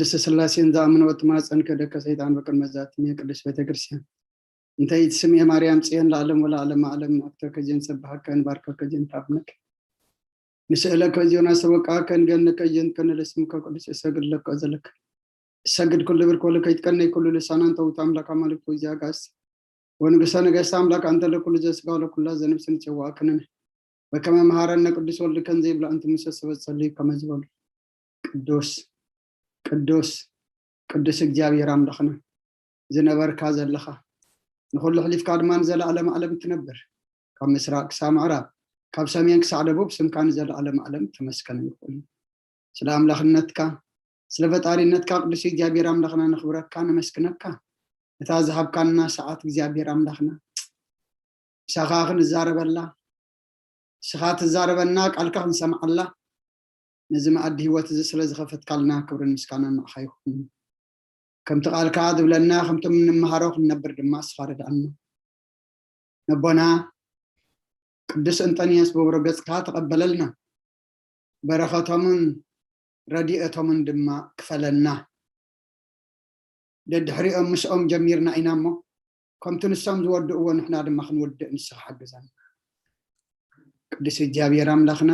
ቅድስት ሥላሴን ዝኣምን ወትማጸን ከደከ ሰይጣን በቅድመ ዛትም ቅድስት ቤተ ክርስቲያን። እንተ ይትስምኤ ማርያም ጽዮን ለዓለም ወለዓለመ ዓለም ንኣክተከ ጀን ሰብሐከ ንባርከከ ጀን ታብነክ ንስእለከ ዚዮና ሰበቃ ከንገንከ ጀን ከነለስምከ ቅዱስ እሰግድ ለከ ዘለክ እሰግድ ኩሉ ብርኮ ለከ ይትቀነይ ኩሉ ልሳናን ተውት ኣምላክ ኣማልክቱ እዚኣጋስ ወንግሰ ነገስት ኣምላክ ኣንተ ለኩሉ ዘስጋ ለኩላ ዘነብስን ጸዋዕክንን በከመ መሃረነ ቅዱስ ወልድ ከን ዘይብላ እንት ምሰ ሰበት ጸልዩ ከመ ዝበሉ ቅዱስ ቅዱስ ቅዱስ እግዚኣብሔር ኣምላኽና ዝነበርካ ዘለኻ ንኹሉ ሕሊፍካ ድማ ንዘለዓለም ዓለም ትነብር ካብ ምስራቅ ክሳብ ምዕራብ ካብ ሰሜን ክሳዕ ደቡብ ስምካ ንዘለዓለም ዓለም ተመስገነ ይኹን። ስለ ኣምላኽነትካ ስለ ፈጣሪነትካ ቅዱስ እግዚኣብሔር ኣምላኽና ነኽብረካ ነመስግነካ። እታ ዝሃብካና ሰዓት እግዚኣብሔር ኣምላኽና ምሳኻ ክንዛረበላ ንስኻ ትዛረበና ቃልካ ክንሰምዓላ ነዚ መኣዲ ህይወት እዚ ስለ ዝኸፈትካልና ክብርን ምስጋናን ንዓኻ ይኹን። ከምቲ ቃልካ ዝብለና ከምቶም እንመሃሮ ክንነብር ድማ እስኻ ርድኣና። ነቦና ቅዱስ እንጠንዮስ በብሮ ገጽካ ተቐበለልና በረኸቶምን ረድኤቶምን ድማ ክፈለና። ደድሕሪኦም ምስኦም ጀሚርና ኢና እሞ ከምቲ ንሶም ዝወድእዎ ንሕና ድማ ክንወድእ ንስኻ ሓግዘና። ቅዱስ እግዚኣብሔር ኣምላኽና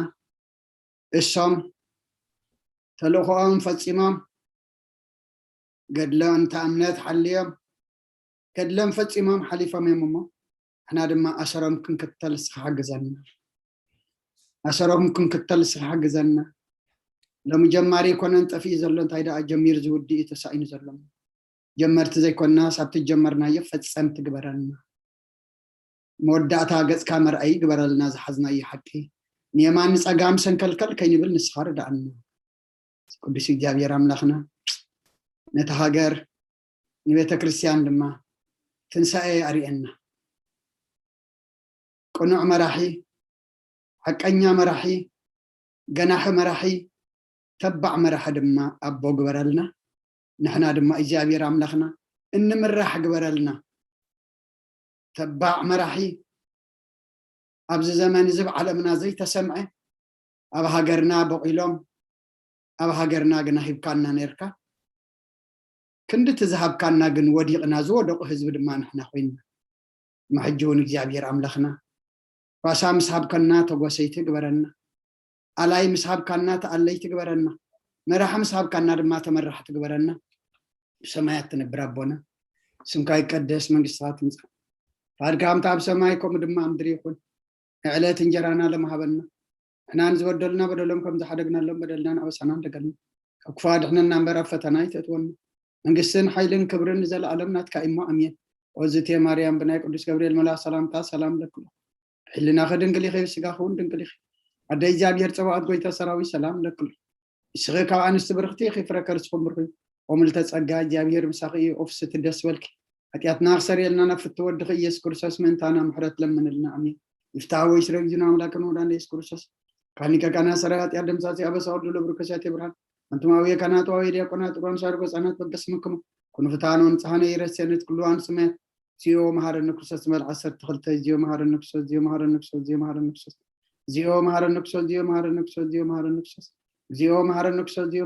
እሶም ተልእኾኦም ፈጺሞም ገድሎም እታ እምነት ሓልዮም ገድሎም ፈጺሞም ሓሊፎም እዮም እሞ ንሕና ድማ ኣሰሮም ክንክተል ንስኻ ሓግዘና። ኣሰሮም ክንክተል ንስኻ ሓግዘና። ሎሚ ጀማሪ ይኮነን ጠፊኡ ዘሎ እንታይ ደኣ ጀሚሩ ዝውድእ እዩ ተሳኢኑ ዘሎ። ጀመርቲ ዘይኮንና ሳብቲ ጀመርናዮ ፈጸምቲ ግበረልና። መወዳእታ ገጽካ መርኣይ ግበረልና ዝሓዝናዮ ሓቂ ንየማን ንጸጋም ሰንከልከል ከይንብል ንስኻ ርድኣና። ቅዱስ እግዚኣብሔር ኣምላኽና ነቲ ሃገር ንቤተ ክርስቲያን ድማ ትንሳኤ ኣርእየና። ቅኑዕ መራሒ ሓቀኛ መራሒ ገናሒ መራሒ ተባዕ መራሒ ድማ ኣቦ ግበረልና። ንሕና ድማ እግዚኣብሔር ኣምላኽና እንምራሕ ግበረልና። ተባዕ መራሒ ኣብዚ ዘመን እዚ ብዓለምና ዘይተሰምዐ ኣብ ሃገርና በቂሎም ኣብ ሃገርና ግና ሂብካና ነርካ። ክንድቲ ዝሃብካና ግን ወዲቕና ዝወደቑ ህዝቢ ድማ ንሕና ኮይንና። እሞ ሕጂ እውን እግዚኣብሔር ኣምላኽና ጓሳ ምስ ሃብከና ተጎሰይቲ ግበረና። ኣላይ ምስ ሃብካና ተኣለይቲ ግበረና። መራሒ ምስ ሃብካና ድማ ተመራሕቲ ግበረና። ብሰማያት ትነብር ኣቦና ስምካ ይቀደስ መንግስትካ ትምጻእ ፍቃድካ ከምቲ ኣብ ሰማይ ከምኡ ድማ ኣብ ምድሪ ይኹን። ንዕለት እንጀራና ለመሃበና ንሕና ንዝበደሉና በደሎም ከም ዝሓደግናሎም በደልናን ኣበሳናን ደገልና ካብ ክፉ ኣድሕነና እምበር ኣብ ፈተና ኣይተእትወና። መንግስትን ሓይልን ክብርን ንዘለኣለም ናትካ እሞ ኣሜን። ኦዝቴ ማርያም ብናይ ቅዱስ ገብርኤል መልኣኽ ሰላምታ ሰላም ለክሎ ሕልናኺ ድንግል ኢኺ ስጋኺ እውን ድንግል ኢኺ። ኣደ እግዚኣብሔር ጸባኦት ጎይታ ሰራዊት ሰላም ለክሎ ንስኺ ካብ ኣንስቲ ብርኽቲ ኢኺ ፍረ ከርስኹም ብርኹ እዩ። ኦምልተ ጸጋ እግዚኣብሔር ምሳኺ እዩ ኦፍስቲ ደስ በልኪ። ሓጢኣትና ክሰርየልና ናብ ፍቲ ወድኺ ኢየሱስ ክርስቶስ ምእንታና ምሕረት ለምንልና ኣሜን። ይፍትሐ ወይ ስረ ጊዜና ኣምላክን ወዳን ኢየሱስ ክርስቶስ ካኒቀ ካና ሰራይ ሓጢኣት ደምሳሲ ኣበሳ ወልዱ ለብሩ ከሲያት የብርሃን ኣንቱም ኣውየ ካናት ዋውየ ዲያቆናት ጓንሻር ጎፃናት በገስምክሙ ኩኑ ፍትሃኖ ንፅሃነ ይረስየነት ኩሉ ኣንስመያት እግዚኦ መሐረነ ክርስቶስ መል ዓሰርተ ክልተ እግዚኦ መሐረነ ክርስቶስ እግዚኦ መሐረነ ክርስቶስ እግዚኦ መሐረነ ክርስቶስ እግዚኦ መሐረነ ክርስቶስ እግዚኦ መሐረነ ክርስቶስ እግዚኦ መሐረነ ክርስቶስ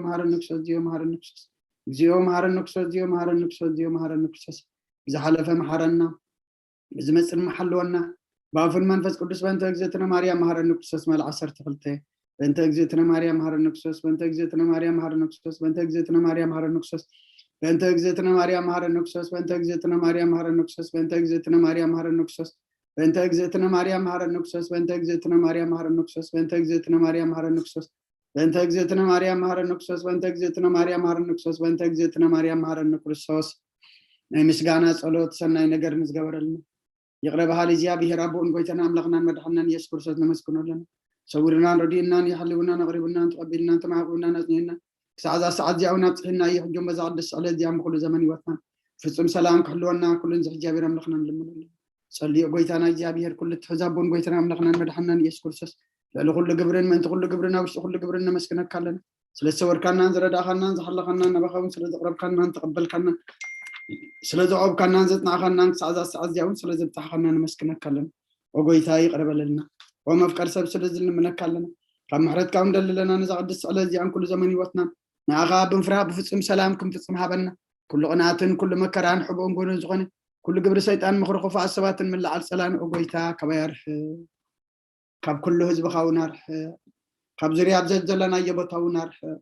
እግዚኦ መሐረነ ክርስቶስ እግዚኦ መሐረነ ክርስቶስ እግዚኦ መሐረነ ክርስቶስ እግዚኦ መሐረነ ክርስቶስ እግዚኦ መሐረነ ክርስቶስ ብዝሓለፈ መሓረና ብዝመፅእ ድማ ሓልወና ብኣፉን መንፈስ ቅዱስ በእንተ እግዝእትነ ማርያም መሃረኒ ክርስቶስ መል ዓሰርተ ክልተ በእንተ እግዝእትነ ማርያም መሃረኒ ክርስቶስ በእንተ እግዝእትነ ማርያም መሃረኒ ክርስቶስ በእንተ እግዝእትነ ማርያም መሃረኒ ክርስቶስ በእንተ እግዝእትነ ማርያም መሃረኒ ክርስቶስ በእንተ እግዝእትነ ማርያም መሃረኒ ክርስቶስ በእንተ እግዝእትነ ማርያም መሃረኒ ክርስቶስ በእንተ እግዝእትነ ማርያም መሃረኒ ክርስቶስ በእንተ እግዝእትነ ማርያም መሃረኒ ክርስቶስ በእንተ እግዝእትነ ማርያም መሃረኒ ክርስቶስ በእንተ እግዝእትነ ማርያም መሃረኒ ክርስቶስ በእንተ እግዝእትነ ማርያም መሃረኒ ክርስቶስ በእንተ እግዝእትነ ማርያም መሃረኒ ክርስቶስ ናይ ምስጋና ጸሎት ሰናይ ነገር ንዝገበረልና ይቕረ በሃሊ እግዚኣብሔር ኣቦኡን ጎይታና ኣምላኽናን መድሓናን ኢየሱስ ክርስቶስ ነመስግኖ ኣለና። ሰዊርናን ረዲእናን የሓልውናን ኣቕሪቡናን ተቐቢልናን ተማዕቑብናን ኣጽኒዕናን ክሳዕ እዛ ሰዓት እዚኣ እውን ኣብፅሒና እየ ሕጆም በዛ ቅድስቲ ዕለት እዚኣ ብኩሉ ዘመን ህይወትናን ፍጹም ሰላም ክሕልወና ኩሉን ዝሕጃብሔር ኣምላኽና ንልምነሉ። ጸልዮ ጎይታና እግዚኣብሔር ኩሉ ትሕዛቦን ጎይታና ኣምላኽናን መድሓናን ኢየሱስ ክርስቶስ ልዕሊ ኩሉ ግብርን ምእንቲ ኩሉ ግብርን ኣብ ውሽጢ ኩሉ ግብርን ነመስግነካ ኣለና። ስለ ዝሰወርካናን ዝረዳእኻናን ዝሓለኻናን ናባኻ እውን ስለ ዘቕረብካናን ተቐበልካናን ስለ ዘቆብካናን ዘጽናዕኻናን ክሳዕ እዛ ሰዓት እዚኣ እውን ስለ ዘብጻሕኻና ነመስግነካ ኣለና። ኦ ጎይታ ይቕረ በለልና። ኦ መፍቀር ሰብ ስለ ዝልምነካ ኣለና። ካብ ምሕረትካ እውን ደልለና ነዛ ቅድስቲ ዕለት እዚኣን ኩሉ ዘመን ህይወትናን ንኣኻ ብምፍራህ ብፍጹም ሰላም ክንፍጽም ሃበና። ኩሉ ቅንኣትን ኩሉ መከራን ሕቡእን ጎንን ዝኾነ ኩሉ ግብሪ ሰይጣን ምኽሪ ክፉኣት ሰባትን ምልዓል ጸላን ኦ ጎይታ ካባይ ኣርሕቕ። ካብ ኩሉ ህዝብኻ እውን ኣርሕቕ። ካብ ዙርያ ኣብ ዘዘለናዮ ቦታ እውን ኣርሕቕ።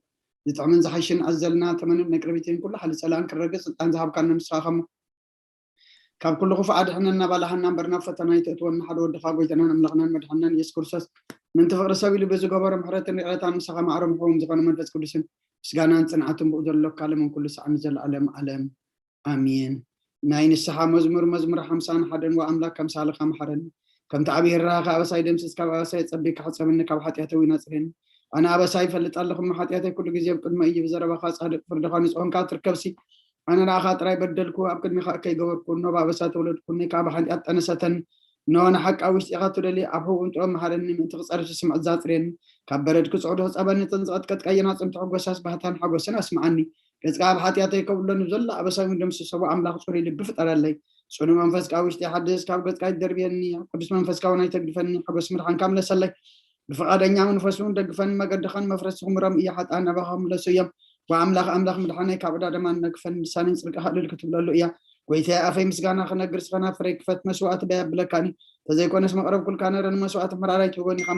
ዝጥዕምን ዝሓይሽን ኣዘልና ተመንን ነቅርቢትን ኩሉ ሓሊ ጸላን ክረግጽ ስልጣን ዝሃብካና ንስኻ ከሞ ካብ ኩሉ ክፉእ ኣድሕነና ባላሃና እምበር ናብ ፈተና ኣይተእትወና ሓደ ወድኻ ጎይታናን ኣምላኽናን መድሓንናን ኢየሱስ ክርስቶስ ምንቲ ፍቕሪ ሰብ ኢሉ ብዝገበሮ ምሕረትን ይቕረታን ምሳኻ ማዕሮም ሕዎም ዝኾነ መንፈስ ቅዱስን ምስጋናን ጽንዓትን ብኡ ዘሎ ካለምን ኩሉ ሳዕ ንዘለኣለም ዓለም ኣሜን። ናይ ንስሓ መዝሙር መዝሙር ሓምሳን ሓደን ወኣምላክ ከምሳልኻ መሓረኒ ከምቲ ዓብዪ ርህራኸ ኣበሳይ ደምስስ ካብ ኣበሳይ ጸቢካ ሕጸበኒ ካብ ሓጢኣተይ እውን ኣጽርየኒ ኣነ ኣበሳይ ይፈልጥ ኣለኹ እሞ ሓጢኣተይ ኩሉ ግዜ ኣብ ቅድመ እዩ ብዘረባኻ ጻድቅ ፍርድኻ ንጹህ ኮንካ ትርከብሲ ኣነ ንኣኻ ጥራይ በደልኩ ኣብ ቅድሚኻ ከይገበርኩ እኖ ብኣበሳ ተወለድኩ እነይ ከዓ ብሓጢኣት ጠነሰተኒ እነሆ ንሓቂ ኣብ ውሽጢኻ ትደሊ ኣብ ሕቡእን ጥበብ መሃረኒ ምእንቲ ክጸርፊ ስምዕት ዛጽርየኒ ካብ በረድ ክጽዕዱ ክጸበኒ እተን ዝቐጥቀጥ ቀይና ጽምቲ ሕጎሳስ ባህታን ሓጎስን ኣስምዓኒ ገጽካ ኣብ ሓጢኣተይ ከብሎ ንብዘሎ ኣበሳይ እውን ደምስሰዎ ኣምላኽ ጽሩይ ልቢ ፍጠረለይ ጽኑ መንፈስካ ኣብ ውሽጢ ሓድስ ካብ ገጽካ ይደርብየኒ ኣብ ቅዱስ መንፈስካ እውን ኣይተግድፈኒ ሓጎስ ምድሓንካ ምለሰለይ ብፍቓደኛ መንፈስ እውን ደግፈኒ መገድኻን መፍረስኹም ሮም እያ ሓጥኣን ናባኻ ክምለሱ እዮም ወኣምላኽ ኣምላኽ ምድሓነይ ካብ ዕዳ ደማ ነግፈኒ ልሳነይ ጽድቅኻ ዕልል ክትብለሉ እያ ጎይታየ ኣፈይ ምስጋና ክነግር ስኸና ፍረይ ክፈት መስዋእቲ በይ ኣብለካኒ ተዘይኮነስ መቕረብ ኩልካ ነረ ንመስዋእቲ ምሕራር ኣይትህቦን ኢኻ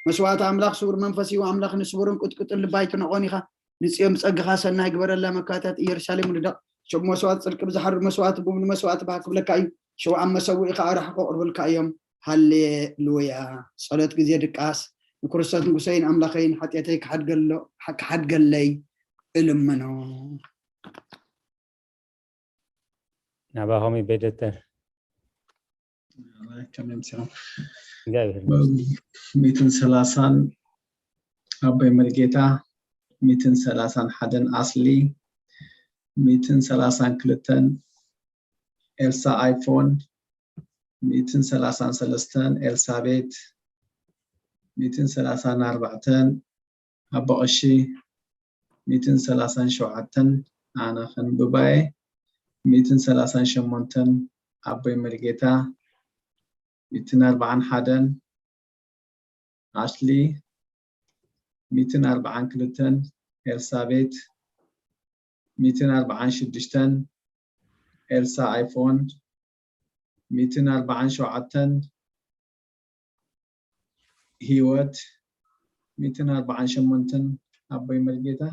መስዋእቲ ኣምላኽ ስውር መንፈስ እዩ ኣምላኽ ንስቡርን ቅጥቅጥን ልባ ኣይትንዕቆን ኢኻ ንጽዮን ብጸግኻ ሰናይ ግበረላ መካታት ኢየሩሳሌም ንደቕ ሽቡ መስዋእቲ ጽድቂ ብዝሓርር መስዋእቲ ቡብ ንመስዋእቲ ባህ ክብለካ እዩ ሽውዓን መሰውኢ ከዓ ራሕቆ ቅርብልካ እዮም ሃሌሉያ ጸሎት ግዜ ድቃስ ንክርስቶስ ንጉሰይን ኣምላኸይን ሓጢኣተይ ክሓድገለይ እልምኖ ናባኹም ይበይ ዶክተር ከመምሲሎም እግዚኣብሔር ሚትን ሰላሳን ኣቦይ መርጌታ ሚትን ሰላሳን ሓደን ኣስሊ ሚትን ሰላሳን ክልተን ኤልሳ ኣይፎን ሚትን ሰላሳን ሰለስተን ኤልሳቤት ሚትን ሰላሳን ኣርባዕተን ኣቦ ቀሺ ሚትን ሰላሳን ሸውዓተን ኣነ ከንብባየ ሚትን ሰላሳን ሸሞንተን ኣቦይ መርጌታ ሚትን ኣርባዓን ሓደን ኣሽሊ ሚትን ኣርባዓን ክልተን ኤልሳቤት ሚትን ኣርባዓን ሽዱሽተን ኤልሳ ኣይፎን ሚትን ኣርባዓን ሸውዓተን ህይወት ሚትን ኣርባዓን ሸሞንተን ኣቦይ መርጌታ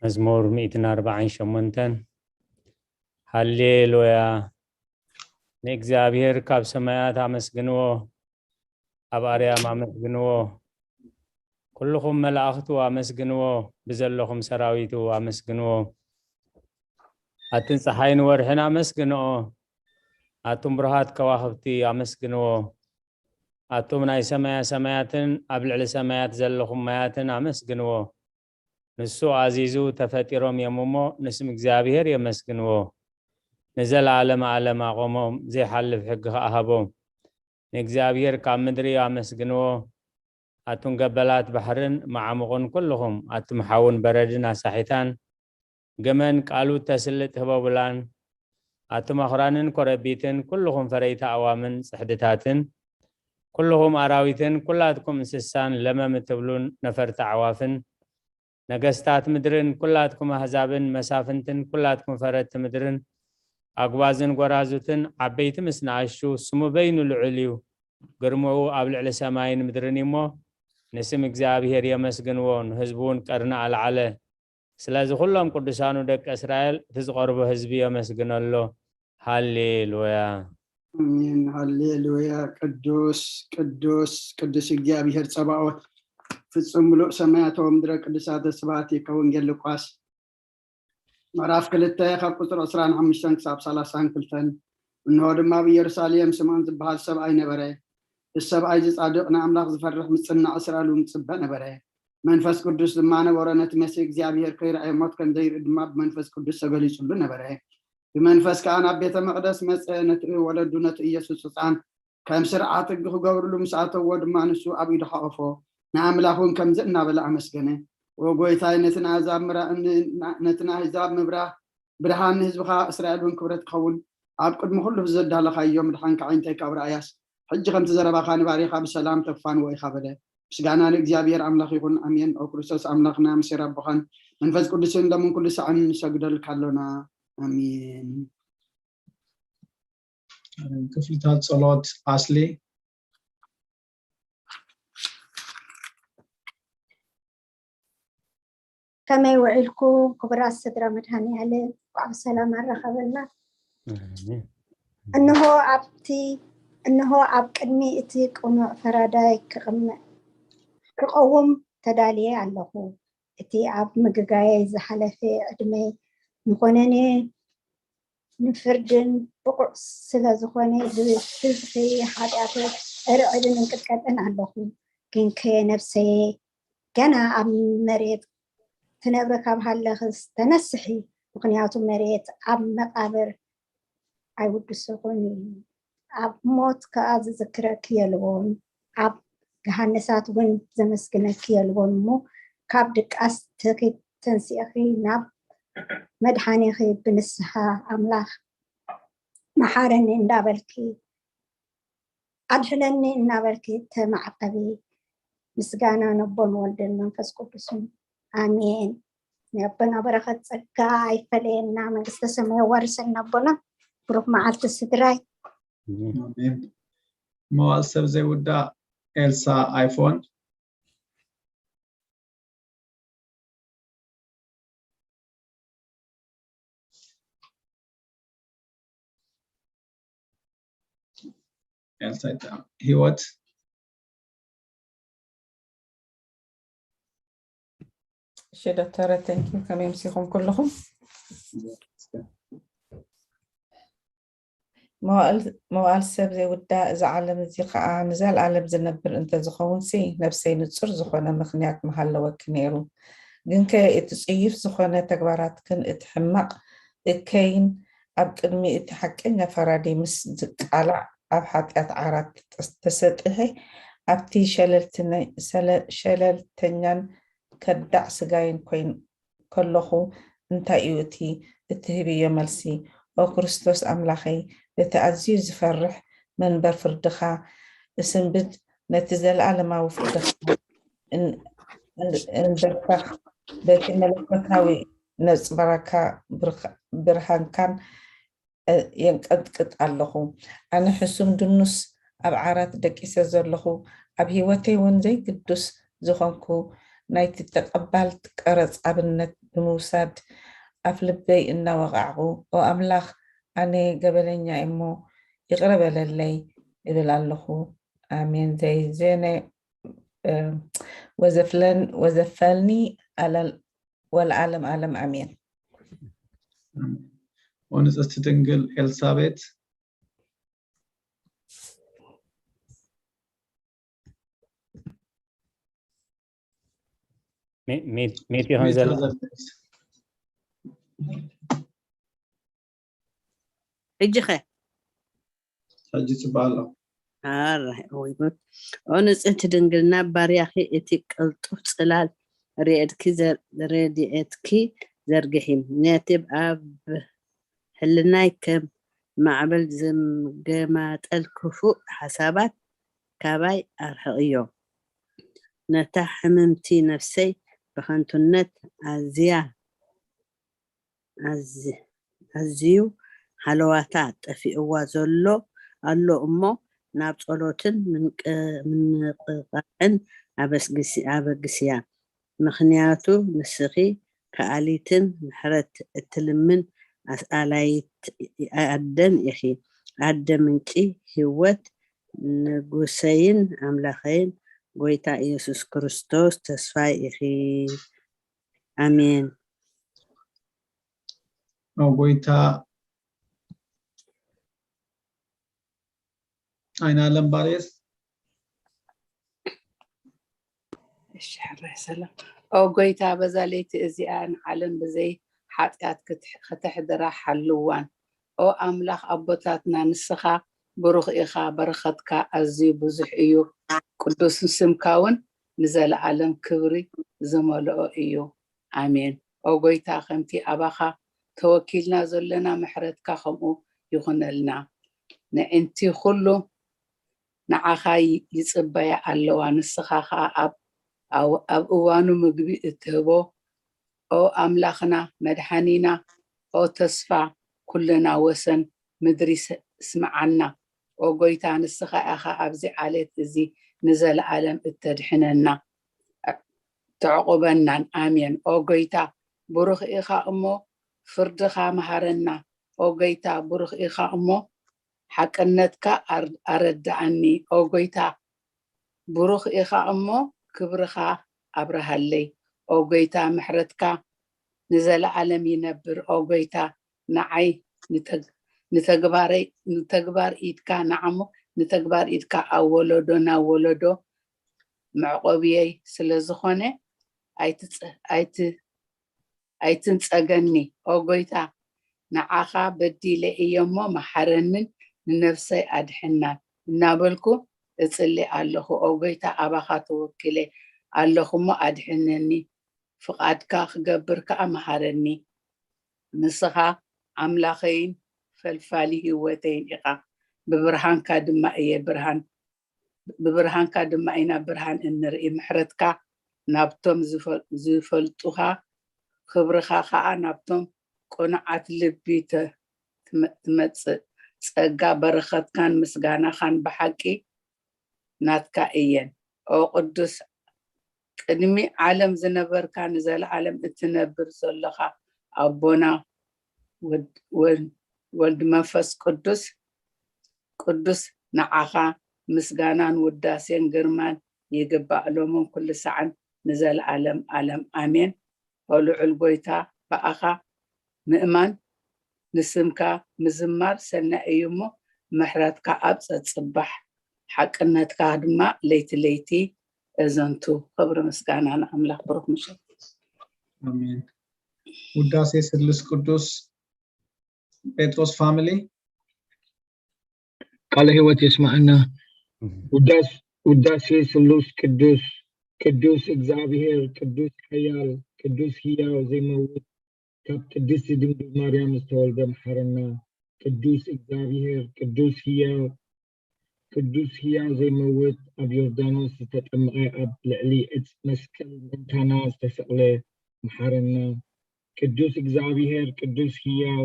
መዝሙር ሚእትን ኣርባዓን ሸሞንተን ሃሌሉያ ንእግዚኣብሔር ካብ ሰማያት ኣመስግንዎ ኣብ ኣርያም ኣመስግንዎ ኩልኹም መላእኽቱ ኣመስግንዎ ብዘለኹም ሰራዊቱ ኣመስግንዎ ኣትን ፀሓይን ወርሕን ኣመስግንኦ ኣቱም ብሩሃት ከዋኽብቲ ኣመስግንዎ ኣቱም ናይ ሰማያ ሰማያትን ኣብ ልዕሊ ሰማያት ዘለኹም ማያትን ኣመስግንዎ ንሱ ኣዚዙ ተፈጢሮም እዮም እሞ ንስም እግዚኣብሔር የመስግንዎ ንዘለዓለም ኣለም ኣቆሞም ዘይሓልፍ ሕጊ ከኣሃቦም ንእግዚኣብሔር ካብ ምድሪ ኣመስግንዎ ኣቱም ገበላት ባሕርን መዓሙቕን ኩልኹም ኣቱም ሓውን በረድን ኣሳሒታን ገመን ቃሉ ተስልጥ ህበቡላን ኣቱም ኣኽራንን ኮረቢትን ኩልኹም ፈረይቲ ኣዋምን ጽሕድታትን ኩልኹም ኣራዊትን ኩላትኩም እንስሳን ለመም እትብሉን ነፈርቲ ኣዕዋፍን ነገስታት ምድርን ኩላትኩም ኣህዛብን መሳፍንትን ኩላትኩም ፈረድቲ ምድርን ኣጉባዝን ጎራዙትን ዓበይቲ ምስ ንኣሽቱ ስሙ በይኑ ልዑል እዩ ግርምኡ ኣብ ልዕሊ ሰማይን ምድርን እሞ ንስም እግዚኣብሔር የመስግንዎ ንህዝቡ እውን ቀርኒ ኣልዓለ ስለዚ ኩሎም ቅዱሳኑ ደቂ እስራኤል እቲ ዝቐርቦ ህዝቢ የመስግነሎ ሃሌሉያ ኣሜን ሃሌሉያ ቅዱስ ቅዱስ ቅዱስ እግዚኣብሔር ጸባኦት ፍጹም ምሉእ ሰማያት ወምድረ ቅዱሳተ ስብሐት ይከውን ጌል ሉቃስ ምዕራፍ ክልተ ካብ ቁፅሪ ዕስራን ሓሙሽተን ክሳብ ሰላሳን ክልተን እንሆ ድማ ኣብ ኢየሩሳሌም ስምዖን ዝበሃል ሰብኣይ ነበረ። እዚ ሰብኣይ እዚ ጻድቕ ንኣምላኽ ዝፈርሕ ምጽናዕ እስራኤል እውን ዝጽበ ነበረ። መንፈስ ቅዱስ ድማ ነበሮ፣ ነቲ መሲህ እግዚኣብሄር ከይረኣየ ሞት ከም ዘይርኢ ድማ ብመንፈስ ቅዱስ ተገሊጹሉ ነበረ። ብመንፈስ ከኣ ናብ ቤተ መቕደስ መጸ፣ ነቲ ወለዱ ነቲ ኢየሱስ ህጻን ከም ስርዓት ሕጊ ክገብርሉ ምስ ኣተዎ ድማ ንሱ ኣብ ኢዱ ሓቖፎ፣ ንኣምላኽ እውን ከምዚ እናበለ ኣመስገነ፣ ኦ ጐይታይ፣ ነቲ ንኣህዛብ ምራ- ን- ን- ነቲ ንኣህዛብ ምብራህ ብርሃን ንህዝብኻ እስራኤል እውን ክብረት ክኸውን ኣብ ቅድሚ ኩሉ ብዘዳለኻዮ ምድሓንካ ኣዒንተይ ካብ ረኣያስ፣ ሕጂ ከምቲ ዘረባኻ ንባሪኻ ብሰላም ተፋንዎ ኢኻ በለ። ምስጋና ንእግዚኣብሔር ኣምላኽ ይኹን፣ ኣሜን። ኦ ክርስቶስ ኣምላኽና፣ ምሴር ኣቦኻን መንፈስ ቅዱስን፣ ሎምን ኩሉ ሳዕን ንሰግደልካ ኣሎና፣ ኣሜን። ክፍልታት ጸሎት ኣስሊ። ከመይ ውዒልኩም ክቡራት ስድራ መድሃኔ ዓለም? እንኳዕ ብሰላም ኣራኸበና። እንሆ ኣብቲ እንሆ ኣብ ቅድሚ እቲ ቅኑዕ ፈራዳይ ክቕመ ክቐውም ተዳልየ ኣለኹ። እቲ ኣብ ምግጋየይ ዝሓለፈ ዕድመይ ንኾነነ ንፍርድን ብቑዕ ስለ ዝኾነ ብብዝሒ ሓጢኣተይ እርዕድን እንቅጥቀጥን ኣለኹ። ግንከ ነብሰየ ገና ኣብ መሬት ትነብሪ ካብ ሃለኽስ ተነስሒ፣ ምኽንያቱ መሬት ኣብ መቓብር ኣይውድሰኹን እዩ። ኣብ ሞት ከኣ ዝዝክረኪ የልቦን፣ ኣብ ገሃነሳት እውን ዘመስግነኪ የልቦን እሞ ካብ ድቃስ ተንሲእኺ ናብ መድሓኒኺ ብንስሓ ኣምላኽ መሓረኒ እንዳበልኪ ኣድሕነኒ እናበልኪ ተማዕቐቢ። ምስጋና ነቦን ወልድን መንፈስ ቅዱስን ኣሜን። ናይ ኣቦና በረኸት ጸጋ ኣይፈለየና፣ መንግስተ ሰማይ የዋርሰና ኣቦና። ብሩኽ መዓልቲ ስድራይ። መዋል ሰብ ዘይውዳእ ኤልሳ ኣይፎን። ኤልሳ ይጠዓም። ህይወት እሺ ዶክተረ፣ thank you። ከመይ ምሲኹም ኩልኹም? መዋእል ሰብ ዘይውዳእ፣ እዚ ዓለም እዚ ኸዓ ንዘለኣለም ዝነብር እንተዝኸውን ሲ፣ ነብሰይ ንጹር ዝኾነ ምኽንያት ምሃለወኪ ነይሩ። ግንከ እቲ ጽዩፍ ዝኾነ ተግባራትክን እቲ ሕማቕ እከይን ኣብ ቅድሚ እቲ ሓቀኛ ፈራዲ ምስ ዝቃላዕ፣ ኣብ ሓጢኣት ዓራት ተሰጢሐ፣ ኣብቲ ሸለልተኛን ከዳዕ ስጋይን ኮይን ከለኹ እንታይ እዩ እቲ እትህብዮ መልሲ? ኦ ክርስቶስ ኣምላኸይ፣ በቲ ኣዝዩ ዝፈርሕ መንበር ፍርድኻ እስንብድ፣ ነቲ ዘለኣለማዊ ፍርድኻ እንበርካኽ፣ በቲ መለኮታዊ ነጽብራካ ብርሃንካን የንቀጥቅጥ ኣለኹ። ኣነ ሕሱም ድኑስ ኣብ ዓራት ደቂሰ ዘለኹ፣ ኣብ ህይወተይ እውን ዘይግዱስ ዝኾንኩ፣ ናይቲ ተቐባልት ቀረጽ ኣብነት ብምውሳድ ኣፍ ልበይ እናወቓዕኹ፣ ኦ ኣምላኽ፣ ኣነ ገበነኛ እሞ ይቕረ በለለይ እብል ኣለኹ። ኣሜን። ዘይዜነ ወዘፍለን ወዘፈልኒ ኣለል ወለዓለም ዓለም ኣሜን። ኦ ንጽሕቲ ድንግል ኤልሳቤት ሜት ይኾን ዘሎ ሕጂ ኸ ሕጂ ጽባህ ኣሎ። ኣራይ ወይ ጉድ። ኦ ንጽሕቲ ድንግል፣ ናብ ባርያኺ እቲ ቅልጡፍ ጽላል ረድኤትኪ ዘርግሒ፣ ነቲ ኣብ ህልናይ ከም ማዕበል ዝገማጠል ክፉእ ሓሳባት ካባይ ኣርሕቕዮ። ነታ ሕምምቲ ነፍሰይ ብኸንቱነት ኣዝያ ኣዝዩ ሃለዋታ ጠፊእዋ ዘሎ ኣሎ እሞ ናብ ጸሎትን ምንቅቓዕን ኣበግስያ። ምኽንያቱ ንስኺ ከኣሊትን ምሕረት እትልምን ኣስኣላይት ኣደን ኢኺ። ኣደ ምንጪ ህይወት፣ ንጉሰይን ኣምላኸይን ጎይታ ኢየሱስ ክርስቶስ ተስፋይ ኢኺ። ኣሜን። ኦ ጎይታ ኣይናለም ባሬስ እሺ ሕራይ ሰላም። ኦ ጎይታ፣ በዛ ለይቲ እዚኣ ንዓለም ብዘይ ሓጢኣት ከተሕድራ ሓልዋን። ኦ ኣምላኽ ኣቦታትና፣ ንስኻ ብሩኽ ኢኻ፣ በረኸትካ ኣዝዩ ብዙሕ እዩ። ቅዱስ ስምካ እውን ንዘለኣለም ክብሪ ዝመልኦ እዩ። ኣሜን። ኦ ጎይታ፣ ከምቲ ኣባኻ ተወኪልና ዘለና ምሕረትካ ከምኡ ይኹነልና። ንዕንቲ ኩሉ ንዓኻ ይጽበያ ኣለዋ፣ ንስኻ ኸኣ ኣብ እዋኑ ምግቢ እትህቦ። ኦ ኣምላኽና፣ መድሓኒና፣ ኦ ተስፋ ኩልና፣ ወሰን ምድሪ ስምዓና። ኦ ጎይታ፣ ንስኻ ኢኻ ኣብዚ ዓሌት እዚ ንዘለኣለም እተድሕነና፣ ተዕቑበናን። ኣሜን። ኦ ጎይታ፣ ብሩኽ ኢኻ እሞ ፍርድኻ መሃረና። ኦ ጎይታ፣ ብሩኽ ኢኻ እሞ ሓቅነትካ ኣረድኣኒ። ኦ ጎይታ፣ ብሩኽ ኢኻ እሞ ክብርኻ ኣብርሃለይ። ኦ ጎይታ፣ ምሕረትካ ንዘለኣለም ይነብር። ኦ ጎይታ፣ ንዓይ ንተግባር ኢድካ፣ ንዓሞ ንተግባር ኢድካ ኣብ ወለዶ ናብ ወለዶ መዕቆብየይ ስለ ዝኾነ ኣይትንጸገኒ። ኦ ጎይታ፣ ንዓኻ በዲለ እየ እሞ መሓረንን ንነፍሰይ ኣድሕናን እናበልኩ እጽሊ ኣለኹ። ኦ ጎይታ፣ ኣባኻ ተወኪለ ኣለኹ እሞ ኣድሕነኒ፣ ፍቓድካ ክገብር ከኣ መሃረኒ። ንስኻ ኣምላኸይን ፈልፋሊ ህይወተይን ኢኻ። ብብርሃንካ ድማ እየ ብርሃን ብብርሃንካ ድማ ኢና ብርሃን እንርኢ። ምሕረትካ ናብቶም ዝፈልጡኻ፣ ክብርኻ ኸኣ ናብቶም ቅኑዓት ልቢ ትመጽእ። ጸጋ፣ በረኸትካን ምስጋናኻን ብሓቂ ናትካ እየን። ኦ ቅዱስ፣ ቅድሚ ዓለም ዝነበርካ፣ ንዘለኣለም እትነብር ዘሎኻ ኣቦና፣ ወልድ መንፈስ ቅዱስ ቅዱስ፣ ንዓኻ ምስጋናን ውዳሴን ግርማን ይግባእ፣ ሎምን ኩሉ ሳዕን ንዘለኣለም ኣለም ኣሜን። ኦ ልዑል ጎይታ፣ ብኣኻ ምእማን ንስምካ ምዝማር ሰናይ እዩ እሞ፣ ምሕረትካ ኣብ ጸጽባሕ፣ ሓቅነትካ ድማ ለይቲ ለይቲ እዘንቱ። ክብሪ ምስጋና ንኣምላኽ። ብሩኽ ምሸት። ኣሜን። ውዳሴ ስሉስ ቅዱስ። ጴጥሮስ ፋሚሊ። ቃለ ህይወት የስማዕና። ውዳሴ ስሉስ ቅዱስ። ቅዱስ እግዚኣብሔር፣ ቅዱስ ሓያል፣ ቅዱስ ህያው ዘይመውት፣ ካብ ቅድስቲ ድንግል ማርያም ዝተወልደ መሓረና። ቅዱስ እግዚኣብሔር፣ ቅዱስ ህያው፣ ቅዱስ ህያው ዘይመውት፣ ኣብ ዮርዳኖስ ዝተጠምቐ፣ ኣብ ልዕሊ ዕፅ መስቀል ምእንታና ዝተሰቕለ መሓረና። ቅዱስ እግዚኣብሔር፣ ቅዱስ ህያው፣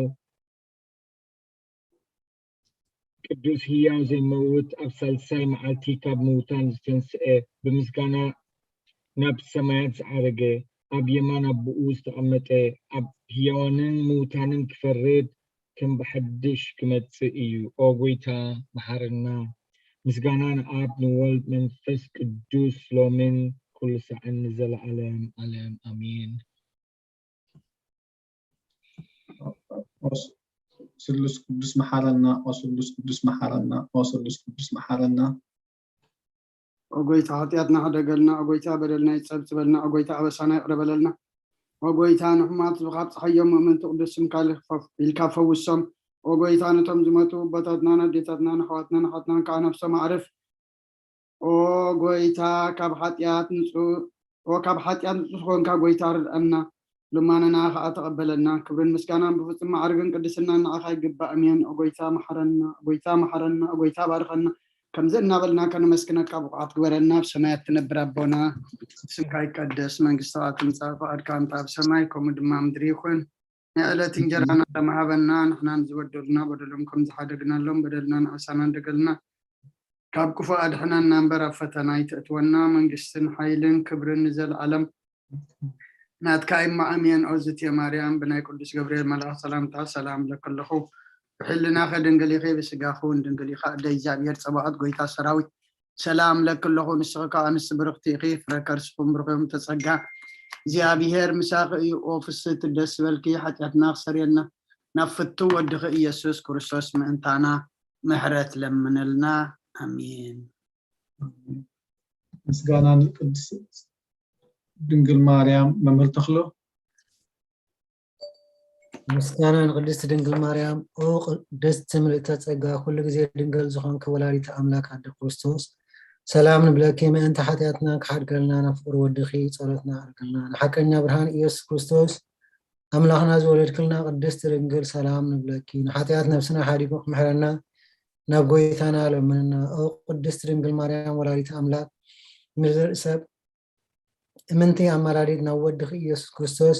ቅዱስ ህያው ዘይመውት፣ ኣብ ሳልሳይ መዓልቲ ካብ ምውታን ዝተንስአ፣ ብምስጋና ናብ ሰማያት ዝዓረገ፣ ኣብ የማን ኣቦኡ ዝተቐመጠ፣ ኣብ ህያዋንን ምውታንን ክፈርድ ከም ብሓድሽ ክመጽእ እዩ። ኦ ጎይታ መሓረና። ምስጋና ንኣብ ንወልድ መንፈስ ቅዱስ ሎምን ኩሉ ሳዕን ንዘለዓለም ዓለም ኣሜን። ስሉስ ቅዱስ መሓረና። ኦ ስሉስ ቅዱስ መሓረና። ኦ ስሉስ ቅዱስ መሓረና። ኦ ጎይታ ሓጢኣትና ሕደገልና። ኦ ጎይታ በደልና ይጸብጽበልና። ኦ ጎይታ ኣበሳና ይቕረ በለልና። ኦ ጎይታ ንሕሙማት ህዝብኻ ኣብጽሓዮም። ምእምንቲ ቅዱስ ስምካ ኢልካ ፈውሶም። ኦ ጎይታ ነቶም ዝመቱ ኣቦታትናን ኣዴታትናን ኣሕዋትናን ኣሓትናን ከኣ ነብሶም ኣዕርፍ። ኦ ጎይታ ካብ ሓጢኣት ንጹ ኦ ካብ ሓጢኣት ንጹ ዝኾንካ ጎይታ ርድኣና። ልማንና ከኣ ተቐበለና። ክብርን ምስጋናን ብፍጹም ማዕርግን ቅድስናን ንዓኻ ይግባእ። ኣሜን። ኦ ጎይታ መሓረና። ኦ ጎይታ መሓረና። ኦ ጎይታ ባርኸና። ከምዚ እናበልና ከነመስግነካ ብቑዓት ግበረና። ኣብ ሰማያት ትነብር ኣቦና፣ ስምካ ይቀደስ፣ መንግስትኻ ትምጻእ፣ ፍቓድካ እንተ ኣብ ሰማይ ከምኡ ድማ ምድሪ ይኹን። ናይ ዕለት እንጀራና ሎም ሃበና፣ ንሕና ንዝበደሉና በደሎም ከም ዝሓደግናሎም በደልና ንዓሳና እንደገልና፣ ካብ ክፉእ ኣድሕነና እምበር ኣብ ፈተና ኣይተእትወና፣ መንግስትን ሓይልን ክብርን ንዘለዓለም ናትካ እዩ። ኣሜን። ኦዝትየ ማርያም፣ ብናይ ቅዱስ ገብርኤል መልኣኽ ሰላምታ ሰላም እብለኪ ኣለኹ። ብሕልናኺ ድንግል ኢኺ፣ ብስጋኺ እውን ድንግል ኢኻ። ኣደ እግዚኣብሔር ጸባኦት፣ ጎይታ ሰራዊት፣ ሰላም እብለኪ ኣለኹ። ንስኺ ከኣ ኣንስቲ ብርኽቲ ኢኺ፣ ፍረ ከርስኺ እውን ብሩኽ እዩ። ተጸጋ እግዚኣብሔር ምሳኺ እዩ። ኦ ፍስህቲ ደስ በልኪ፣ ሓጢኣትና ክሰርየልና ናብ ፍቱ ወድኺ ኢየሱስ ክርስቶስ ምእንታና ምሕረት ለምነልና። ኣሜን። ምስጋና ንቅድስት ድንግል ማርያም። መምህር ተኽሎ። ምስጋና ንቅድስት ድንግል ማርያም። ኦ ቅድስት ምልእተ ጸጋ፣ ኩሉ ግዜ ድንግል ዝኾንኪ ወላዲተ ኣምላክ ኣደ ክርስቶስ፣ ሰላም ንብለኪ። ምእንቲ ሓጢኣትና ክሓድገልና ናብ ፍቅሪ ወድኺ ጸሎትና ኣርግልና። ንሓቀኛ ብርሃን ኢየሱስ ክርስቶስ ኣምላኽና ዝወለድክልና ቅድስት ድንግል ሰላም ንብለኪ። ንሓጢኣት ነፍስና ሓዲጉ ክምሕረና ናብ ጎይታና ለምንና። ኦ ቅድስት ድንግል ማርያም ወላዲት ኣምላክ፣ ምድር ሰብ እምንቲ ኣማላዲት ናብ ወድኺ ኢየሱስ ክርስቶስ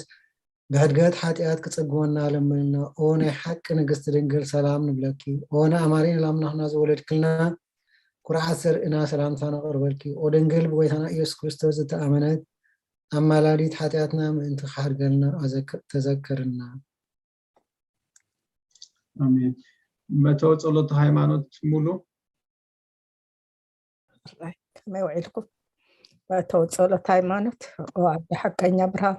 ብሕድገት ሓጢኣት ክጸግወና ለምንና። ኦ ናይ ሓቂ ንግስቲ ድንግል ሰላም ንብለኪ። ኦ ንኣማኑኤል ኣምላኽና ዝወለድክልና ኩርዓት ዘርእና ሰላምታ ነቕርበልኪ። ኦ ድንግል ብጎይታና ኢየሱስ ክርስቶስ ዝተኣመነት ኣማላዲት ሓጢኣትና ምእንቲ ክሓድገልና ኣዘክ-፣ ተዘክርና። ኣሜን። መተው ጸሎት ሃይማኖት ሙሉ። ከመይ ውዒልኩም? መተው ጸሎት ሃይማኖት። ኦ ኣደ ሓቀኛ ብርሃን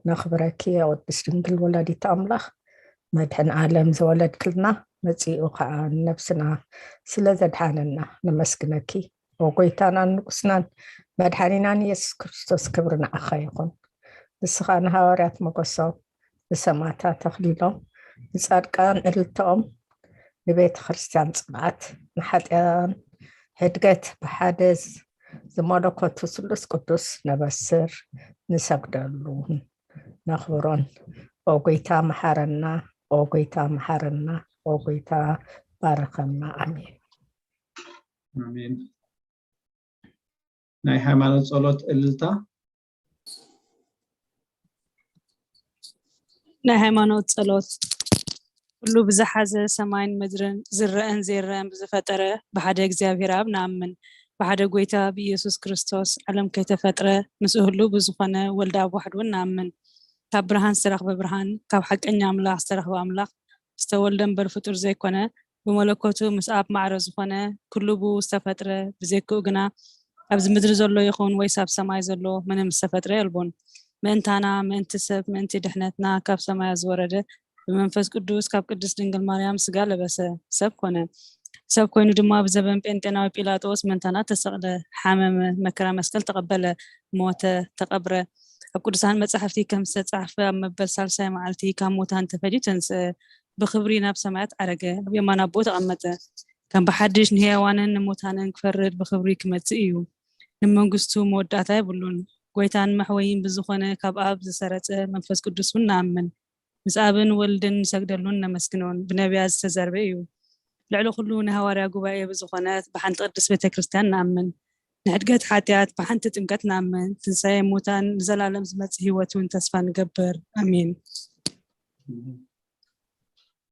ነኽብረኪ፣ ቅድስት ድንግል ወላዲት ኣምላኽ መድሕን ዓለም ዘወለድክልና፣ መጺኡ ኸዓ ንነብስና ስለ ዘድሓነና ነመስግነኪ። ኦ ጎይታናን ንጉስናን መድሓኒናን ኢየሱስ ክርስቶስ፣ ክብሪ ንዓኻ ይኹን። ንስኻ ንሃዋርያት ሞገሶም፣ ንሰማዕታት ተኽሊሎም፣ ንጻድቃን እልልታኦም፣ ንቤተ ክርስቲያን ጽንዓት፣ ንሓጢኣን ሕድገት ብሓደ ዝመለኮቱ ስሉስ ቅዱስ ነበስር፣ ንሰግደሉ፣ ነኽብሮን። ኦ ጎይታ መሓረና፣ ኦ ጎይታ መሓረና፣ ኦ ጎይታ ባርኸና። ኣሜን። ኣሜን። ናይ ሃይማኖት ጸሎት እልልታ። ናይ ሃይማኖት ጸሎት። ኩሉ ብዝሓዘ ሰማይን ምድርን ዝረአን ዘይረአን ብዝፈጠረ ብሓደ እግዚኣብሔር ኣብ ንኣምን። ብሓደ ጎይታ ብኢየሱስ ክርስቶስ ዓለም ከይተፈጥረ ምስኡ ህሉ ብዝኾነ ወልድ ኣብ ዋሕድ እውን ንኣምን። ካብ ብርሃን ዝተረኽበ ብርሃን፣ ካብ ሓቀኛ ኣምላኽ ዝተረኽበ ኣምላኽ፣ ዝተወልደ እምበር ፍጡር ዘይኮነ፣ ብመለኮቱ ምስ ኣብ ማዕረ ዝኾነ፣ ኩሉ ብኡ ዝተፈጥረ፣ ብዘይክኡ ግና ኣብዚ ምድሪ ዘሎ ይኹን ወይስ ኣብ ሰማይ ዘሎ ምንም ዝተፈጥረ የልቦን። ምእንታና፣ ምእንቲ ሰብ፣ ምእንቲ ድሕነትና ካብ ሰማያት ዝወረደ፣ ብመንፈስ ቅዱስ ካብ ቅድስት ድንግል ማርያም ስጋ ለበሰ፣ ሰብ ኮነ። ሰብ ኮይኑ ድማ ብዘበን ጴንጤናዊ ጲላጦስ ምእንታና ተሰቕለ፣ ሓመመ፣ መከራ መስቀል ተቐበለ፣ ሞተ፣ ተቐብረ። ኣብ ቅዱሳን መጻሕፍቲ ከም ዝተጻሕፈ ኣብ መበል ሳልሳይ መዓልቲ ካብ ሙታን ተፈልዩ ተንስአ፣ ብኽብሪ ናብ ሰማያት ዓረገ፣ ኣብ የማን ኣቦኡ ተቐመጠ። ከም ብሓድሽ ንሕያዋንን ንሙታንን ክፈርድ ብኽብሪ ክመጽእ እዩ። ንመንግስቱ መወዳእታ የብሉን። ጎይታን መሕወይን ብዝኾነ ካብ ኣብ ዝሰረጸ መንፈስ ቅዱስ እውን ንኣምን። ምስ ኣብን ወልድን ንሰግደሉን ነመስግኖን ብነቢያት ዝተዘርበ እዩ። ልዕሊ ኩሉ ንሃዋርያ ጉባኤ ብዝኾነት ብሓንቲ ቅድስት ቤተ ክርስቲያን ንኣምን። ንሕድገት ሓጢኣት ብሓንቲ ጥምቀት ንኣምን። ትንሳኤ ሙታን ንዘላለም ዝመጽእ ህይወት እውን ተስፋ ንገብር። ኣሜን።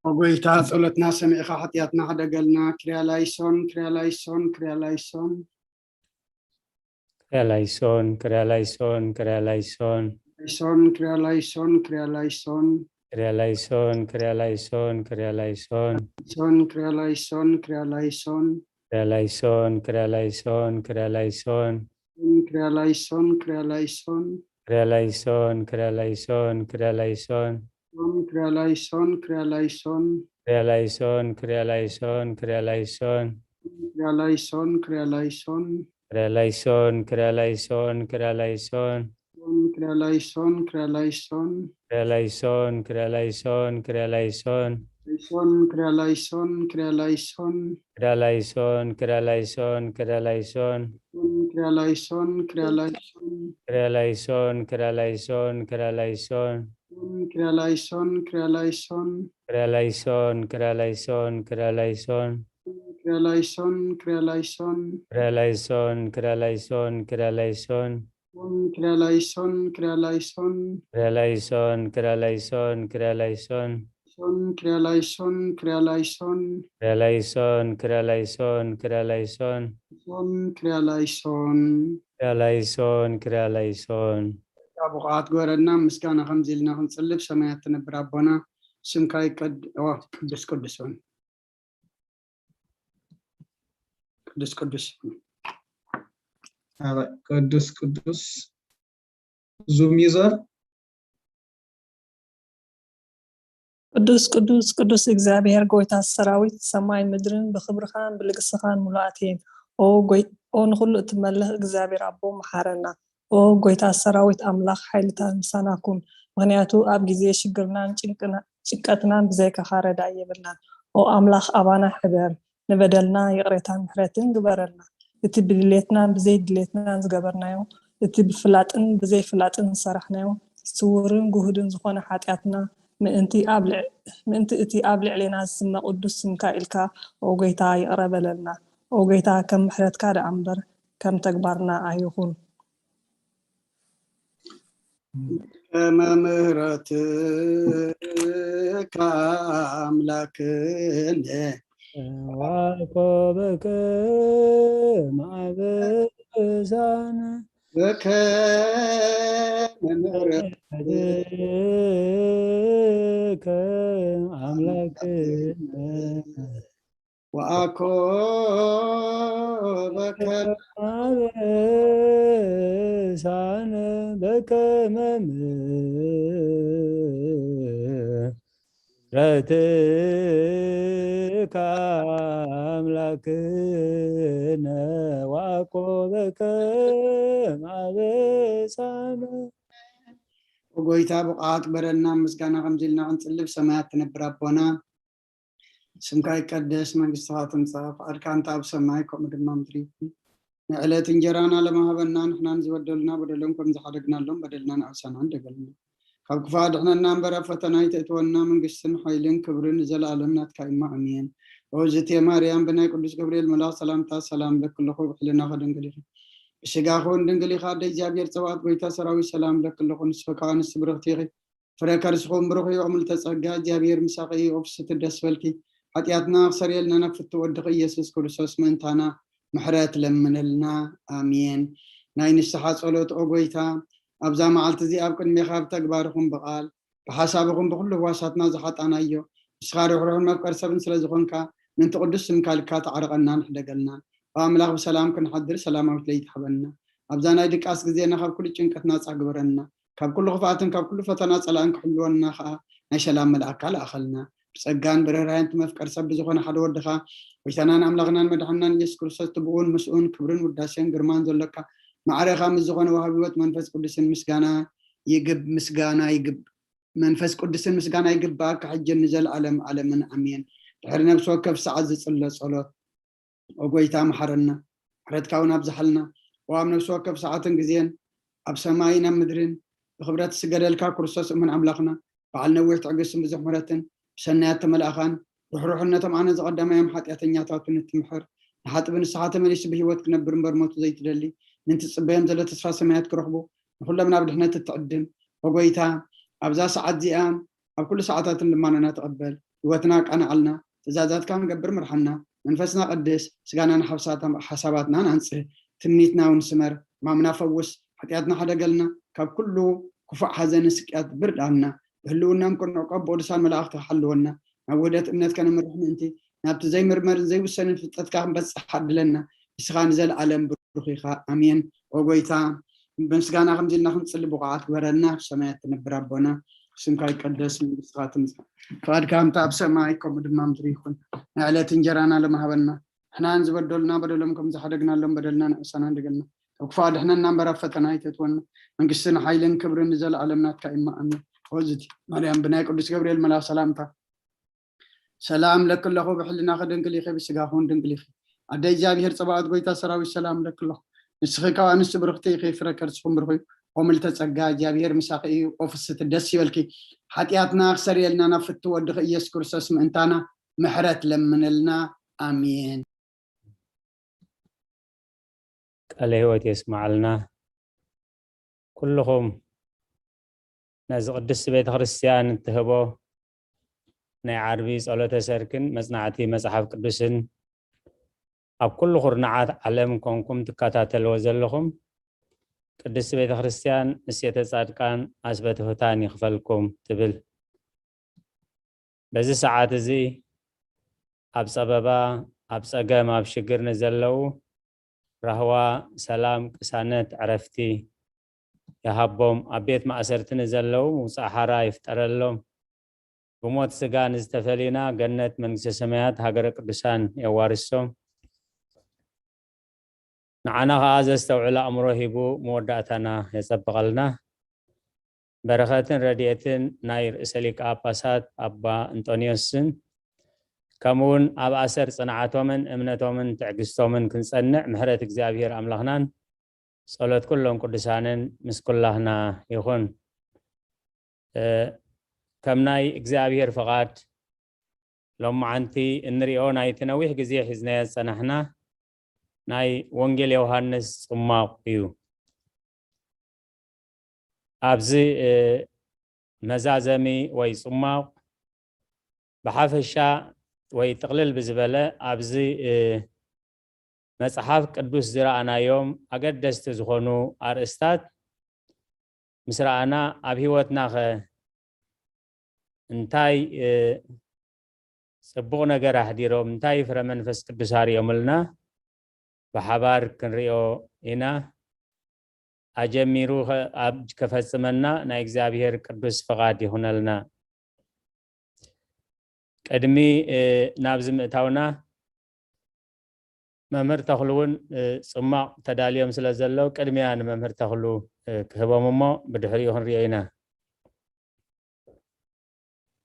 ኦ ጎይታ ጸሎትና ሰሚዕኻ ሓጢኣትና ሕደገልና። ክርያ ላይሶን፣ ክርያ ላይሶን፣ ክርያ ላይሶን። ክርያ ላይሶን፣ ክርያ ላይሶን፣ ክርያ ላይሶን። ላይሶን፣ ክርያ ላይሶን፣ ክርያ ላይሶን። ክርያ ላይሶን፣ ክርያ ላይሶን፣ ክርያ ላይሶን። ሶን፣ ክርያ ላይሶን፣ ክርያ ላይሶን። ክርያ ላይሶን፣ ክርያ ላይሶን፣ ክርያ ላይሶን። ክርያ ላይሶን፣ ክርያ ላይሶን። ክርያ ላይሶን፣ ክርያ ላይሶን፣ ክርያ ላይሶን። ሶን፣ ክርያ ላይሶን፣ ክርያ ላይሶን። ክርያ ላይሶን፣ ክርያ ላይሶን፣ ክርያ ላይሶን። ክርያ ላይሶን፣ ክርያ ላይሶን። ክርያ ላይሶን፣ ክርያ ላይሶን፣ ክርያ ላይሶን። ሶን፣ ክርያ ላይሶን፣ ክርያ ላይሶን። ክርያ ላይሶን፣ ክርያ ላይሶን፣ ክርያ ላይሶን። ላይሶን፣ ክርያ ላይሶን፣ ክርያ ላይሶን። ክርያ ላይሶን፣ ክርያ ላይሶን፣ ክርያ ላይሶን። ሶን፣ ክርያ ላይሶን፣ ክርያ ላይሶን። ክርያ ላይሶን፣ ክርያ ላይሶን፣ ክርያ ላይሶን። ሶን፣ ክርያ ላይሶን፣ ክርያ ላይሶን። ክርያ ላይሶን፣ ክርያ ላይሶን፣ ክርያ ላይሶን። ክርያ ላይሶን፣ ክርያ ላይሶን። ክርያ ላይሶን፣ ክርያ ላይሶን፣ ክርያ ላይሶን። ሶን፣ ክርያ ላይሶን፣ ክርያ ላይሶን። ክርያ ላይሶን፣ ክርያ ላይሶን፣ ክርያ ላይሶን። ሶን፣ ክርያ ላይሶን፣ ክርያ ላይሶን። ክርያ ላይሶን፣ ክርያ ላይሶን፣ ክርያ ላይሶን። ሶን፣ ክርያ ላይሶን። ክርያ ላይሶን፣ ክርያ ላይሶን። ብቕዓት ግበረልና። ምስጋና ከምዚ ኢልና ክንጽልብ። ሰማያት ትነብር ኣቦና፣ ስምካ ይቀድ-፣ ኦ፣ ቅዱስ ቅዱስ ውን። ቅዱስ ቅዱስ። ኣረ፣ ቅዱስ ቅዱስ። ዙም ዩዘር። ቅዱስ ቅዱስ ቅዱስ እግዚኣብሔር ጎይታ ሰራዊት፣ ሰማይ ምድርን ብኽብርኻን ብልግስኻን ምሉኣት እየን። ኦ ጎይ-፣ ኦ ንኹሉ እትመልኽ እግዚኣብሔር ኣቦ፣ መሓረና። ኦ ጎይታ ሰራዊት ኣምላኽ፣ ሓይልታት ምሳና ኩን፣ ምኽንያቱ ኣብ ግዜ ሽግርናን ጭንቅና-፣ ጭንቀትናን ብዘይካኻ ረዳኢ የብልናን። ኦ ኣምላኽ፣ ኣባና ሕደር፣ ንበደልና ይቕሬታን ምሕረትን ግበረልና። እቲ ብድሌትናን ብዘይድሌትናን ዝገበርናዮ፣ እቲ ብፍላጥን ብዘይፍላጥን ዝሰራሕናዮ፣ ስውርን ግሁድን ዝኾነ ሓጢኣትና ምእንቲ ኣብ ልዕ-፣ ምእንቲ እቲ ኣብ ልዕሌና ዝስመ ቅዱስ ስምካ ኢልካ፣ ኦ ጎይታ፣ ይቕረ በለልና። ኦ ጎይታ፣ ከም ምሕረትካ ደኣ እምበር ከም ተግባርና ኣይኹን። ከመ ምሕረትካ ኣምላክነ። ዋኮ በከ ማበሳነ በከመ ምሕረትከ ኣምላክነ። ወአኮ በከመ አበሳነ በከመ ምሕረትከ አምላክነ ወአኮ በከመ አበሳነ። ጎይታ ብቕዓት ግበረልና፣ ምስጋና ከምዚ ኢልና ክንጽሊ። ብሰማያት ትነብር ኣቦና፣ ስምካ ይቀደስ፣ መንግስትኻ ትምጻእ፣ ፍቓድካ እንተ ኣብ ሰማይ ከምኡ ድማ ምድሪ ይኹን። ንዕለት እንጀራና ለማህበና፣ ንሕና ንዝበደሉና በደሎም ከም ዝሓደግናሎም በደልና ንኣሳና እንደገልና። ካብ ክፉእ ኣድሕነና እምበር ኣብ ፈተና ኣይተእትወና፣ መንግስትን ሓይልን ክብርን ንዘለኣለም ናትካ እማ ኣሜን። ኦዝቴ ማርያም ብናይ ቅዱስ ገብርኤል መልኣኽ ሰላምታ ሰላም ለክለኹ ብሕልና ከደንግል ኢኺ። ብስጋ ኹን ድንግል ኢኻ ኣደ እግዚኣብሔር ጸባኦት ጎይታ ሰራዊት ሰላም ለክለኹ። ንስኺ ከኣ ንስቲ ብርኽቲ ኢኺ። ፍረ ከርስኹም ብሩኽ እዩ፣ ምልተ ጸጋ እግዚኣብሔር ምሳኺ እዩ። ኦፍስቲ ደስ በልኪ፣ ሓጢኣትና ክሰርየልና ናብ ፍቱ ወድኺ ኢየሱስ ክርስቶስ ምእንታና ምሕረት ለምነልና። ኣሜን። ናይ ንስሓ ጸሎት ኦ ጎይታ፣ ኣብዛ መዓልቲ እዚኣ ኣብ ቅድሜኻ ብተግባርኹም ብቓል ብሓሳብኹም ብኹሉ ህዋሳትና ዝሓጣናዮ ንስኻ ርሕሩሕን መፍቀር ሰብን ስለ ዝኾንካ ምእንቲ ቅዱስ ስምካ ልካ ተዓርቐና ንሕደገልና። ኦ ኣምላኽ ብሰላም ክንሓድር ሰላማዊት ለይቲ ሃበና። ኣብዛ ናይ ድቃስ ግዜና ካብ ኩሉ ጭንቀት ናጻ ግበረና። ካብ ኩሉ ክፍኣትን ካብ ኩሉ ፈተና ጸላእን ክሕልወና ከኣ ናይ ሰላም መልኣካ ለኣኸልና። ብጸጋን ብርህራሄን እቲ መፍቀር ሰብ ብዝኾነ ሓደ ወድኻ ጎይታናን ኣምላኽናን መድሓንናን ኢየሱስ ክርስቶስ ትብኡን ምስኡን ክብርን ውዳሴን ግርማን ዘሎካ ማዕረኻ ምስ ዝኾነ ወሃቢ ህይወት መንፈስ ቅዱስን ምስጋና ይግብ ምስጋና ይግብ መንፈስ ቅዱስን ምስጋና ይግባኣካ ሕጂ ንዘለኣለም ኣለምን ኣሜን። ድሕሪ ነብሲ ወከፍ ሰዓት ዝጽለ ጸሎት። ኦ ጎይታ መሓረና፣ ምሕረትካ እውን ኣብዝሓልና። ኦ ኣብ ነብሲ ወከፍ ሰዓትን ግዜን ኣብ ሰማይን ኣብ ምድርን ብክብረት ዝስገደልካ ክርስቶስ እሙን ኣምላኽና፣ በዓል ነዊሕ ትዕግስትን ብዙሕ ምሕረትን፣ ብሰናያት ተመልኣኻን ርሕሩሕነቶም ኣነ ዝቐዳማዮም ሓጢኣተኛታቱን እትምሕር፣ ንሓጥቢ ንስኻ ተመሊሱ ብህይወት ክነብር እምበር ሞቱ ዘይትደሊ፣ ምእንቲ ዝጽበዮም ዘሎ ተስፋ ሰማያት ክረኽቡ ንኹሎም ናብ ድሕነት እትዕድም። ኦ ጎይታ፣ ኣብዛ ሰዓት እዚኣን ኣብ ኩሉ ሰዓታትን ልማኖና ተቐበል። ህይወትና ኣቃንዓልና፣ ትእዛዛትካ ክንገብር ምርሓና። መንፈስና ቀድስ፣ ስጋና ንሓሳባትናን ኣንጽህ፣ ትምኒትና እውን ስመር፣ ሕማምና ፈውስ፣ ሓጢኣትና ሓደገልና፣ ካብ ኩሉ ክፉእ ሓዘንን ስቅያት ብርዳና። ብህልውናም ክንዕቆ ብቅዱሳን መላእኽትኻ ሓልወና። ናብ ውህደት እምነት ከነምርሕ ምእንቲ፣ ናብቲ ዘይምርመርን ዘይውሰንን ፍልጠትካ ክንበጽሕ ዓድለና። ንስኻ ንዘለኣለም ብሩኽ ኢኻ። ኣሜን። ኦ ጎይታ፣ ብምስጋና ከምዚ ኢልና ክንጽሊ ብቑዓት ግበረና። ኣብ ሰማያት ትነብር ኣቦና፣ ስምካ ይቀደስ፣ መንግስትኻ ትምጻእ፣ ፍቓድካ ከምቲ ኣብ ሰማይ ከምኡ ድማ ምድሪ ይኹን። ናይ ዕለት እንጀራና ሎሚ ሃበና። ንሕና ንዝበደሉና በደሎም ከም ዝሓደግናሎም በደልና ንዕሰና እንደገልና። ካብ ክፉእ ኣድሕነና እምበር ኣብ ፈተና ኣይተእትወና። መንግስትን ሓይልን ክብርን ንዘለኣለም ናትካ እዩ እሞ ኣሜን። ኦዝቲ ማርያም ብናይ ቅዱስ ገብርኤል መልኣኽ ሰላምታ ሰላም ለኪ ኣለኹ፣ ብሕልናኺ ድንግል ኢኺ፣ ብስጋኺ እውን ድንግል ኢኺ። ኣደ እግዚኣብሔር ጸባኦት፣ ጎይታ ሰራዊት፣ ሰላም ለኪ ኣለኹ። ንስኺ ካብ ኣንስቲ ብርኽቲ ኢኺ፣ ፍረ ከርስኺ እውን ብሩኽ እዩ። ኦ ምልዕተ ጸጋ፣ እግዚኣብሔር ምሳኺ እዩ። ኦ ፍስቲ ደስ ይበልኪ። ሓጢኣትና ክሰርየልና ናብ ፍቱ ወድኺ ኢየሱስ ክርስቶስ ምእንታና ምሕረት ለምንልና። ኣሜን። ቃለ ህይወት የስምዓልና። ኩልኹም ነዚ ቅድስቲ ቤተ ክርስቲያን እትህቦ ናይ ዓርቢ ጸሎተ ሰርክን መጽናዕቲ መጽሓፍ ቅዱስን ኣብ ኩሉ ኩርናዓት ዓለም ኮንኩም ትከታተልዎ ዘለኹም ቅድስቲ ቤተ ክርስቲያን እሴተ ጻድቃን ኣስበ ትሑታን ይኽፈልኩም ትብል። በዚ ሰዓት እዚ ኣብ ጸበባ፣ ኣብ ጸገም፣ ኣብ ሽግር ንዘለዉ ራህዋ፣ ሰላም፣ ቅሳነት፣ ዕረፍቲ ይሃቦም። ኣብ ቤት ማእሰርቲ ንዘለዉ ምውጻእ ሓራ ይፍጠረሎም። ብሞት ስጋ ንዝተፈሊና ገነት መንግስተ ሰማያት ሃገረ ቅዱሳን የዋርሶም። ንዓና ኸኣ ዘስተውዕል ኣእምሮ ሂቡ መወዳእታና የጸብቐልና። በረኸትን ረድኤትን ናይ ርእሰ ሊቀ ጳጳሳት ኣባ እንጦንዮስን ከምኡውን ኣብ ኣሰር ጽንዓቶምን እምነቶምን ትዕግስቶምን ክንጸንዕ ምሕረት እግዚኣብሔር ኣምላኽናን ጸሎት ኩሎም ቅዱሳንን ምስ ኩላህና ይኹን። እ፣ ከም ናይ እግዚኣብሔር ፍቓድ ሎማዓንቲ እንሪኦ ናይቲ ነዊሕ ግዜ ሒዝናዮ ዝጸናሕና ናይ ወንጌል ዮሃንስ ጽማቕ እዩ። ኣብዚ መዛዘሚ ወይ ጽማቕ ብሓፈሻ ወይ ጥቕልል ብዝበለ ኣብዚ መጽሓፍ ቅዱስ ዝረኣናዮም ኣገደስቲ ዝኾኑ ኣርእስታት ምስ ረኣና ኣብ ህይወትናኸ እንታይ ጽቡቕ ነገር ኣሕዲሮም እንታይ ፍረ መንፈስ ቅዱስ ኣርእዮምልና ብሓባር ክንሪኦ ኢና። ኣጀሚሩ ከፈፅመና ናይ እግዚኣብሔር ቅዱስ ፍቓድ ይኹነልና። ቅድሚ ናብዚ ምእታውና መምህር ተኽሉ እውን ፅማቕ ተዳልዮም ስለ ዘለዉ ቅድሚያ ንመምህር ተኽሉ ክህቦም እሞ ብድሕሪኡ ክንሪኦ ኢና።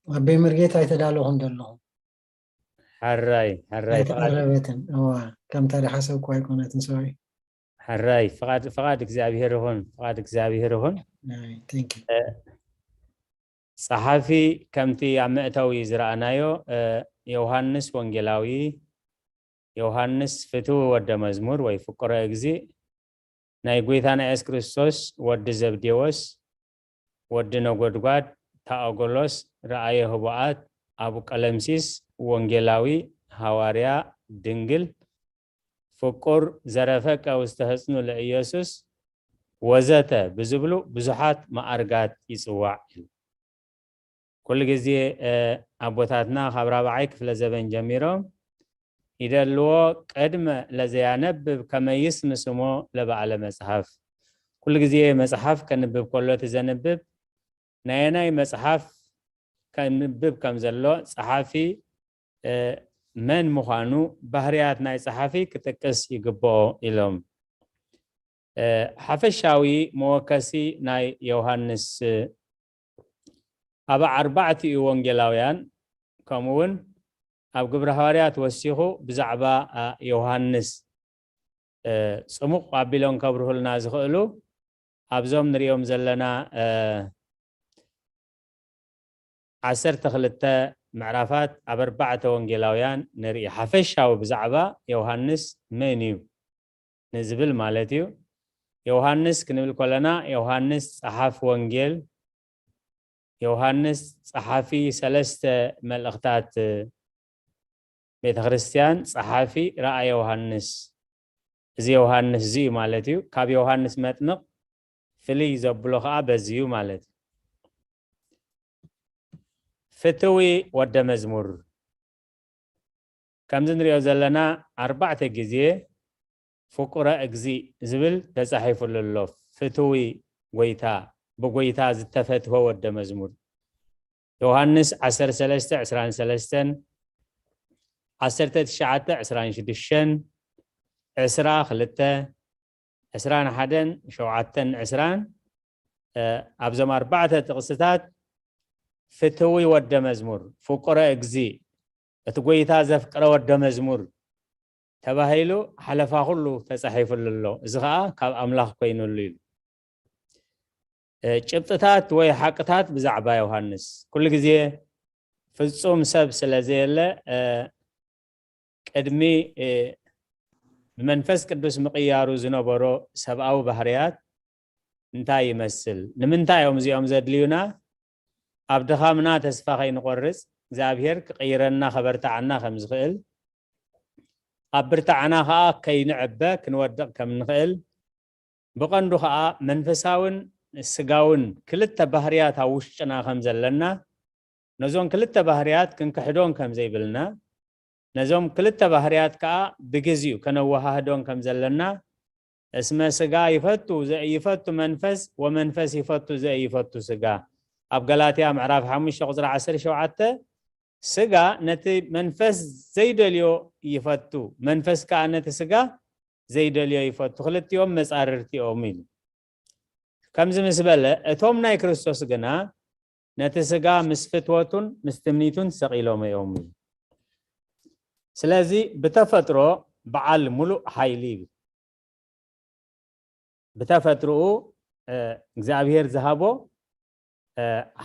ኣበይ መርጌታ ኣይተዳለኹም ዘለኹም። ሕራይ ሕራይ ፍቓድ- ኣይተቐረበትን። እዋ፣ ከምታ ዝሓሰብኩ ኣይኮነትን። ሶሪ። ሕራይ ፍቓድ ፍቓድ እግዚኣብሔር ይኹን፣ ፍቓድ እግዚኣብሔር ይኹን። ኣይ፣ thank you። ጸሓፊ ከምቲ ኣብ መእተዊ ዝረኣናዮ ዮሃንስ ወንጌላዊ፣ ዮሃንስ ፍትዊ ወደ መዝሙር ወይ ፍቁረ እግዚእ፣ ናይ ጐይታና የሱስ ክርስቶስ ወዲ ዘብዴዎስ፣ ወዲ ነጎድጓድ፣ ታኦጎሎስ፣ ረኣየ ህቡኣት፣ ኣቡ ቀለምሲስ፣ ወንጌላዊ፣ ሃዋርያ፣ ድንግል፣ ፍቁር፣ ዘረፈቀ ውስተ ህጽኑ ለኢየሱስ ወዘተ ብዝብሉ ብዙሓት መኣርጋት ይጽዋዕ። ኩሉ ግዜ ኣቦታትና ካብ ራብዓይ ክፍለ ዘበን ጀሚሮም ይደልዎ ቅድመ ለዘያነብብ ከመይስ ምስሞ ለበዓለ መጽሐፍ። ኩሉ ግዜ መጽሓፍ ከንብብ ከሎ እቲ ዘንብብ ናየናይ መጽሓፍ ከንብብ ከም ዘሎ ጸሓፊ መን ምዃኑ ባህርያት ናይ ጸሓፊ ክጥቅስ ይግብኦ ኢሎም። ሓፈሻዊ መወከሲ ናይ ዮሃንስ ኣብ ኣርባዕቲኡ ወንጌላውያን ከምኡ እውን ኣብ ግብረ ሃዋርያት ወሲኹ ብዛዕባ ዮሃንስ ፅሙቕ ኣቢሎም ከብርሁልና ዝኽእሉ ኣብዞም ንሪኦም ዘለና ዓሰርተ ክልተ ምዕራፋት ኣብ ኣርባዕተ ወንጌላውያን ንርኢ። ሓፈሻዊ ብዛዕባ ዮሃንስ መን እዩ ንዝብል ማለት እዩ። ዮሃንስ ክንብል ከለና ዮሃንስ ጸሓፍ ወንጌል፣ ዮሃንስ ጸሓፊ ሰለስተ መልእኽታት ቤተ ክርስቲያን፣ ጸሓፊ ረኣ ዮሃንስ፣ እዚ ዮሃንስ እዚ እዩ ማለት እዩ። ካብ ዮሃንስ መጥምቕ ፍልይ ዘብሎ ኸዓ በዚ እዩ ማለት እዩ። ፍትዊ ወደ መዝሙር ከምዚ ንሪኦ ዘለና ኣርባዕተ ግዜ ፍቁረ እግዚእ ዝብል ተጻሒፉሉ ኣሎ። ፍትዊ ጎይታ፣ ብጎይታ ዝተፈትወ ወደ መዝሙር። ዮሃንስ ዓሰርተ ሰለስተ ዕስራን ሰለስተን፣ ዓሰርተ ትሽዓተ ዕስራን ሽዱሽተን፣ ዕስራ ክልተ፣ ዕስራን ሓደን፣ ሸውዓተን፣ ዕስራን፣ ኣብዞም ኣርባዕተ ጥቕስታት ፍትዊ ወደ መዝሙር፣ ፍቁረ እግዚእ፣ እቲ ጎይታ ዘፍቅረ ወደ መዝሙር ተባሂሉ ሓለፋ ኩሉ ተጻሒፉሉ ኣሎ። እዚ ኸዓ ካብ ኣምላኽ ኮይኑሉ ኢሉ። ጭብጥታት ወይ ሓቅታት ብዛዕባ ዮሃንስ ኩሉ ግዜ ፍጹም ሰብ ስለ ዘየለ ቅድሚ ብመንፈስ ቅዱስ ምቕያሩ ዝነበሮ ሰብኣዊ ባህርያት እንታይ ይመስል? ንምንታይ እዮም እዚኦም ዘድልዩና? ኣብ ድኻምና ተስፋ ከይንቆርጽ እግዚኣብሔር ክቕይረና ከበርትዓና ከም ዝኽእል፣ ኣብ ብርትዓና ኸኣ ከይንዕበ ክንወድቕ ከም ንኽእል፣ ብቐንዱ ኸኣ መንፈሳውን ስጋውን ክልተ ባህርያት ኣብ ውሽጥና ከም ዘለና፣ ነዞም ክልተ ባህርያት ክንክሕዶን ከም ዘይብልና፣ ነዞም ክልተ ባህርያት ከኣ ብግዚኡ ከነወሃህዶን ከም ዘለና፣ እስመ ስጋ ይፈቱ ዘኢይፈቱ መንፈስ ወመንፈስ ይፈቱ ዘኢይፈቱ ስጋ። ኣብ ገላትያ ምዕራፍ ሓሙሽተ ቁጽሪ ዓሰርተ ሸውዓተ ስጋ ነቲ መንፈስ ዘይደልዮ ይፈቱ፣ መንፈስ ከኣ ነቲ ስጋ ዘይደልዮ ይፈቱ፣ ክልቲኦም መጻርርቲ እዮም ኢሉ። ከምዚ ምስ በለ እቶም ናይ ክርስቶስ ግና ነቲ ስጋ ምስ ፍትወቱን ምስ ትምኒቱን ሰቒሎም እዮም። ስለዚ ብተፈጥሮ በዓል ሙሉእ ሓይሊ እዩ። ብተፈጥሮኡ እግዚኣብሔር ዝሃቦ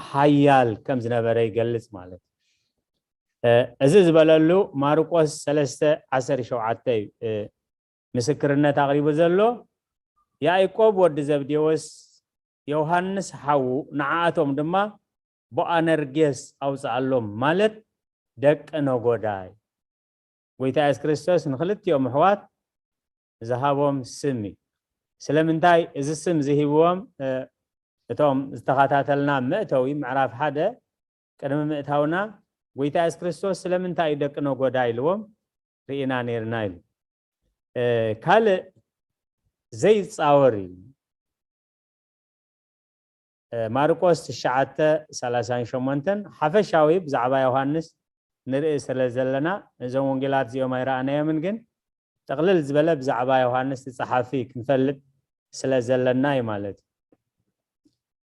ሓያል ከም ዝነበረ ይገልጽ ማለት እዩ። እዚ ዝበለሉ ማርቆስ ሰለስተ ዓሰርተ ሸውዓተ እዩ ምስክርነት ኣቕሪቡ ዘሎ። ያዕቆብ ወዲ ዘብዴዎስ፣ ዮሃንስ ሓዉ፣ ንዓኣቶም ድማ ቦኣነርጌስ ኣውፅኣሎም፣ ማለት ደቂ ነጎዳይ። ጎይታ የሱስ ክርስቶስ ንክልቲኦም ኣሕዋት ዝሃቦም ስም እዩ። ስለምንታይ እዚ ስም ዝሂብዎም? እቶም ዝተኸታተልና መእተዊ ምዕራፍ ሓደ ቅድሚ ምእታውና ጎይታ የሱስ ክርስቶስ ስለምንታይ እዩ ደቂ ነጎዳ ኢልዎም ርኢና ነይርና ኢሉ። ካልእ ዘይፃወር እዩ። ማርቆስ ትሽዓተ ሰላሳን ሸሞንተን ሓፈሻዊ ብዛዕባ ዮሃንስ ንርኢ ስለ ዘለና፣ እዞም ወንጌላት እዚኦም ኣይረኣናዮምን፣ ግን ጥቕልል ዝበለ ብዛዕባ ዮሃንስ እቲ ጸሓፊ ክንፈልጥ ስለ ዘለና እዩ ማለት እዩ።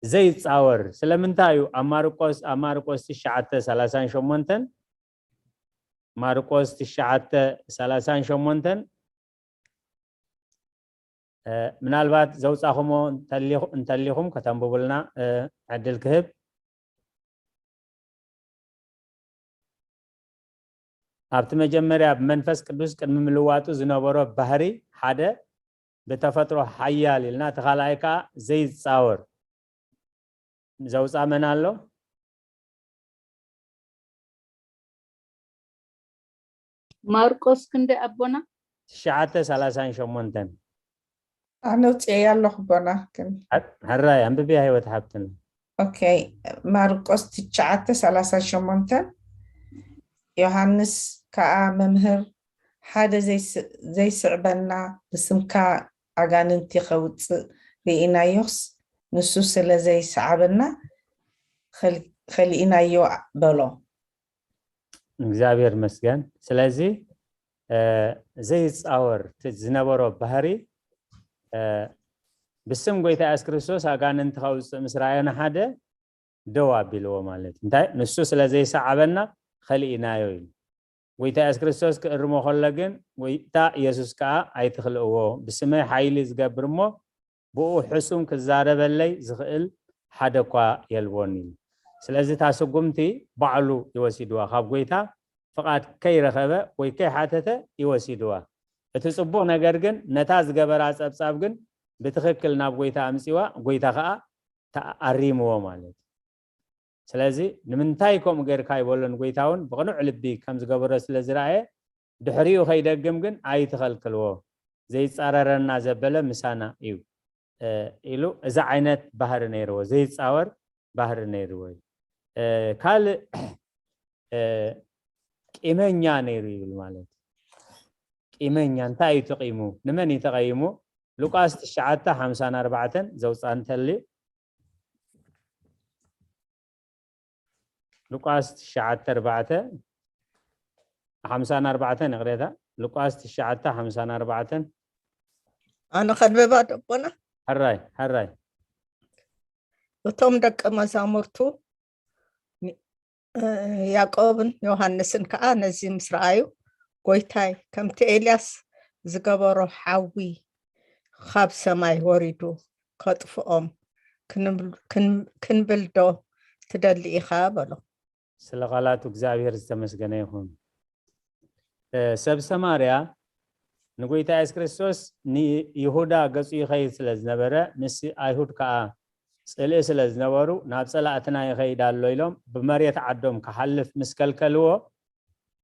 ዘይጻወር ስለምንታይ እዩ? ኣብ ማርቆስ ኣብ ማርቆስ ትሽዓተ ሰላሳን ሸሞንተን ማርቆስ ትሽዓተ ሰላሳን ሸሞንተን ምናልባት ዘውፃኹሞ እንተሊኹም ከተንብቡልና ዕድል ክህብ። ኣብቲ መጀመርያ ብመንፈስ ቅዱስ ቅድሚ ምልዋጡ ዝነበሮ ባህሪ ሓደ ብተፈጥሮ ሓያል ኢልና፣ እቲ ካልኣይ ከዓ ዘይፃወር ዘውፃ መን ኣሎ? ማርቆስ ክንደ ኣቦና? ትሽዓተ ሰላሳን ሸሞንተን ኣነ ውፅኤ ኣለኹ ኣቦና። ግን ሕራይ ኣንብብያ ህይወት ሓብትና። ኦኬ፣ ማርቆስ ትሽዓተ ሰላሳን ሸሞንተን ዮሃንስ ከዓ መምህር ሓደ ዘይስዕበና ብስምካ ኣጋንንቲ ከውፅእ ርኢናዮስ ንሱ ስለ ዘይሰዓበና ከሊኢናዮ በሎ። እግዚኣብሔር መስገን። ስለዚ ዘይፃወር ዝነበሮ ባህሪ ብስም ጎይታ የሱስ ክርስቶስ ኣጋንንቲ ከውፅእ ምስ ረኣዮ ንሓደ ደው ኣቢልዎ ማለት እዩ። እንታይ ንሱ ስለ ዘይሰዓበና ከሊኢናዮ ኢሉ። ጎይታ የሱስ ክርስቶስ ክእርሞ ከሎ ግን ጎይታ የሱስ ከዓ ኣይትኽልእዎ፣ ብስመይ ሓይሊ ዝገብር እሞ ብኡ ሕሱም ክዛረበለይ ዝኽእል ሓደ እኳ የልቦን ኢሉ። ስለዚ እታ ስጉምቲ ባዕሉ ይወሲድዋ፣ ካብ ጎይታ ፍቓድ ከይረኸበ ወይ ከይሓተተ ይወሲድዋ። እቲ ጽቡቕ ነገር ግን ነታ ዝገበራ ጸብጻብ ግን ብትኽክል ናብ ጎይታ ኣምጺዋ፣ ጎይታ ከዓ ኣሪምዎ ማለት እዩ። ስለዚ ንምንታይ ከምኡ ጌርካ ይበሎ ንጎይታ እውን ብቕኑዕ ልቢ ከም ዝገበሮ ስለ ዝረኣየ ድሕሪኡ ከይደግም ግን ኣይትኸልክልዎ፣ ዘይፃረረና ዘበለ ምሳና እዩ ኢሉ እዚ ዓይነት ባህሪ ነይርዎ፣ ዘይፃወር ባህሪ ነይርዎ እዩ። ካልእ ቂመኛ ነይሩ ይብል ማለት እዩ። ቂመኛ እንታይ እዩ ተቂሙ? ንመን እዩ ተቀይሙ? ሉቃስ ትሽዓተ ሓምሳን ኣርባዕተን ዘውፃ እንተልዩ ሉቃስ ትሽዓተ ኣርባዕተ ሓምሳን ኣርባዕተን ይቕሬታ፣ ሉቃስ ትሽዓተ ሓምሳን ኣርባዕተን ኣነ ከንብባ ደቦና። ሕራይ ሕራይ። እቶም ደቀ መዛሙርቱ ያዕቆብን ዮሃንስን ከዓ ነዚ ምስ ረኣዩ፣ ጎይታይ፣ ከምቲ ኤልያስ ዝገበሮ ሓዊ ካብ ሰማይ ወሪዱ ከጥፍኦም ክንብል ዶ ትደሊ ኢኻ? በሎ። ስለ ቃላቱ እግዚኣብሔር ዝተመስገነ ይኹን። ሰብ ሰማርያ ንጎይታ የሱስ ክርስቶስ ንይሁዳ ገጹ ይኸይድ ስለ ዝነበረ፣ ምስ ኣይሁድ ከዓ ጽልኢ ስለ ዝነበሩ፣ ናብ ጸላእትና ይኸይድ ኣሎ ኢሎም ብመሬት ዓዶም ክሓልፍ ምስ ከልከልዎ፣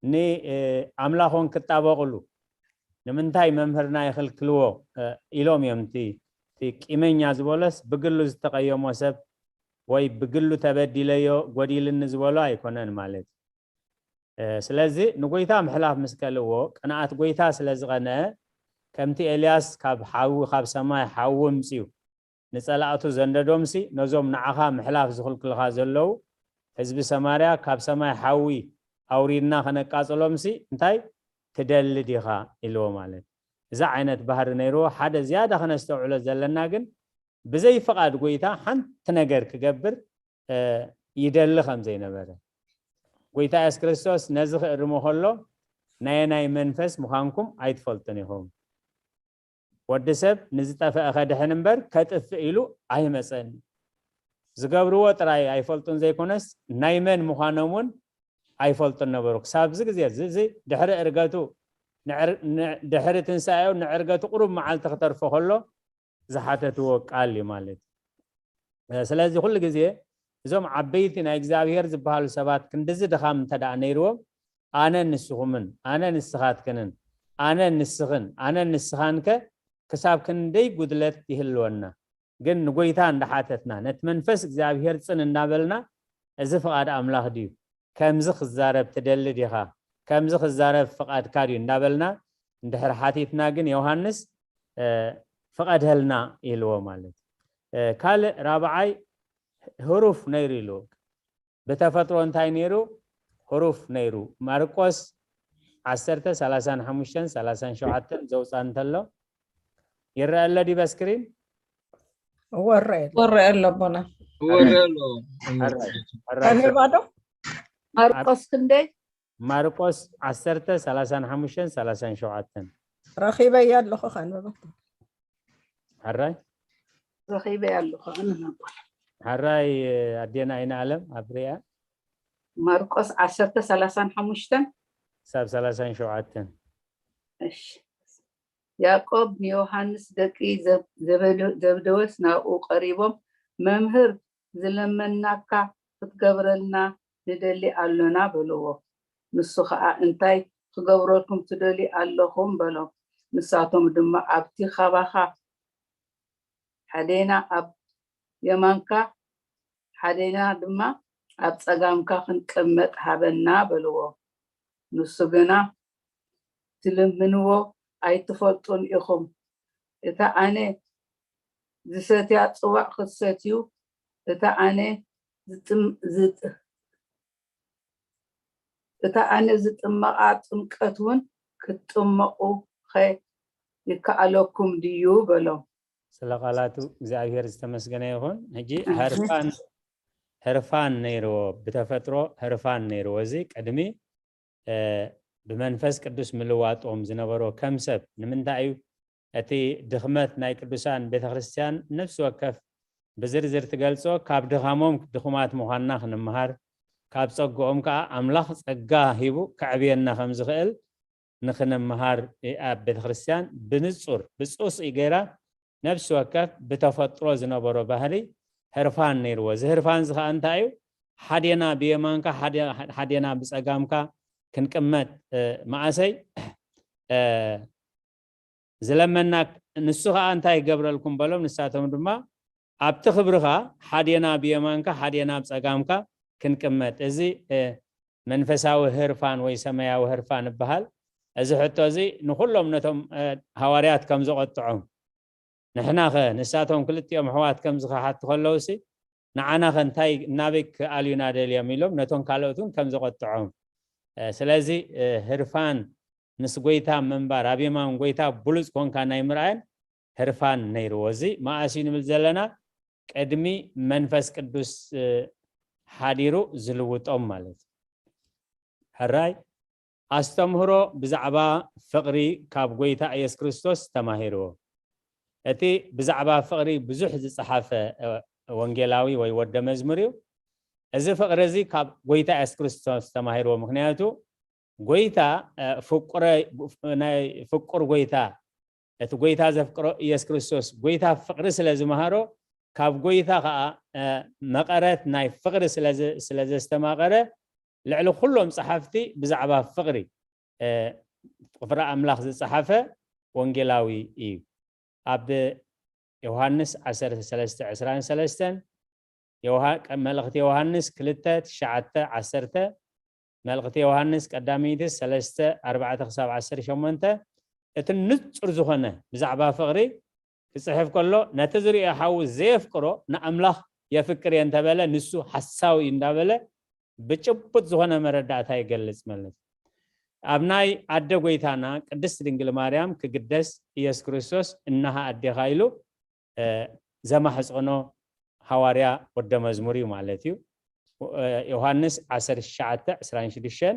ንኣምላኾም ክጣበቕሉ፣ ንምንታይ መምህርና ይኽልክልዎ ኢሎም እዮም። እቲ ቂመኛ ዝበሎስ ብግሉ ዝተቐየሞ ሰብ ወይ ብግሉ ተበዲለዮ ጎዲልኒ ዝበሎ ኣይኮነን ማለት እዩ። ስለዚ ንጎይታ ምሕላፍ ምስ ከልእዎ፣ ቅንኣት ጎይታ ስለ ዝቐንአ፣ ከምቲ ኤልያስ ካብ ሓዊ፣ ካብ ሰማይ ሓዊ ኣምጺኡ ንጸላእቱ ዘንደዶምሲ፣ ነዞም ንዓኻ ምሕላፍ ዝኽልክልኻ ዘለዉ ህዝቢ ሰማርያ ካብ ሰማይ ሓዊ ኣውሪድና ከነቃጽሎምሲ እንታይ ትደሊ ዲኻ? ኢልዎ ማለት። እዚ ዓይነት ባህሪ ነይርዎ። ሓደ ዝያዳ ከነስተውዕሎ ዘለና ግን ብዘይ ፍቓድ ጎይታ ሓንቲ ነገር ክገብር ይደሊ ከም ዘይነበረ፣ ጎይታ የሱስ ክርስቶስ ነዚ ክእርሞ ከሎ ናየናይ መንፈስ ምዃንኩም ኣይትፈልጡን ኢኹም። ወዲ ሰብ ንዝጠፍአ ከድሕን እምበር ከጥፍእ ኢሉ ኣይመጸን። ዝገብርዎ ጥራይ ኣይፈልጡን ዘይኮነስ ናይ መን ምዃኖም እውን ኣይፈልጡን ነበሩ። ክሳብ እዚ ግዜ እዚ፣ እዚ ድሕሪ ዕርገቱ፣ ንዕር-፣ ን-፣ ድሕሪ ትንሳኤኡ ንዕርገቱ ቁሩብ መዓልቲ ክተርፎ ከሎ ዝሓተትዎ ቃል እዩ ማለት እዩ። ስለዚ ኩሉ ግዜ እዞም ዓበይቲ ናይ እግዚኣብሔር ዝበሃሉ ሰባት ክንድዚ ድኻም እንተ ደኣ ነይርዎም፣ ኣነ ንስኹምን፣ ኣነ ንስኻትክንን፣ ኣነ ንስኽን፣ ኣነ ንስኻንከ ክሳብ ክንደይ ጉድለት ይህልወና? ግን ንጎይታ እንዳሓተትና፣ ነቲ መንፈስ እግዚኣብሔር ጽን እንዳበልና፣ እዚ ፍቓድ ኣምላኽ ድዩ? ከምዚ ክዛረብ ትደሊ ዲኻ? ከምዚ ክዛረብ ፍቓድካ ድዩ? እንዳበልና እንድሕር ሓቲትና ግን ዮሃንስ፣ እ፣ ፍቐደልና ኢልዎ ማለት እዩ። እ፣ ካልእ ራብዓይ ህሩፍ ነይሩ ኢልዎ። ብተፈጥሮ እንታይ ነይሩ? ህሩፍ ነይሩ። ማርቆስ ዓሰርተ፣ ሰላሳን ሓሙሽተን፣ ሰላሳን ሸውዓተን ዘውፅኣ እንተሎ ይረአ ኣሎ ድዩ በስክሪን? እወ፣ እረአ ኣሎ። ወረአ ኣሎ ኣቦና። ወረ ኣሎ። ሕራይ፣ ሕራይ። ከንብባ ዶ? ማርቆስ ክንደይ? ማርቆስ ዓሰርተ፣ ሰላሳን ሓሙሽተን፣ ሰላሳን ሸውዓተን። ረኺበያ ኣለኹ፣ ከንብባ። ሕራይ፣ ረኺበያ ኣለኹ፣ ኣነ ነቦ። ሕራይ፣ ኣዴና ኣይነ ኣለም ኣብርያ። ማርቆስ ዓሰርተ፣ ሰላሳን ሓሙሽተን። ክሳብ ሰላሳን ሸውዓተን። እሺ። ያዕቆብ ንዮሃንስ ደቂ ዘብ-፣ ዘበደ-፣ ዘብደዎስ ናብኡ ቀሪቦም፣ "መምህር፣ ዝለመንናካ ክትገብረልና ንደሊ ኣሎና" በልዎ። ንሱ ኸኣ፣ "እንታይ ክገብረልኩም ትደልዩ ኣለኹም?" በሎም። ንሳቶም ድማ፣ "ኣብቲ ካባኻ ሓዴና ኣብ የማንካ፣ ሓዴና ድማ ኣብ ጸጋምካ ክንቅመጥ ሃበና" በልዎ። ንሱ ግና፣ "ትልምንዎ ኣይትፈልጡን ኢኹም። እታ ኣነ ዝሰትያ ጽዋእ ክትሰትዩ፣ እታ ኣነ ዝጥም-፣ ዝጥ-፣ እታ ኣነ ዝጥመቓ ጥምቀት እውን ክትጥመቑ ኸ ይከኣለኩም ድዩ?" በሎም። ስለ ቃላቱ እግዚኣብሔር ዝተመስገነ ይኹን። ሕጂ ህርፋን፣ ህርፋን ነይርዎ፣ ብተፈጥሮ ህርፋን ነይርዎ። እዚ ቅድሚ፣ እ፣ ብመንፈስ ቅዱስ ምልዋጦም ዝነበሮ ከም ሰብ። ንምንታይ እዩ? እቲ ድኽመት ናይ ቅዱሳን ቤተክርስትያን ነፍሲ ወከፍ ብዝርዝር ትገልጾ። ካብ ድኻሞም ድኹማት ምዃንና ክንምሃር፣ ካብ ጸግኦም ከዓ ኣምላኽ ጸጋ ሂቡ ከዕብየና ከም ዝኽእል ንክንምሃር፣ ኣብ ቤተክርስትያን ብንጹር፣ ብጽሱይ ገይራ ነፍሲ ወከፍ ብተፈጥሮ ዝነበሮ ባህሪ ህርፋን ነይርዎ። እዚ ህርፋን እዚ ከዓ እንታይ እዩ? ሓዴና ብየማንካ፣ ሓደ-፣ ሓዴና ብጸጋምካ ክንቅመጥ፣ እ፣ መኣሰይ፣ እ፣ ዝለመና፣ ንሱ ከዓ እንታይ ይገብረልኩም በሎም። ንሳቶም ድማ፣ "ኣብቲ ክብርኻ ሓዴና ብየማንካ፣ ሓዴና ብጸጋምካ ክንቅመጥ።" እዚ፣ እ፣ መንፈሳዊ ህርፋን ወይ ሰማያዊ ህርፋን ይበሃል። እዚ ሕቶ እዚ ንኹሎም ነቶም፣ እ፣ ሃዋርያት ከም ዘቖጥዖም፣ ንሕናኸ ንሳቶም ክልቲኦም ኣሕዋት ከምዚ ክሓቱ ከለውሲ፣ ንዓናኸ እንታይ፣ ናበይ ክኣልዩና ደልዮም ኢሎም ነቶም ካልኦት እውን ከም ዘቖጥዖም። እ፣ ስለዚ፣ እ፣ ህርፋን ምስ ጎይታ ምንባር፣ ኣብ የማን ጎይታ ብሉጽ ኮንካ ናይ ምርኣይን ህርፋን ነይርዎ። እዚ መኣስ እዩ ንብል ዘለና? ቅድሚ መንፈስ ቅዱስ፣ እ፣ ሓዲሩ ዝልውጦም ማለት እዩ። ሕራይ፣ ኣስተምህሮ ብዛዕባ ፍቕሪ ካብ ጎይታ ኢየሱስ ክርስቶስ ተማሂርዎ። እቲ ብዛዕባ ፍቕሪ ብዙሕ ዝጸሓፈ፣ እ፣ ወንጌላዊ ወይ ወደ መዝሙር እዩ። እዚ ፍቕሪ እዚ ካብ ጎይታ ኢየሱስ ክርስቶስ ተማሂርዎ። ምኽንያቱ ጎይታ፣ እ፣ ፍቁረ-፣ ናይ ፍቁር ጎይታ፣ እቲ ጎይታ ዘፍቅሮ ኢየሱስ ክርስቶስ ጎይታ ፍቕሪ ስለ ዝመሃሮ፣ ካብ ጎይታ ኸዓ፣ እ፣ መቐረት ናይ ፍቕሪ ስለ ዝ-፣ ስለ ዘስተማቐረ፣ ልዕሊ ኩሎም ጸሓፍቲ ብዛዕባ ፍቕሪ፣ እ፣ ፍቕሪ ኣምላኽ ዝጸሓፈ ወንጌላዊ እዩ። ኣብ ዮሃንስ ዓሰርተ ሰለስተ ዕስራን ሰለስተን፣ ዮሃ-፣ ቀ-፣ መልእኽቲ ዮሃንስ ክልተ ትሽዓተ ዓሰርተ፣ መልእኽቲ ዮሃንስ ቀዳመይቲ ሰለስተ ኣርባዕተ ክሳብ ዓሰርተ ሸሞንተ፣ እቲ ንጹር ዝኾነ ብዛዕባ ፍቕሪ ክጽሕፍ ከሎ፣ "ነቲ ዝርእዮ ሓዉ ዘየፍቅሮ ንኣምላኽ የፍቅር እየ እንተበለ፣ ንሱ ሓሳዊ እዩ" እንዳበለ ብጭቡጥ ዝኾነ መረዳእታ ይገልጽ ማለት እዩ። ኣብ ናይ ኣደ ጎይታና ቅድስት ድንግል ማርያም ክግደስ ኢየሱስ ክርስቶስ፣ "እነሃ ኣዴኻ" ኢሉ፣ እ፣ ዘማሕጸኖ ሃዋርያ ወደ መዝሙር እዩ ማለት እዩ። እ፣ ዮሃንስ ዓሰርተ ትሽዓተ ዕስራን ሽዱሽተን፣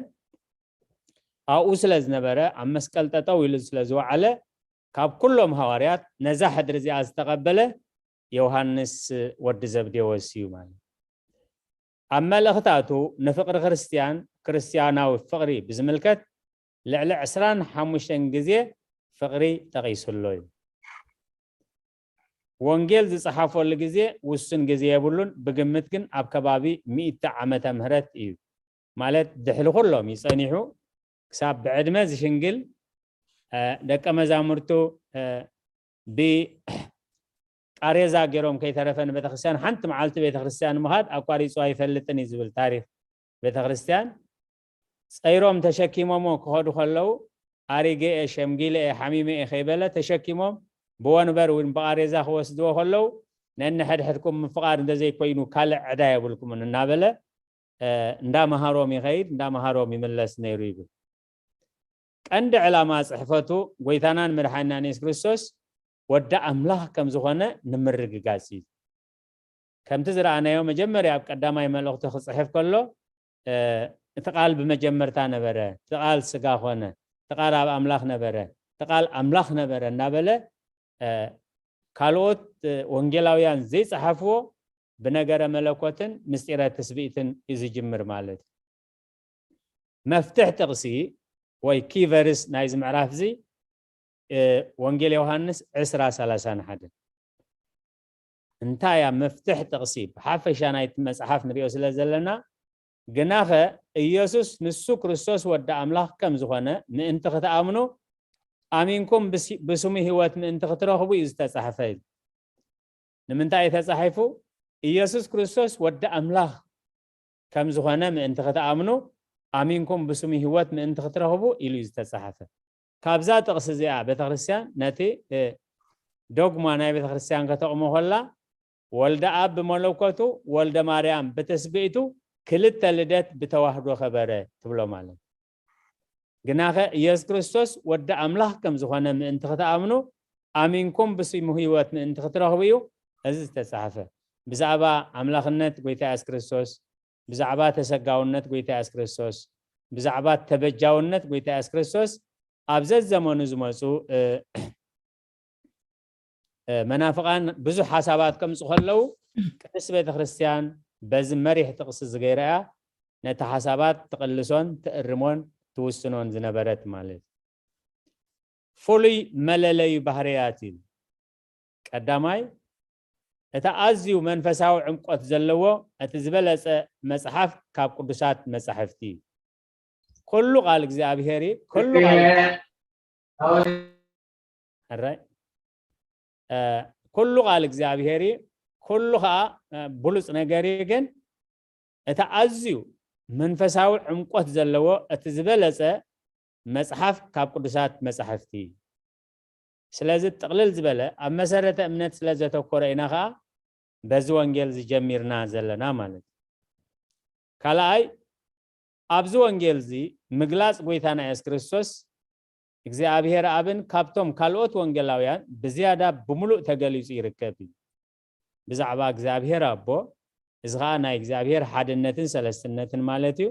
ኣብኡ ስለ ዝነበረ፣ ኣብ መስቀል ጠጠው ኢሉ ስለ ዝወዓለ፣ ካብ ኩሎም ሃዋርያት ነዛ ሕድሪ እዚኣ ዝተቐበለ ዮሃንስ ወዲ ዘብዴዎስ እዩ ማለት። ኣብ መልእኽታቱ ንፍቕሪ ክርስትያን፣ ክርስትያናዊ ፍቕሪ ብዝምልከት ልዕሊ ዕስራን ሓሙሽተን ግዜ ፍቕሪ ጠቒሱሎ እዩ። ወንጌል ዝጸሓፈሉ ግዜ ውሱን ግዜ የብሉን፣ ብግምት ግን ኣብ ከባቢ ሚእቲ ዓመተ ምህረት እዩ። ማለት ድሕሪ ኩሎም እዩ ጸኒሑ፣ ክሳብ ብዕድመ ዝሽንግል፣ እ፣ ደቀ መዛሙርቱ፣ እ፣ ብቃሬዛ ገይሮም ከይተረፈ ንቤተክርስትያን ሓንቲ መዓልቲ ቤተክርስትያን ምኻድ ኣቋሪጹ ኣይፈልጥን እዩ ዝብል ታሪኽ ቤተክርስትያን። ጸይሮም ተሸኪሞሞ ክኸዱ ከለዉ፣ ኣሪገ እየ፣ ሸምጊለ እየ፣ ሓሚመ እየ ከይበለ ተሸኪሞም ብወንበር እውን ብቃሬዛ ክወስድዎ ከለዉ፣ ነንሕድሕድኩም ምፍቓር እንተዘይኮይኑ ካልእ ዕዳ የብልኩምን እናበለ፣ እ፣ እንዳመሃሮም ይኸይድ፣ እንዳመሃሮም ይምለስ ነይሩ ይብል። ቀንዲ ዕላማ ጽሕፈቱ ጎይታናን መድሓኒናን የሱስ ክርስቶስ ወዲ ኣምላኽ ከም ዝኾነ ንምርግጋጽ እዩ። ከምቲ ዝረኣናዮ መጀመርያ ኣብ ቀዳማይ መልእኽቱ ክጽሕፍ ከሎ፣ እ፣ እቲ ቃል ብመጀመርታ ነበረ፣ እቲ ቃል ስጋ ኾነ፣ እቲ ቃል ኣብ ኣምላኽ ነበረ፣ እቲ ቃል ኣምላኽ ነበረ እናበለ፣ እ፣ ካልኦት፣ እ፣ ወንጌላውያን ዘይጸሓፍዎ ብነገረ መለኮትን ምስጢረ ትስብእትን እዩ ዝጅምር ማለት እዩ። መፍትሕ ጥቕሲ ወይ ኪ ቨርስ ናይዚ ምዕራፍ እዚ፣ እ፣ ወንጌል ዮሃንስ ዕስራ ሰላሳን ሓደን። እንታይ እያ መፍትሕ ጥቕሲ? ብሓፈሻ ናይቲ መጽሓፍ ንሪኦ ስለ ዘለና፣ ግናኸ ኢየሱስ ንሱ ክርስቶስ ወዲ ኣምላኽ ከም ዝኾነ ምእንቲ ክትኣምኑ፣ ኣሚንኩም ብሲ-፣ ብስሙ ህይወት ምእንቲ ክትረኽቡ እዩ ዝተጻሕፈ። ንምንታይ እዩ ተጻሒፉ? ኢየሱስ ክርስቶስ ወዲ ኣምላኽ ከም ዝኾነ ምእንቲ ክትኣምኑ፣ ኣሚንኩም ብስሙ ህይወት ምእንቲ ክትረኽቡ ኢሉ እዩ ዝተጻሕፈ። ካብዛ ጥቕሲ እዚኣ ቤተክርስትያን ነቲ፣ እ፣ ዶግማ ናይ ቤተክርስትያን ከተቕሞ ከላ፣ ወልደ ኣብ ብመለኮቱ፣ ወልደ ማርያም ብትስብእቱ፣ ክልተ ልደት ብተዋህዶ ከበረ ትብሎ ማለት። ግናኸ ኢየሱስ ክርስቶስ ወዲ ኣምላኽ ከም ዝኾነ ምእንቲ ክትኣምኑ፣ ኣሚንኩም ብስሙ ህይወት ምእንቲ ክትረኽቡ እዩ እዚ ዝተጻሕፈ። ብዛዕባ ኣምላኽነት ጎይታ ኢየሱስ ክርስቶስ፣ ብዛዕባ ተሰጋውነት ጎይታ ኢየሱስ ክርስቶስ፣ ብዛዕባ ተበጃውነት ጎይታ ኢየሱስ ክርስቶስ ኣብ ዘዘመኑ ዝመጹ፣ እ፣ እ፣ መናፍቓን ብዙሕ ሓሳባት ከምጹ ከለዉ፣ ቅድስት ቤተ ክርስትያን በዚ መሪሕ ጥቕሲ እዚ ገይራ እያ ነቲ ሓሳባት ትቕልሶን ትእርሞን ትውስኖን ዝነበረት ማለት እዩ። ፍሉይ መለለዩ ባህርያት እዩ። ቀዳማይ፣ እቲ ኣዝዩ መንፈሳዊ ዕምቆት ዘለዎ፣ እቲ ዝበለጸ መጽሓፍ ካብ ቅዱሳት መጻሕፍቲ እዩ። ኩሉ ቃል እግዚኣብሔር እዩ። ኩሉ ቃል፣ ሕራይ፣ እ፣ ኩሉ ቃል እግዚኣብሔር እዩ። ኩሉ ኸኣ፣ እ፣ ብሉጽ ነገር እዩ። ግን እቲ ኣዝዩ መንፈሳዊ ዕምቆት ዘለዎ፣ እቲ ዝበለጸ መጽሓፍ ካብ ቅዱሳት መጻሕፍቲ እዩ። ስለዚ ጥቕልል ዝበለ ኣብ መሰረተ እምነት ስለ ዘተኮረ ኢና ኸኣ በዚ ወንጌል እዚ ጀሚርና ዘለና ማለት እዩ። ካልኣይ፣ ኣብዚ ወንጌል እዚ ምግላጽ ጎይታና የሱስ ክርስቶስ እግዚኣብሔር ኣብን ካብቶም ካልኦት ወንጌላውያን ብዝያዳ ብምሉእ ተገሊጹ ይርከብ እዩ። ብዛዕባ እግዚኣብሔር ኣቦ፣ እዚ ኸኣ ናይ እግዚኣብሔር ሓድነትን ሰለስትነትን ማለት እዩ።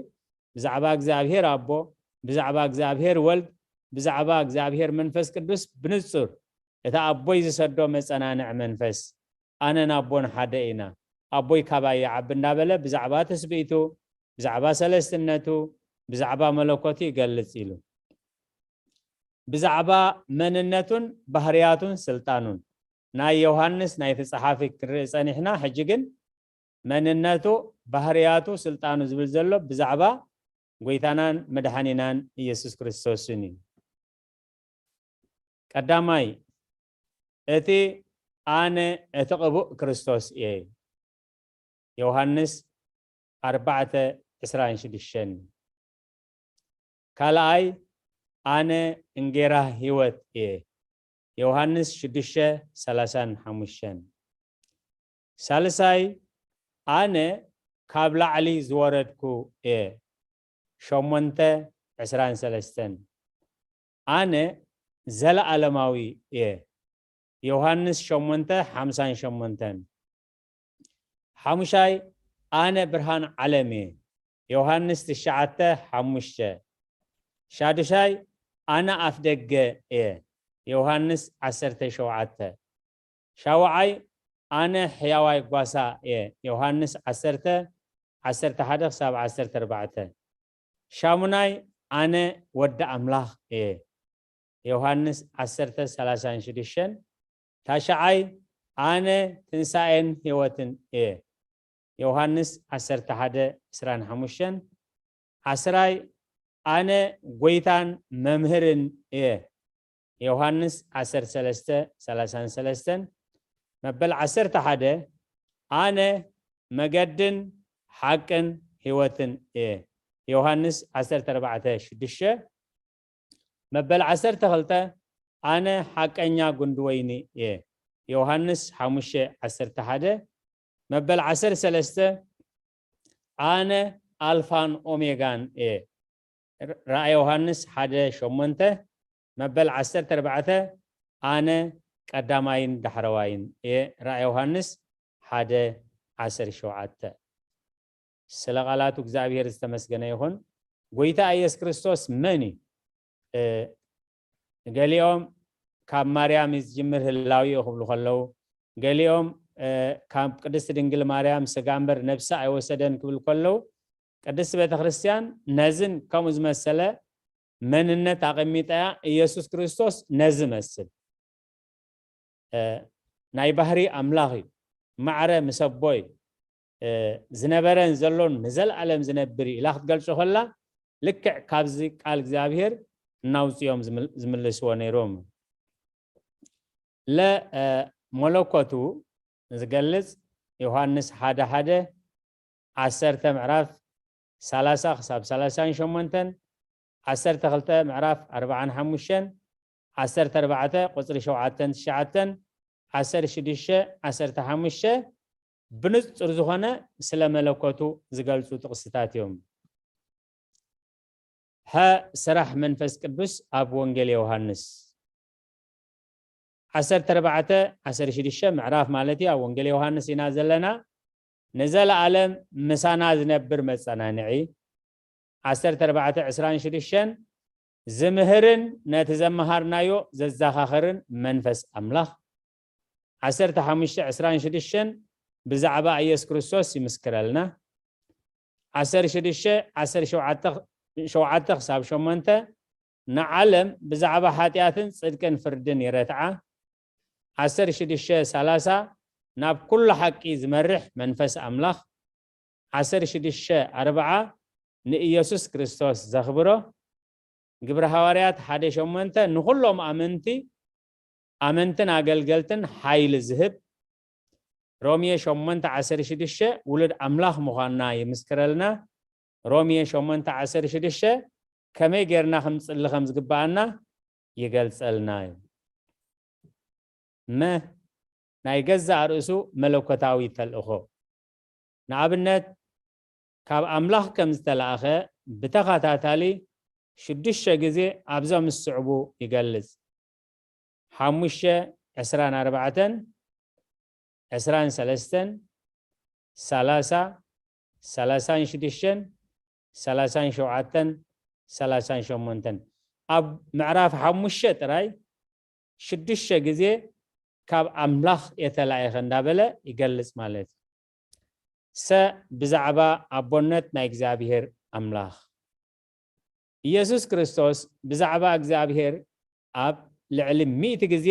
ብዛዕባ እግዚኣብሔር ኣቦ፣ ብዛዕባ እግዚኣብሔር ወልድ፣ ብዛዕባ እግዚኣብሔር መንፈስ ቅዱስ ብንጹር፣ እቲ ኣቦይ ዝሰዶ መጸናንዒ መንፈስ፣ ኣነን ኣቦን ሓደ ኢና፣ ኣቦይ ካባይ ይዓቢ እንዳበለ ብዛዕባ ትስብእቱ፣ ብዛዕባ ሰለስትነቱ፣ ብዛዕባ መለኮቱ ይገልጽ ኢሉ። ብዛዕባ መንነቱን ባህርያቱን ስልጣኑን ናይ ዮሃንስ ናይቲ ጸሓፊ ክንርኢ ጸኒሕና፣ ሕጂ ግን መንነቱ፣ ባህርያቱ፣ ስልጣኑ ዝብል ዘሎ ብዛዕባ ጎይታናን መድሓኒናን ኢየሱስ ክርስቶስን እዩ። ቀዳማይ፣ እቲ ኣነ እቲ ቅቡእ ክርስቶስ እየ። ዮሃንስ ኣርባዕተ ዕስራን ሽዱሽተን። ካልኣይ፣ ኣነ እንጌራ ህይወት እየ። ዮሃንስ ሽዱሽተ ሰላሳን ሓሙሽተን። ሳልሳይ፣ ኣነ ካብ ላዕሊ ዝወረድኩ እየ። ሸሞንተ ዕስራን ሰለስተን። ኣነ ዘለኣለማዊ እየ። ዮሃንስ ሸሞንተ ሓምሳን ሸሞንተን። ሓሙሻይ፣ ኣነ ብርሃን ዓለም እየ። ዮሃንስ ትሽዓተ ሓሙሽተ። ሻዱሻይ፣ ኣነ ኣፍ ደገ እየ። ዮሃንስ ዓሰርተ ሸውዓተ። ሻውዓይ፣ ኣነ ሕያዋይ ጓሳ እየ። ዮሃንስ ዓሰርተ፣ ዓሰርተ ሓደ ክሳብ ዓሰርተ ኣርባዕተ። ሻሙናይ ኣነ ወዲ ኣምላኽ እየ። ዮሃንስ ዓሰርተ፣ ሰላሳን ሽዱሽተን። ታሽዓይ ኣነ ትንሳኤን ህይወትን እየ። ዮሃንስ ዓሰርተ ሓደ፣ ዕስራን ሓሙሽተን። ዓስራይ ኣነ ጎይታን መምህርን እየ። ዮሃንስ ዓሰርተ ሰለስተ፣ ሰላሳን ሰለስተን። መበል ዓሰርተ ሓደ ኣነ መገድን ሓቅን ህይወትን እየ። ዮሃንስ ዓሰርተ ኣርባዕተ፣ ሽዱሽተ። መበል ዓሰርተ ክልተ ኣነ ሓቀኛ ጉንዲ ወይኒ እየ። ዮሃንስ ሓሙሽተ፣ ዓሰርተ ሓደ። መበል ዓሰርተ ሰለስተ ኣነ ኣልፋን ኦሜጋን እየ። ራእየ ዮሃንስ ሓደ ሸሞንተ። መበል ዓሰርተ ኣርባዕተ ኣነ ቀዳማይን ዳሕረዋይን እየ። ራእየ ዮሃንስ ሓደ፣ ዓሰርተ ሸውዓተ። ስለ ቃላቱ እግዚኣብሔር ዝተመስገነ ይኹን። ጎይታ ኢየሱስ ክርስቶስ መን እዩ? እ፣ ገሊኦም ካብ ማርያም እዩ ዝጅምር ህላዊኡ ክብሉ ከለዉ፣ ገሊኦም፣ እ፣ ካብ ቅድስቲ ድንግል ማርያም ስጋ እምበር ነብሲ ኣይወሰደን ክብል ከለዉ፣ ቅድስቲ ቤተ ክርስቲያን ነዝን ከምኡ ዝመሰለ መንነት ኣቐሚጣ እያ። ኢየሱስ ክርስቶስ ነዚ መስል፣ እ፣ ናይ ባህሪ ኣምላኽ እዩ። ማዕረ ምስ ኣቦ እዩ። እ፣ ዝነበረን ዘሎን ንዘለኣለም ዝነብር እዩ ኢላ ክትገልጾ ከላ፣ ልክዕ ካብዚ ቃል እግዚኣብሔር እናውፅኦም ዝምል-፣ ዝምልስዎ ነይሮም። ለ፣ እ፣ መለኮቱ ዝገልጽ ዮሃንስ ሓደ ሓደ፣ ዓሰርተ ምዕራፍ ሰላሳ ክሳብ ሰላሳን ሸሞንተን፣ ዓሰርተ ክልተ ምዕራፍ ኣርባዓን ሓሙሽተን፣ ዓሰርተ ኣርባዕተ ቁጽሪ ሸውዓተን ትሽዓተን፣ ዓሰርተ ሽዱሽተ፣ ዓሰርተ ሓሙሽተ ብንጹር ዝኾነ ስለ መለኮቱ ዝገልጹ ጥቕስታት እዮም። ሀ፣ ስራሕ መንፈስ ቅዱስ ኣብ ወንጌል ዮሃንስ። ዓሰርተ ኣርባዕተ፣ ዓሰርተ ሽዱሽተ ምዕራፍ ማለት እዩ፣ ኣብ ወንጌል ዮሃንስ ኢና ዘለና። ንዘለኣለም ምሳና ዝነብር መጸናንዒ። ዓሰርተ ኣርባዕተ፣ ዕስራን ሽዱሽተን ዝምህርን ነቲ ዘመሃርናዮ ዘዘኻኽርን መንፈስ ኣምላኽ። ዓሰርተ ሓሙሽተ፣ ዕስራን ሽዱሽተን ብዛዕባ ኢየሱስ ክርስቶስ ይምስክረልና። ዓሰርተ ሽዱሽተ፣ ዓሰርተ ሸውዓተ፣ ሸውዓተ ክሳብ ሸሞንተ ንዓለም ብዛዕባ ሓጢኣትን ጽድቅን ፍርድን ይረትዓ። ዓሰርተ ሽዱሽተ፣ ሰላሳ ናብ ኩሉ ሓቂ ዝመርሕ መንፈስ ኣምላኽ። ዓሰርተ ሽዱሽተ፣ ኣርብዓ ንኢየሱስ ክርስቶስ ዘኽብሮ። ግብረ ሃዋርያት ሓደ ሸሞንተ ንኹሎም ኣመንቲ፣ ኣመንትን ኣገልገልትን ሓይሊ ዝህብ። ሮሜ ሸሞንተ፣ ዓሰርተ ሽዱሽተ ውሉድ ኣምላኽ ምዃንና ይምስክረልና። ሮሜ ሸሞንተ፣ ዓሰርተ ሽዱሽተ ከመይ ጌርና ክንጽሊ ከም ዝግብኣና ይገልጸልና እዩ። መ፣ ናይ ገዛእ ርእሱ መለኮታዊ ተልእኾ። ንኣብነት፣ ካብ ኣምላኽ ከም ዝተላእኸ ብተኸታታሊ ሽዱሽተ ግዜ ኣብዞም ዝስዕቡ ይገልጽ። ሓሙሽተ፣ ዕስራን ኣርባዕተን፣ ዕስራን ሰለስተን፣ ሰላሳ፣ ሰላሳን ሽዱሽተን፣ ሰላሳን ሸውዓተን፣ ሰላሳን ሸሞንተን። ኣብ ምዕራፍ ሓሙሽተ ጥራይ ሽዱሽተ ግዜ ካብ ኣምላኽ የተላእኸ እንዳበለ ይገልጽ ማለት እዩ። ሰ፣ ብዛዕባ ኣቦነት ናይ እግዚኣብሔር ኣምላኽ። ኢየሱስ ክርስቶስ ብዛዕባ እግዚኣብሔር ኣብ ልዕሊ ሚእቲ ግዜ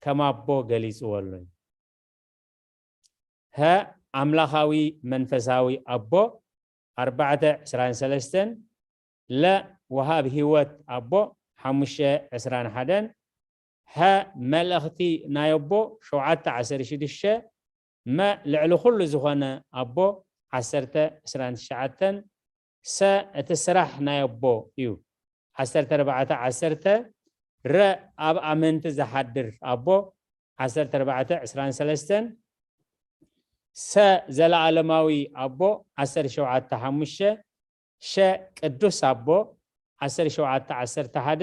ከም ኣቦ ገሊጽዎ ኣሎ እዩ። ሀ፣ ኣምላኻዊ መንፈሳዊ ኣቦ፣ ኣርባዕተ፣ ዕስራን ሰለስተን። ለ፣ ወሃብ ህይወት ኣቦ፣ ሓሙሽተ፣ ዕስራን ሓደን። ሀ፣ መልእኽቲ ናይ ኣቦ፣ ሸውዓተ፣ ዓሰርተ ሽዱሽተ። መ፣ ልዕሊ ኩሉ ዝኾነ ኣቦ፣ ዓሰርተ፣ ዕስራን ትሽዓተን። ሰ፣ እቲ ስራሕ ናይ ኣቦ እዩ፣ ዓሰርተ ኣርባዕተ፣ ዓሰርተ። ረ፣ ኣብ ኣመንቲ ዝሓድር ኣቦ፣ ዓሰርተ ኣርባዕተ፣ ዕስራን ሰለስተን። ሰ፣ ዘለኣለማዊ ኣቦ፣ ዓሰርተ ሸውዓተ፣ ሓሙሽተ። ሸ፣ ቅዱስ ኣቦ፣ ዓሰርተ ሸውዓተ፣ ዓሰርተ ሓደ።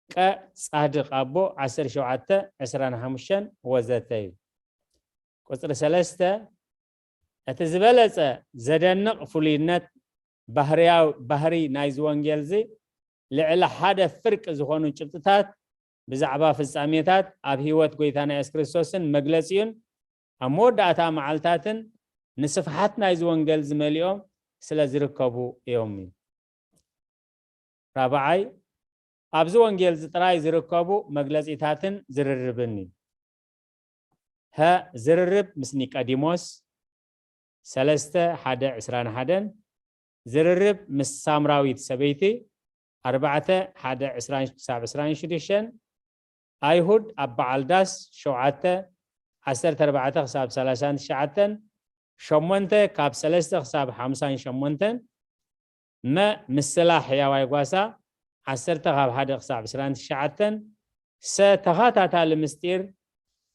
ቀ፣ ጻድቕ ኣቦ፣ ዓሰርተ ሸውዓተ፣ ዕስራን ሓሙሽተን ወዘተ እዩ። ቁጽሪ ሰለስተ፣ እቲ ዝበለጸ ዘደንቕ ፍሉይነት ባህርያዊ፣ ባህሪ ናይዚ ወንጌል እዚ፣ ልዕሊ ሓደ ፍርቂ ዝኾኑ ጭብጥታት ብዛዕባ ፍጻሜታት ኣብ ህይወት ጎይታና የሱስ ክርስቶስን መግለጺኡን ኣብ መወዳእታ መዓልታትን ንስፍሓት ናይዚ ወንጌል ዝመሊኦም ስለ ዝርከቡ እዮም እዩ። ራብዓይ፣ ኣብዚ ወንጌል እዚ ጥራይ ዝርከቡ መግለጺታትን ዝርርብን እዩ። ሀ፣ ዝርርብ ምስ ኒቀዲሞስ፣ ሰለስተ፣ ሓደ፣ ዕስራን ሓደን፣ ዝርርብ ምስ ሳምራዊት ሰበይቲ፣ ኣርባዕተ፣ ሓደ፣ ዕስራን ክሳብ ዕስራን ሽዱሽተን፣ ኣይሁድ ኣብ በዓል ዳስ፣ ሸውዓተ፣ ዓሰርተ ኣርባዕተ ክሳብ ሰላሳን ትሽዓተን፣ ሸሞንተ፣ ካብ ሰለስተ ክሳብ ሓምሳን ሸሞንተን፣ መ፣ ምስላ ሕያዋይ ጓሳ፣ ዓሰርተ፣ ካብ ሓደ ክሳብ ዕስራን ትሽዓተን፣ ሰ፣ ተኸታታሊ ምስጢር፣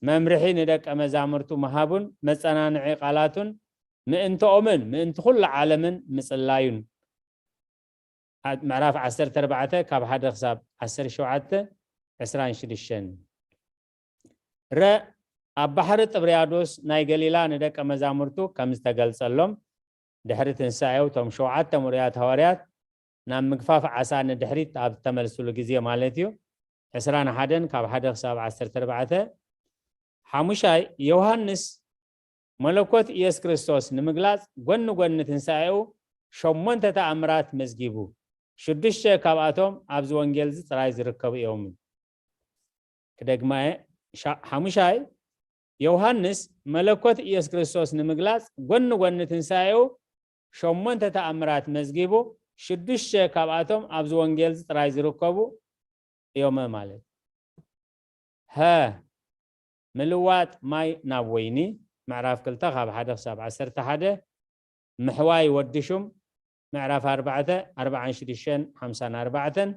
መምርሒ ንደቀ መዛሙርቱ ምሃቡን መጸናንዒ ቃላቱን ምእንትኦምን ምእንቲ ኩሉ ዓለምን ምጽላዩን። ዓ-፣ ምዕራፍ ዓሰርተ ኣርባዕተ ካብ ሓደ ክሳብ ዓሰርተ ሸውዓተ፣ ዕስራን ሽዱሽተን። ረ፣ ኣብ ባሕሪ ጥብርያዶስ ናይ ገሊላ ንደቀ መዛሙርቱ ከም ዝተገልጸሎም፣ ድሕሪ ትንሳኤው እቶም ሸውዓተ ምሩያት ሃዋርያት ናብ ምግፋፍ ዓሳ ንድሕሪት ኣብ ዝተመልሱሉ ግዜ ማለት እዩ። ዕስራን ሓደን ካብ ሓደ ክሳብ ዓሰርተ ኣርባዕተ። ሓሙሻይ፣ ዮሃንስ መለኮት ኢየሱስ ክርስቶስ ንምግላጽ ጎኒ ጎኒ ትንሳኤኡ ሸሞንተ ተኣምራት መዝጊቡ። ሽዱሽተ ካብኣቶም ኣብዚ ወንጌል እዚ ጥራይ ዝርከቡ እዮም። ክደግማ እየ። ሻ-፣ ሓሙሻይ፣ ዮሃንስ መለኮት ኢየሱስ ክርስቶስ ንምግላጽ ጎኒ ጎኒ ትንሳኤኡ ሸሞንተ ተኣምራት መዝጊቡ። ሽዱሽተ ካብኣቶም ኣብዚ ወንጌል እዚ ጥራይ ዝርከቡ እዮም ማለት። ሀ፣ ምልዋጥ ማይ ናብ ወይኒ፣ ምዕራፍ ክልተ ካብ ሓደ ክሳብ ዓሰርተ ሓደ፣ ምሕዋይ ወዲ ሹም፣ ምዕራፍ ኣርባዕተ፣ ኣርባዓን ሽዱሽተን፣ ሓምሳን ኣርባዕተን።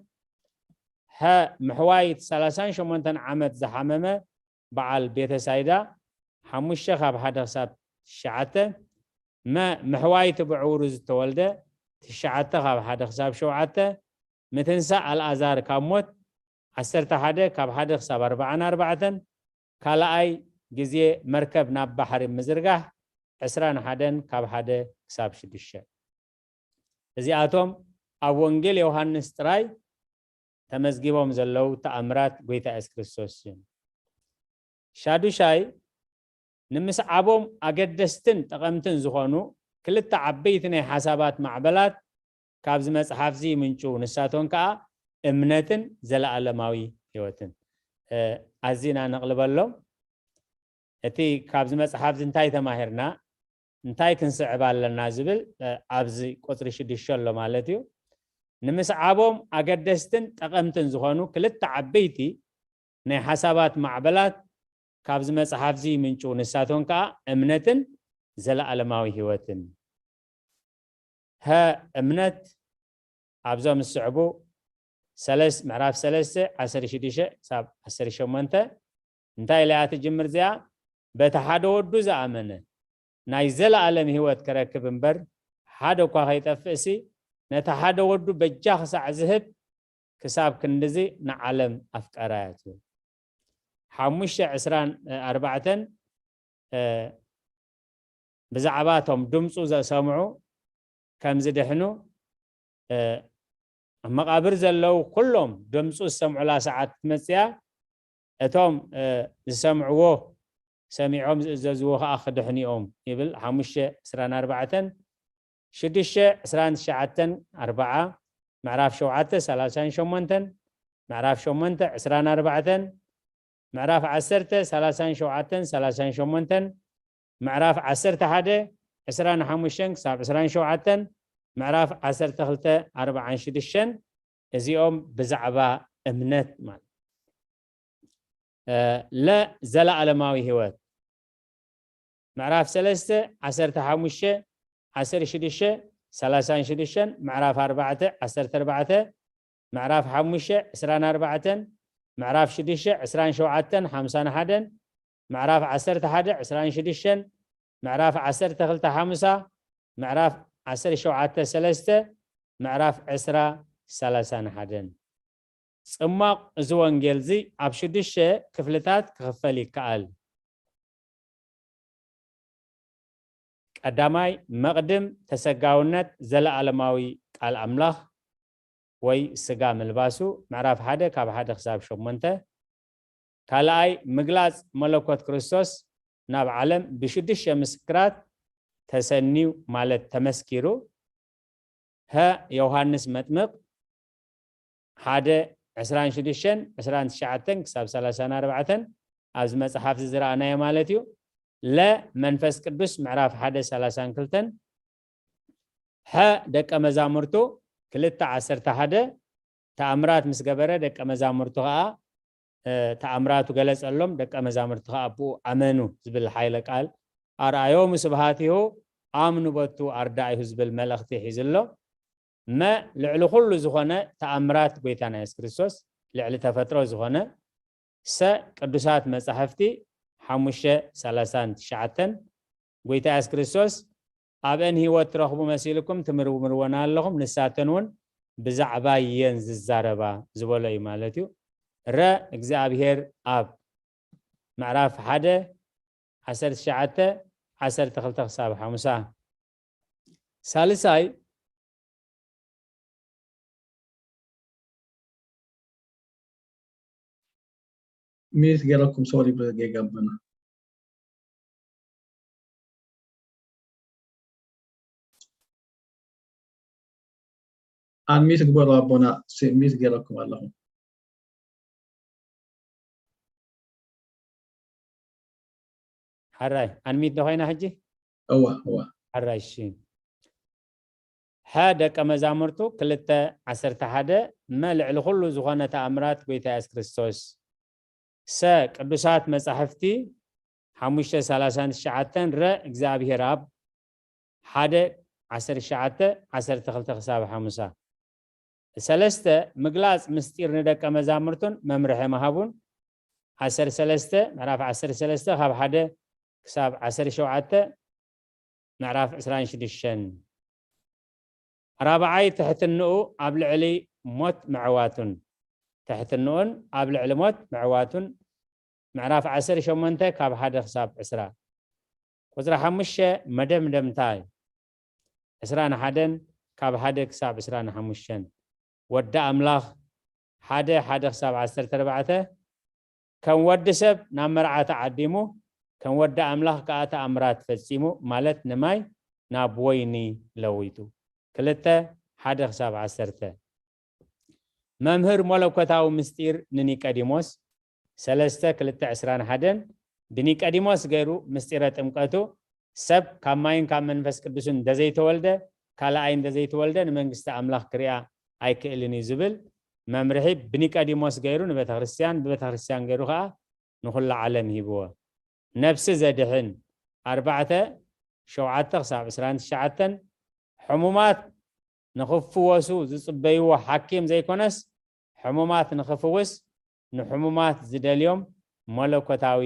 ሀ፣ ምሕዋይ እቲ ሰላሳን ሸሞንተን ዓመት ዝሓመመ በዓል ቤተሳይዳ፣ ሓሙሽተ ካብ ሓደ ክሳብ ትሽዓተ። መ፣ ምሕዋይ እቲ ብዕውሩ ዝተወልደ፣ ትሽዓተ ካብ ሓደ ክሳብ ሸውዓተ። ምትንሳእ ኣልኣዛር ካብ ሞት፣ ዓሰርተ ሓደ ካብ ሓደ ክሳብ ኣርባዓን ኣርባዕተን። ካልኣይ ግዜ መርከብ ናብ ባሕሪ ምዝርጋሕ፣ ዕስራን ሓደን ካብ ሓደ ክሳብ ሽዱሽተ። እዚኣቶም ኣብ ወንጌል ዮሃንስ ጥራይ ተመዝጊቦም ዘለዉ ተኣምራት ጐይታ የሱስ ክርስቶስ እዮም። ሻዱሻይ፣ ንምስዓቦም ኣገደስትን ጠቐምትን ዝኾኑ ክልተ ዓበይቲ ናይ ሓሳባት ማዕበላት ካብዚ መጽሓፍዚ ይምንጩ፣ ንሳቶም ከኣ እምነትን ዘለኣለማዊ ህይወትን። እ፣ ኣዚና ነቕልበሎም። እቲ ካብዚ መጽሓፍዚ እንታይ ተማሂርና፣ እንታይ ክንስዕብ ኣለና ዝብል፣ እ፣ ኣብዚ ቁጽሪ ሽዱሽተ ኣሎ ማለት እዩ። ንምስዓቦም ኣገደስትን ጠቐምትን ዝኾኑ ክልተ ዓበይቲ ናይ ሓሳባት ማዕበላት ካብዚ መጽሓፍዚ ይምንጩ፣ ንሳቶም ከኣ እምነትን ዘለኣለማዊ ህይወትን። ሀ፣ እምነት ኣብዞም ዝስዕቡ ሰለስ-፣ ምዕራፍ ሰለስተ፣ ዓሰርተ ሽዱሽተ ክሳብ ዓሰርተ ሸሞንተ እንታይ ኢላ እያ ትጅምር እዚኣ? በቲ ሓደ ወዱ ዝኣመነ ናይ ዘለኣለም ህይወት ክረክብ እምበር፣ ሓደ እኳ ከይጠፍእሲ፣ ነቲ ሓደ ወዱ በጃ ክሳዕ ዝህብ፣ ክሳብ ክንድዚ ንዓለም ኣፍቀራ እያ ትብል። ሓሙሽተ ዕስራን ኣርባዕተን፣ እ፣ ብዛዕባ እቶም ድምፁ ዘሰምዑ ከም ዝድሕኑ፣ እ፣ ኣብ መቓብር ዘለዉ ኩሎም ድምፁ ዝሰምዑላ ሰዓት ክትመፅእ እያ። እቶም፣ እ፣ ዝሰምዕዎ ሰሚዖም ዝእዘዝዎ ከዓ ክድሕኑ እዮም ይብል። ሓሙሽተ ዕስራን ኣርባዕተን፣ ሽዱሽተ ዕስራን ትሽዓተን፣ ኣርብዓ፣ ምዕራፍ ሸውዓተ ሰላሳን ሸሞንተን፣ ምዕራፍ ሸሞንተ ዕስራን ኣርባዕተን፣ ምዕራፍ ዓሰርተ ሰላሳን ሸውዓተን፣ ሰላሳን ሸሞንተን፣ ምዕራፍ ዓሰርተ ሓደ ዕስራን ሓሙሽተን ክሳብ ዕስራን ሸውዓተን፣ ምዕራፍ ዓሰርተ ክልተ ኣርባዓን ሽዱሽተን፣ እዚኦም ብዛዕባ እምነት ማለት። እ፣ ለ ዘለኣለማዊ ህይወት። ምዕራፍ ሰለስተ ዓሰርተ ሓሙሽተ፣ ዓሰርተ ሽዱሽተ፣ ሰላሳን ሽዱሽተን፣ ምዕራፍ ኣርባዕተ ዓሰርተ ኣርባዕተ፣ ምዕራፍ ሓሙሽተ ዕስራን ኣርባዕተን፣ ምዕራፍ ሽዱሽተ ዕስራን ሸውዓተን፣ ሓምሳን ሓደን፣ ምዕራፍ ዓሰርተ ሓደ ዕስራን ሽዱሽተን፣ ምዕራፍ ዓሰርተ ክልተ ሓምሳ፣ ምዕራፍ ዓሰርተ ሸውዓተ ሰለስተ፣ ምዕራፍ ዕስራ ሰላሳን ሓደን። ጽማቕ እዚ ወንጌል እዚ ኣብ ሽዱሽተ ክፍልታት ክኽፈል ይከኣል። ቀዳማይ፣ መቕድም ተሰጋውነት ዘለኣለማዊ ቃል ኣምላኽ ወይ ስጋ ምልባሱ፣ ምዕራፍ ሓደ ካብ ሓደ ክሳብ ሸሞንተ። ካልኣይ፣ ምግላጽ መለኮት ክርስቶስ፣ ናብ ዓለም ብሽዱሽተ ምስክራት ተሰንዩ ማለት ተመስኪሩ። ሀ ዮሃንስ መጥምቕ ሓደ ዕስራን ሽዱሽተን ዕስራን ትሽዓተን ክሳብ ሰላሳን ኣርባዕተን ኣብዚ መጽሓፍ እዚ ዝረኣናዮ ማለት እዩ። ለ መንፈስ ቅዱስ ምዕራፍ ሓደ ሰላሳን ክልተን ሐ ደቀ መዛሙርቱ ክልተ ዓሰርተ ሓደ ተኣምራት ምስ ገበረ ደቀ መዛሙርቱ ኸዓ ተኣምራቱ ገለጸሎም፣ ደቀ መዛሙርቲ ኸዓ ብኡ ኣመኑ ዝብል ሓይለ ቃል ኣርኣዮሙ ስብሃቲሁ ኣምኑ በቱ ኣርዳኢሁ ዝብል መልእኽቲ ሒዙ ኣሎ። መ ልዕሊ ኩሉ ዝኾነ ተኣምራት ጎይታና የሱስ ክርስቶስ ልዕሊ ተፈጥሮ ዝኾነ። ሰ ቅዱሳት መጻሕፍቲ ሓሙሽተ ሰላሳን ትሽዓተን ጎይታ የሱስ ክርስቶስ ኣብአን ህይወት ትረኽቡ መሲልኩም ትምርምርወን ኣለኹም፣ ንሳተን እውን ብዛዕባ የን ዝዛረባ ዝበሎ እዩ ማለት እዩ። ረ እግዚኣብሔር ኣብ ምዕራፍ ሓደ ዓሰርተ ትሽዓተ ዓሰርተ ክልተ ክሳብ ሓሙሳ። ሳልሳይ ሚዩት ገይረኩም ሶሪ ብጌጋ ኣቦና ኣንሚት ግበሩ ኣቦና ሚት ገይረኩም ኣለኹም ሓራይ ኣንሚት ዶ ኮይና ሕጂ እዋ እዋ ሓራይ እሺ ሐ ደቀ መዛሙርቱ ክልተ ዓሰርተ ሓደ መ ልዕሊ ኩሉ ዝኾነ ተኣምራት ጎይታ የሱስ ክርስቶስ ሰ ቅዱሳት መጻሕፍቲ ሓሙሽተ ሰላሳን ትሽዓተን ረ እግዚኣብሔር ኣብ ሓደ ዓሰርተ ትሽዓተ ዓሰርተ ክልተ ክሳብ ሓሙሳ ሰለስተ ምግላጽ ምስጢር ንደቀ መዛሙርቱን መምርሒ ምሃቡን ዓሰርተ ሰለስተ ምዕራፍ ዓሰርተ ሰለስተ ካብ ሓደ ክሳብ ዓሰርተ ሸውዓተ ምዕራፍ ዕስራን ሽዱሽተን ራብዓይ ትሕትንኡ ኣብ ልዕሊ ሞት ምዕዋቱን ትሕትንኡን ኣብ ልዕሊ ሞት ምዕዋቱን ምዕራፍ ዓሰርተ ሸሞንተ ካብ ሓደ ክሳብ ዕስራ ቁፅሪ ሓሙሽተ መደምደምታ እዩ ዕስራን ሓደን ካብ ሓደ ክሳብ ዕስራን ሓሙሽተን ወዲ ኣምላኽ ሓደ ሓደ ክሳብ ዓሰርተ ኣርባዕተ ከም ወዲ ሰብ ናብ መርዓ ተዓዲሙ ከም ወዲ ኣምላኽ ከዓ ተኣምራት ፈፂሙ ማለት ንማይ ናብ ወይኒ ለዊጡ ክልተ ሓደ ክሳብ ዓሰርተ መምህር መለኮታዊ ምስጢር ንኒቀዲሞስ ሰለስተ ክልተ ዕስራን ሓደን ብኒቀዲሞስ ገይሩ ምስጢረ ጥምቀቱ ሰብ ካብ ማይን ካብ መንፈስ ቅዱስን እንደዘይተወልደ ካልኣይ እንደዘይተወልደ ንመንግስቲ ኣምላኽ ክሪኣ ኣይክእልን እዩ ዝብል መምርሒ ብኒቀዲሞስ ገይሩ ንቤተክርስትያን ብቤተክርስትያን ገይሩ ከዓ ንኩላ ዓለም ሂብዎ ነብሲ ዘድሕን ኣርባዕተ ሸውዓተ ክሳብ ዕስራን ትሽዓተን ሕሙማት ንኽፍወሱ ዝፅበይዎ ሓኪም ዘይኮነስ ሕሙማት ንኽፍውስ ንሕሙማት ዝደልዮም መለኮታዊ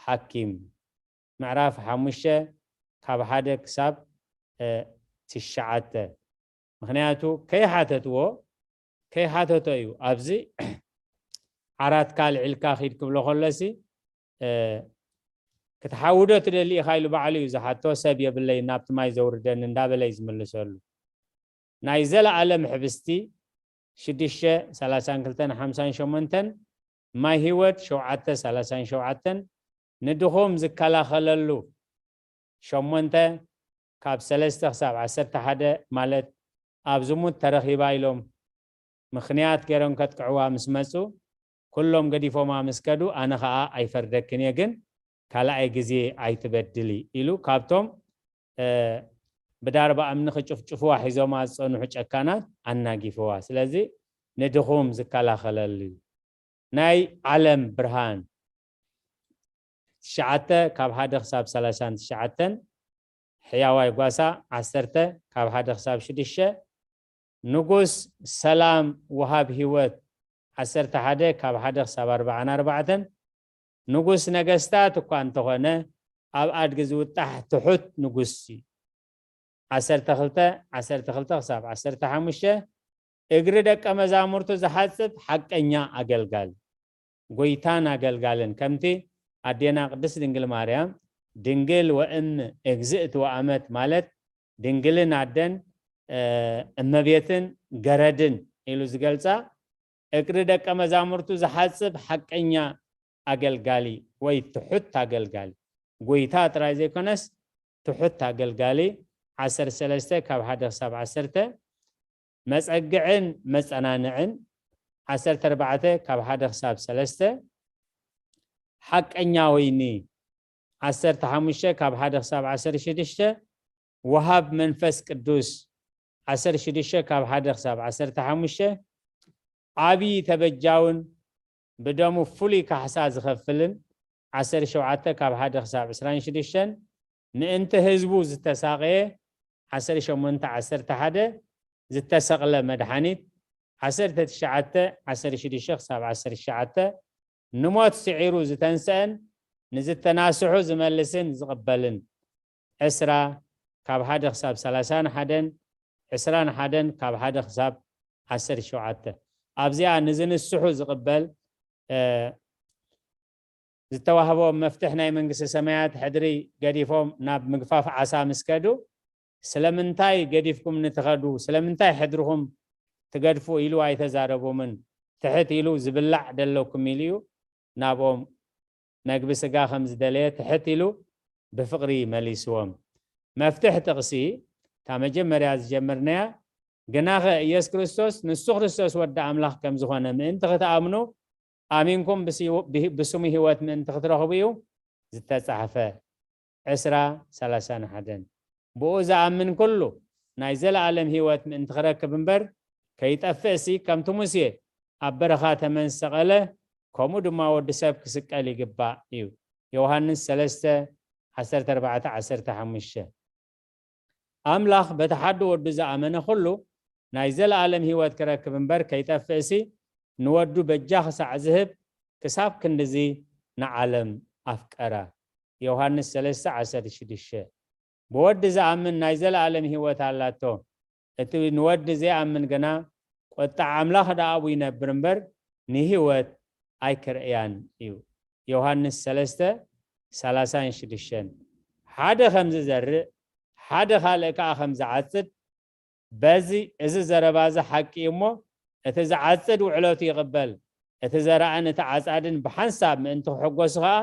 ሓኪም ምዕራፍ ሓሙሽተ ካብ ሓደ ክሳብ ትሽዓተ ምክንያቱ ከይሓተትዎ ከይሓተቶ እዩ ኣብዚ ዓራትካ ልዒልካ ኪድ ክብሎ ከሎሲ ክትሓውዶ ትደሊ ኢኻ ኢሉ ባዕሉ እዩ ዝሓቶ ሰብ የብለይ ናብቲ ማይ ዘውርደኒ እንዳበለ እዩ ዝምልሰሉ ናይ ዘለኣለም ሕብስቲ ሽዱሽተ ሰላሳን ክልተን ሓምሳን ሸሞንተን ማይ ህይወት ሸውዓተ ሰላሳን ሸውዓተን ንድኹም ዝከላኸለሉ ሸሞንተ ካብ ሰለስተ ክሳብ ዓሰርተ ሓደ ማለት ኣብ ዝሙት ተረኺባ ኢሎም ምኽንያት ገይሮም ከጥቅዕዋ ምስ መፁ ኩሎም ገዲፎማ ምስ ከዱ ኣነ ከዓ ኣይፈርደክን እየ ግን ካልኣይ ግዜ ኣይትበድሊ ኢሉ ካብቶም ብዳርባ እምኒ ክጭፍጭፍዋ ሒዞማ ዝፀንሑ ጨካናት ኣናጊፍዋ ስለዚ ንድኹም ዝከላኸለሉ እዩ ናይ ዓለም ብርሃን ትሽዓተ ካብ ሓደ ክሳብ ሰላሳን ትሽዓተን ሕያዋይ ጓሳ ዓሰርተ ካብ ሓደ ክሳብ ሽዱሽተ ንጉስ ሰላም ወሃብ ህይወት ዓሰርተ ሓደ ካብ ሓደ ክሳብ ኣርባዓን ኣርባዕተን ንጉስ ነገስታት እኳ እንተኾነ ኣብ ኣድጊ ዝውጣሕ ትሑት ንጉስ እዩ ዓሰርተ ክልተ ዓሰርተ ክልተ ክሳብ ዓሰርተ ሓሙሽተ እግሪ ደቀ መዛሙርቱ ዝሓጽብ ሓቀኛ ኣገልጋል ጎይታን ኣገልጋልን ከምቲ ኣዴና ቅድስት ድንግል ማርያም ድንግል ወእም እግዝእት ወኣመት ማለት ድንግልን ኣደን እመቤትን ገረድን ኢሉ ዝገልጻ እግሪ ደቀ መዛሙርቱ ዝሓጽብ ሓቀኛ ኣገልጋሊ ወይ ትሑት ኣገልጋሊ ጎይታ ጥራይ ዘይኮነስ ትሑት ኣገልጋሊ። ዓሰርተ ሰለስተ ካብ ሓደ ክሳብ ዓሰርተ፣ መጸግዕን መጸናንዕን። ዓሰርተ ኣርባዕተ ካብ ሓደ ክሳብ ሰለስተ፣ ሓቀኛ ወይኒ። ዓሰርተ ሓሙሽተ ካብ ሓደ ክሳብ ዓሰርተ ሽዱሽተ፣ ወሃብ መንፈስ ቅዱስ። ዓሰርተ ሽዱሽተ ካብ ሓደ ክሳብ ዓሰርተ ሓሙሽተ፣ ዓብዪ ተበጃውን ብደሙ ፍሉይ ካሕሳ ዝኸፍልን። ዓሰርተ ሸውዓተ ካብ ሓደ ክሳብ ዕስራን ሽዱሽተን፣ ምእንቲ ህዝቡ ዝተሳቐየ። ዓሰርተ ሸሞንተ ዓሰርተ ሓደ፣ ዝተሰቕለ መድሓኒት። ዓሰርተ ትሽዓተ ዓሰርተ ሽዱሽተ ክሳብ ዓሰርተ ትሽዓተ፣ ንሞት ስዒሩ ዝተንስአን ንዝተናስሑ ዝመልስን ዝቕበልን። ዕስራ ካብ ሓደ ክሳብ ሰላሳን ሓደን፣ ዕስራን ሓደን ካብ ሓደ ክሳብ ዓሰርተ ሸውዓተ። ኣብዚኣ ንዝንስሑ ዝቕበል፣ እ፣ ዝተዋህቦም መፍትሕ ናይ መንግስቲ ሰማያት ሕድሪ ገዲፎም ናብ ምግፋፍ ዓሳ ምስ ከዱ፣ ስለምንታይ ገዲፍኩም ንትኸዱ፣ ስለምንታይ ሕድርኹም ትገድፉ ኢሉ ኣይተዛረቡምን። ትሕት ኢሉ ዝብላዕ ደለኩም ኢሉ እዩ ናብኦም መግቢ ስጋ ከም ዝደለየ ትሕት ኢሉ ብፍቕሪ መሊስዎም። መፍትሕ ጥቕሲ፣ እታ መጀመርያ ዝጀመርናያ፣ ግናኸ ኢየሱስ ክርስቶስ ንሱ ክርስቶስ ወዲ ኣምላኽ ከም ዝኾነ ምእንቲ ክትኣምኑ፣ ኣሚንኩም ብስሙ ህይወት ምእንቲ ክትረኽቡ እዩ ዝተጻሕፈ። ዕስራ፣ ሰላሳን ሓደን። ብኡ ዝኣምን ኩሉ ናይ ዘለኣለም ህይወት ምእንቲ ክረክብ እምበር ከይጠፍእሲ፣ ከምቲ ሙሴ ኣብ በረኻ ተመን ዝሰቐለ፣ ከምኡ ድማ ወዲ ሰብ ክስቀል ይግባእ እዩ። ዮሃንስ ሰለስተ፣ ዓሰርተ ኣርባዕተ፣ ዓሰርተ ሓሙሽተ። ኣምላኽ በቲ ሓዲ ወዱ ዝኣመነ ኩሉ ናይ ዘለኣለም ህይወት ክረክብ እምበር ከይጠፍእሲ፣ ንወዱ በጃ ክሳዕ ዝህብ ክሳብ ክንድዚ ንዓለም ኣፍቀራ። ዮሃንስ ሰለስተ፣ ዓሰርተ ሽዱሽተ። ብወዲ ዝኣምን ናይ ዘለኣለም ህይወት ኣላቶ። እቲ ንወዲ ዘይኣምን ግና ቁጥዓ ኣምላኽ ደኣ ኣብኡ ይነብር እምበር ንህይወት ኣይክርእያን እዩ። ዮሃንስ ሰለስተ፣ ሰላሳን ሽዱሽተን። ሓደ ከም ዝዘርእ፣ ሓደ ካልእ ከኣ ከም ዝዓጽድ፣ በዚ፣ እዚ ዘረባ እዚ ሓቂ እዩ እሞ፣ እቲ ዝዓጽድ ውዕለቱ ይቕበል። እቲ ዘራእን እቲ ዓጻድን ብሓንሳብ ምእንቲ ክሕጎሱ ኸኣ፣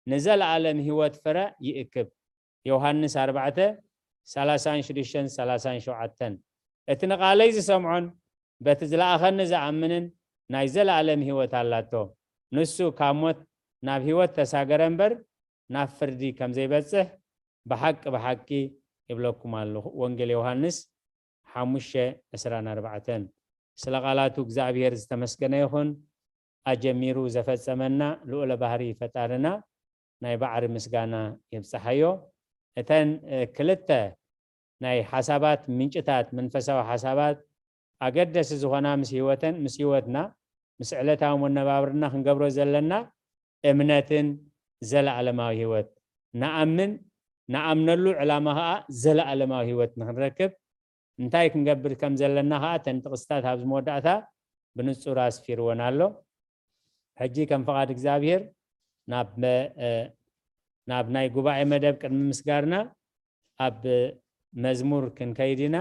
ንዘለኣለም ህይወት ፍረ ይእክብ። ዮሃንስ ኣርባዕተ፣ ሰላሳን ሽዱሽተን፣ ሰላሳን ሸውዓተን። እቲ ንቓለይ ዝሰምዖን በቲ ዝለኣኸኒ ዝኣምንን ናይ ዘለኣለም ህይወት ኣላቶ። ንሱ ካብ ሞት ናብ ህይወት ተሳገረ እምበር፣ ናብ ፍርዲ ከም ዘይበጽሕ ብሓቂ፣ ብሓቂ ይብለኩም ኣለኹ። ወንጌል ዮሃንስ ሓሙሽተ፣ ዕስራን ኣርባዕተን። ስለ ቃላቱ እግዚኣብሔር ዝተመስገነ ይኹን። ኣጀሚሩ ዘፈጸመና ልዑለ ባህሪ ፈጣርና ናይ ባዕሪ ምስጋና ይብጽሓዮ። እተን፣ እ፣ ክልተ ናይ ሓሳባት ምንጭታት፣ መንፈሳዊ ሓሳባት ኣገደሲ ዝኾና ምስ ህይወተን፣ ምስ ህይወትና፣ ምስ ዕለታዊ መነባብርና ክንገብሮ ዘለና እምነትን ዘለኣለማዊ ህይወት ንኣምን፣ ንኣምነሉ ዕላማ ኸኣ ዘለኣለማዊ ህይወት ንክንረክብ እንታይ ክንገብር ከም ዘለና ኸኣ እተን ጥቕስታት ኣብዚ መወዳእታ ብንጹር ኣስፊርወን ኣሎ። ሕጂ ከም ፍቓድ እግዚኣብሔር ናብ መ-፣ እ፣ ናብ ናይ ጉባኤ መደብ ቅድሚ ምስጋርና ኣብ መዝሙር ክንከይድ ኢና።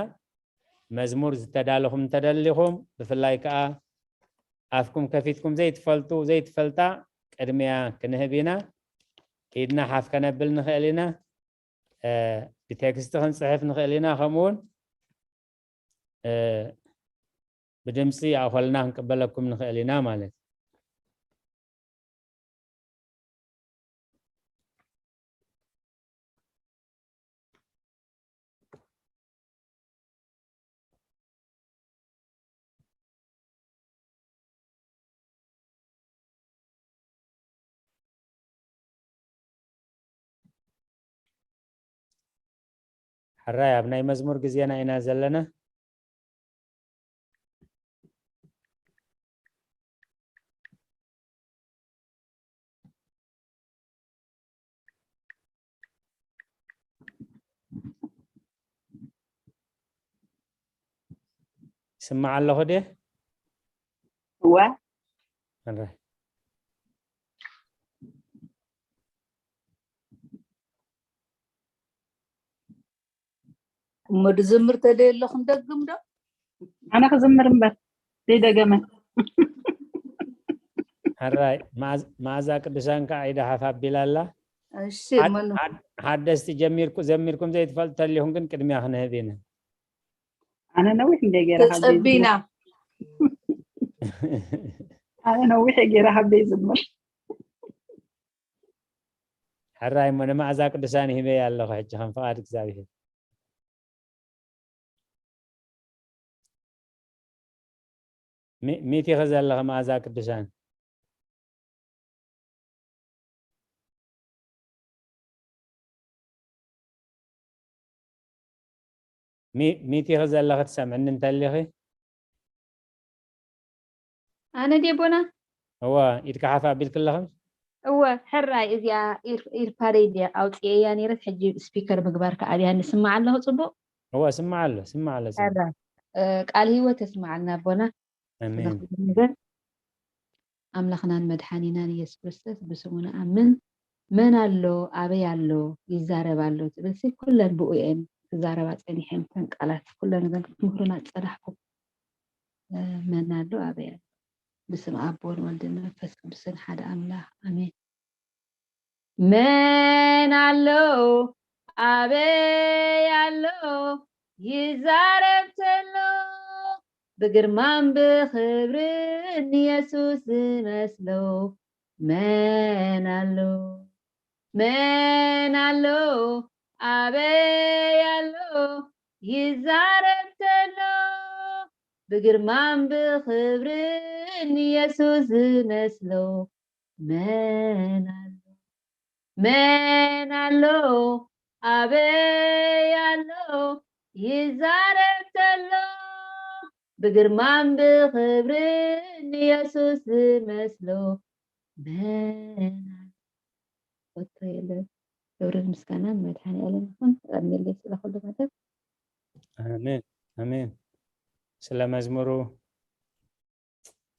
መዝሙር ዝተዳለኹም እንተደሊኹም፣ ብፍላይ ከኣ ኣፍኩም ከፊትኩም ዘይትፈልጡ፣ ዘይትፈልጣ ቅድሚያ ክንህብ ኢና። ኢድና ሓፍ ከነብል ንኽእል ኢና። እ፣ ብቴክስት ክንጽሕፍ ንኽእል ኢና። ከምኡ እውን፣ እ፣ ብድምጺ ኣኾልና ክንቅበለኩም ንኽእል ኢና ማለት እዩ። ሕራይ ኣብ ናይ መዝሙር ግዜና ኢና ዘለና። ይስማዕ ኣለኹ ድየ? እወ። ሕራይ። እሞ ድዝምር ተደየ ኣለኹም ደግም ዶ? ኣነ ክዝምር እምበር ዘይደገመ። ሕራይ፣ መዓዝ-፣ መዓዛ ቅዱሳን ከዓ ኢዳ ሓፍ ኣቢላ ኣላ። እሺ ሓድ- መኑ ሓድ- ሓደስቲ ጀሚርኩ ዘሚርኩም ዘይትፈልጡ ተሊኹም ግን ቅድሚያ ክንህብ ኢና። ኣነ ነዊሕ እንደ ገይረ ሃበይ ተጸቢና ኣነ ነዊሕ ገይረ ሃበይ ዝምር ሕራይ እሞ ንመኣዛ ቅዱሳን ሂበይ ኣለኹ ሕጂ ከም ፍቓድ እግዚኣብሔር። ሚ- ሚት ኢኸ ዘለኸ መኣዛ ቅዱሳን? ሚ- ሚት ኢኸ ዘለኸ ትሰምዕኒ እንተሊኺ? ኣነ ዴቦና እወ ኢድካ ሓፍ ኣቢልክለኸ? እወ ሕራይ እዚኣ ኢር- ኢርፓደይ ድያ ኣውፅኤያ ነይረት ሕጂ ስፒከር ምግባር ከኣብያ ንስማዕ ኣለኹ ፅቡቅ እወ ስማዕ ኣሎ ስማዕ ኣሎ ስማዕ። ሕራይ እ፣ ቃል ህይወት ተስማዓልና ኣቦና ኣሜን። ነገር ኣምላኽናን መድሓኒናን ኢየሱስ ክርስቶስ ብስሙ ንኣምን። መን ኣሎ ኣበይ ኣሎ ይዛረብ ኣሎ ትብል ሲ ኩለን ብኡ እየን ክዛረባ ፀኒሐን ተን ቃላት ኩለን እዘን ክትምህሩና ዝፀናሕኩም እ፣ መን ኣሎ ኣበይ ኣሎ ብስም ኣቦን ወልድን መንፈስ ቅዱስን ሓደ ኣምላኽ ኣሜን። መን ኣሎ ኣበይ ኣሎ ይዛረብ ተሎ ብግርማን ብኽብርን ኢየሱስ ዝመስሎ መን ኣሎ መን ኣሎ ኣበይ ኣሎ ይዛረብ ተሎ ብግርማን ብኽብርን ኢየሱስ ዝመስሎ መን ኣሎ መን ኣሎ ኣበይ ኣሎ ይዛረብ ተሎ ብግርማን ብኽብርን ኢየሱስ ዝመስሎ መን ኣሎ ወጥቶ የለን። ክብርን ምስጋናን መድሓኒ ዓለም ይኹን። ቀድሜለይ ስለ ኩሉ መደብ ኣሜን ኣሜን። ስለ መዝሙሩ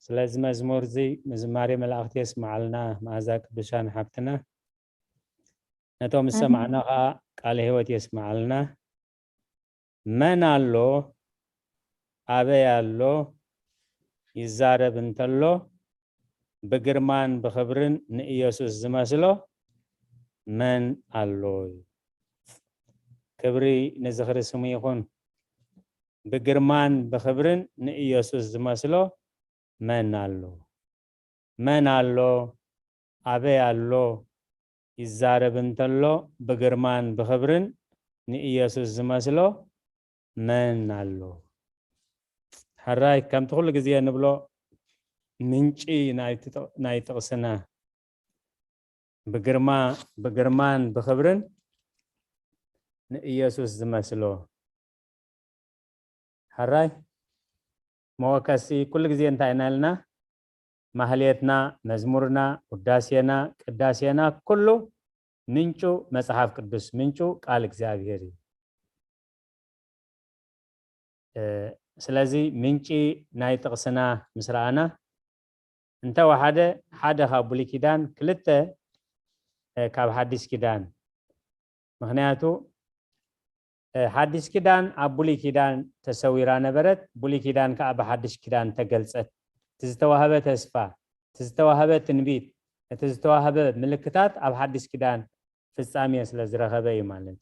ስለዚ መዝሙር እዚ ምዝማሬ መላእኽቲ የስምዓልና መኣዛ ቅዱሳን ሓብትና። ነቶም ዝሰማዕና ከዓ ቃለ ህይወት የስምዓልና። መን ኣሎ ኣበይ ኣሎ ይዛረብ እንተሎ ብግርማን ብኽብርን ንኢየሱስ ዝመስሎ መን ኣሎ? ክብሪ ንዝኽሪ ስሙ ይኹን። ብግርማን ብኽብርን ንኢየሱስ ዝመስሎ መን ኣሎ? መን ኣሎ? ኣበይ ኣሎ? ይዛረብ እንተሎ ብግርማን ብኽብርን ንኢየሱስ ዝመስሎ መን ኣሎ? ሕራይ ከምቲ ኩሉ ግዜ ንብሎ ምንጪ ናይቲ ጥቕ- ናይ ጥቕስና ብግርማ ብግርማን ብኽብርን ንኢየሱስ ዝመስሎ ሕራይ መወከሲ ኩሉ ግዜ እንታይ ኢና ኢልና ማህሌትና መዝሙርና ውዳሴና ቅዳሴና ኩሉ ምንጩ መጽሓፍ ቅዱስ ምንጩ ቃል እግዚኣብሔር እዩ። ስለዚ ምንጪ ናይ ጥቕስና ምስ ረኣና እንተወሓደ ሓደ ካብ ብሉይ ኪዳን ክልተ ካብ ሓዲስ ኪዳን ምክንያቱ ሓዲስ ኪዳን ኣብ ብሉይ ኪዳን ተሰዊራ ነበረት ብሉይ ኪዳን ከዓ ብሓዲስ ኪዳን ተገልፀት እቲ ዝተዋህበ ተስፋ እቲ ዝተዋህበ ትንቢት እቲ ዝተዋህበ ምልክታት ኣብ ሓዲስ ኪዳን ፍፃሜ ስለ ዝረኸበ እዩ ማለት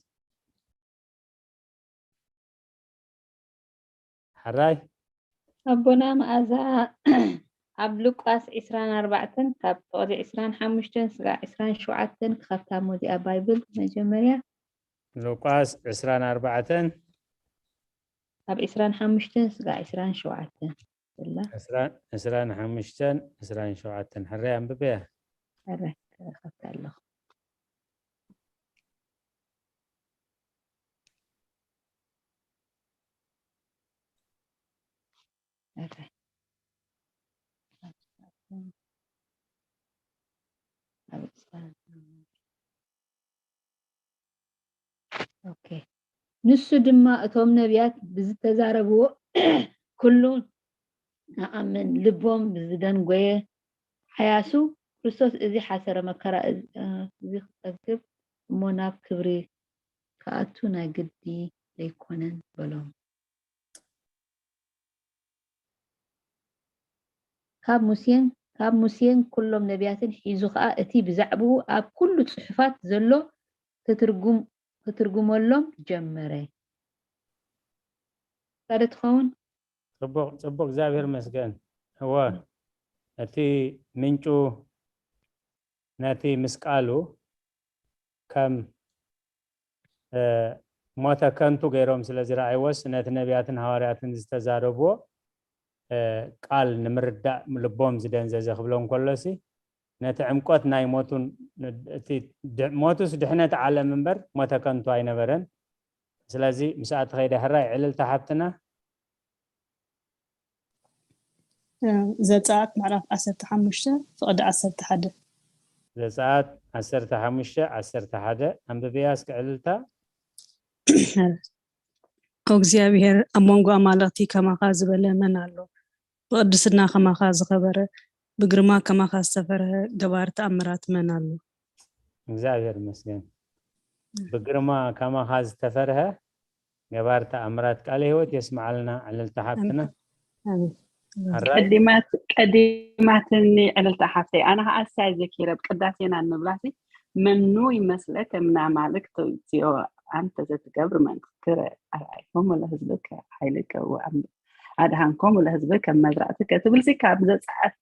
ሕራይ ኣቦና መኣዛ ኣብ ሉቃስ ዕስራን ኣርባዕተን ካብ ጥቕዲ ዕስራን ሓሙሽተን ስጋዕ ዕስራን ሸውዓተን ክኸፍታ ሞዚኣ ባይብል መጀመርያ ሉቃስ ዕስራን ኣርባዕተን ካብ ዕስራን ሓሙሽተን ስጋዕ ዕስራን ሸውዓተን ዘላ ዕስራን ሓሙሽተን ዕስራን ሸውዓተን ሕራይ ኣንብበያ ሕረ ክኸፍታ ኣለኹ ንሱ ድማ እቶም ነቢያት ብዝተዛረብዎ ኩሉ ንኣምን ልቦም ብዝደንጎየ ሓያሱ ክርስቶስ እዚ ሓሰረ መከራ እዚ ክጸግብ እሞ ናብ ክብሪ ክኣቱ ናይ ግዲ ዘይኮነን በሎም። ካብ ሙሴን ካብ ሙሴን ኩሎም ነቢያትን ሒዙ ኸኣ እቲ ብዛዕባኡ ኣብ ኩሉ ጽሑፋት ዘሎ ክትርጉም-፣ ክትርጉመሎም ጀመረ። ሳደ ትኸውን? ጽቡቕ፣ ጽቡቕ፣ እግዚኣብሔር ይመስገን። እወ፣ እቲ ምንጩ ነቲ ምስ ቃሉ ከም፣ እ፣ ሞተ ከንቱ ገይሮም ስለ ዝረኣይዎስ፣ ነቲ ነቢያትን ሃዋርያትን ዝተዛረብዎ፣ እ፣ ቃል ንምርዳእ ልቦም ዝደንዘዘ ክብሎ እንከሎሲ፣ ነቲ ዕምቆት ናይ ሞቱን፣ እቲ ድ-፣ ሞቱስ ድሕነት ዓለም እምበር ሞተ ከንቱ ኣይነበረን። ስለዚ ምስኣ ተኸይደ ሕራይ ዕልልታ ሓፍትና። እ፣ ዘጸኣት ምዕራፍ ዓሰርተ ሓሙሽተ ፍቕዲ ዓሰርተ ሓደ። ዘጸኣት ዓሰርተ ሓሙሽተ ዓሰርተ ሓደ። ኣንብብያ እስኪ ዕልልታ። ኦ እግዚኣብሔር፣ ኣብ መንጎ ኣማልኽቲ ከማኻ ዝበለ መን ኣሎ? ብቕድስና ከማኻ ዝኸበረ፣ ብግርማ ከማኻ ዝተፈርሀ ገባር ተኣምራት መን ኣሎ? እግዚኣብሔር ይመስገን። ብግርማ ከማኻ ዝተፈርሀ ገባር ተኣምራት ቃለ ህይወት የስምዓልና ዕልልታ ሓፍትና። ኣሜን። ኣሜን። ኣራይ? ቀዲማት-፣ ቀዲማትኒ ዕልልታ ሓፍተይ። ኣነ ኸዓ እሳይ ዘኪረ፣ ቅዳሴና እንብላሲ፣ መኑ ይመስለከ ምን ኣማልክት እግዚኦ ኣንተ ዘትገብር መንክር ኣርኣይኮሙ ለህዝብከ ኃይልከ ወአም-፣ ኣድኃንኮሙ ለህዝብከ መዝራእትከ ትብልሲ፣ ካብ ዘጸኣት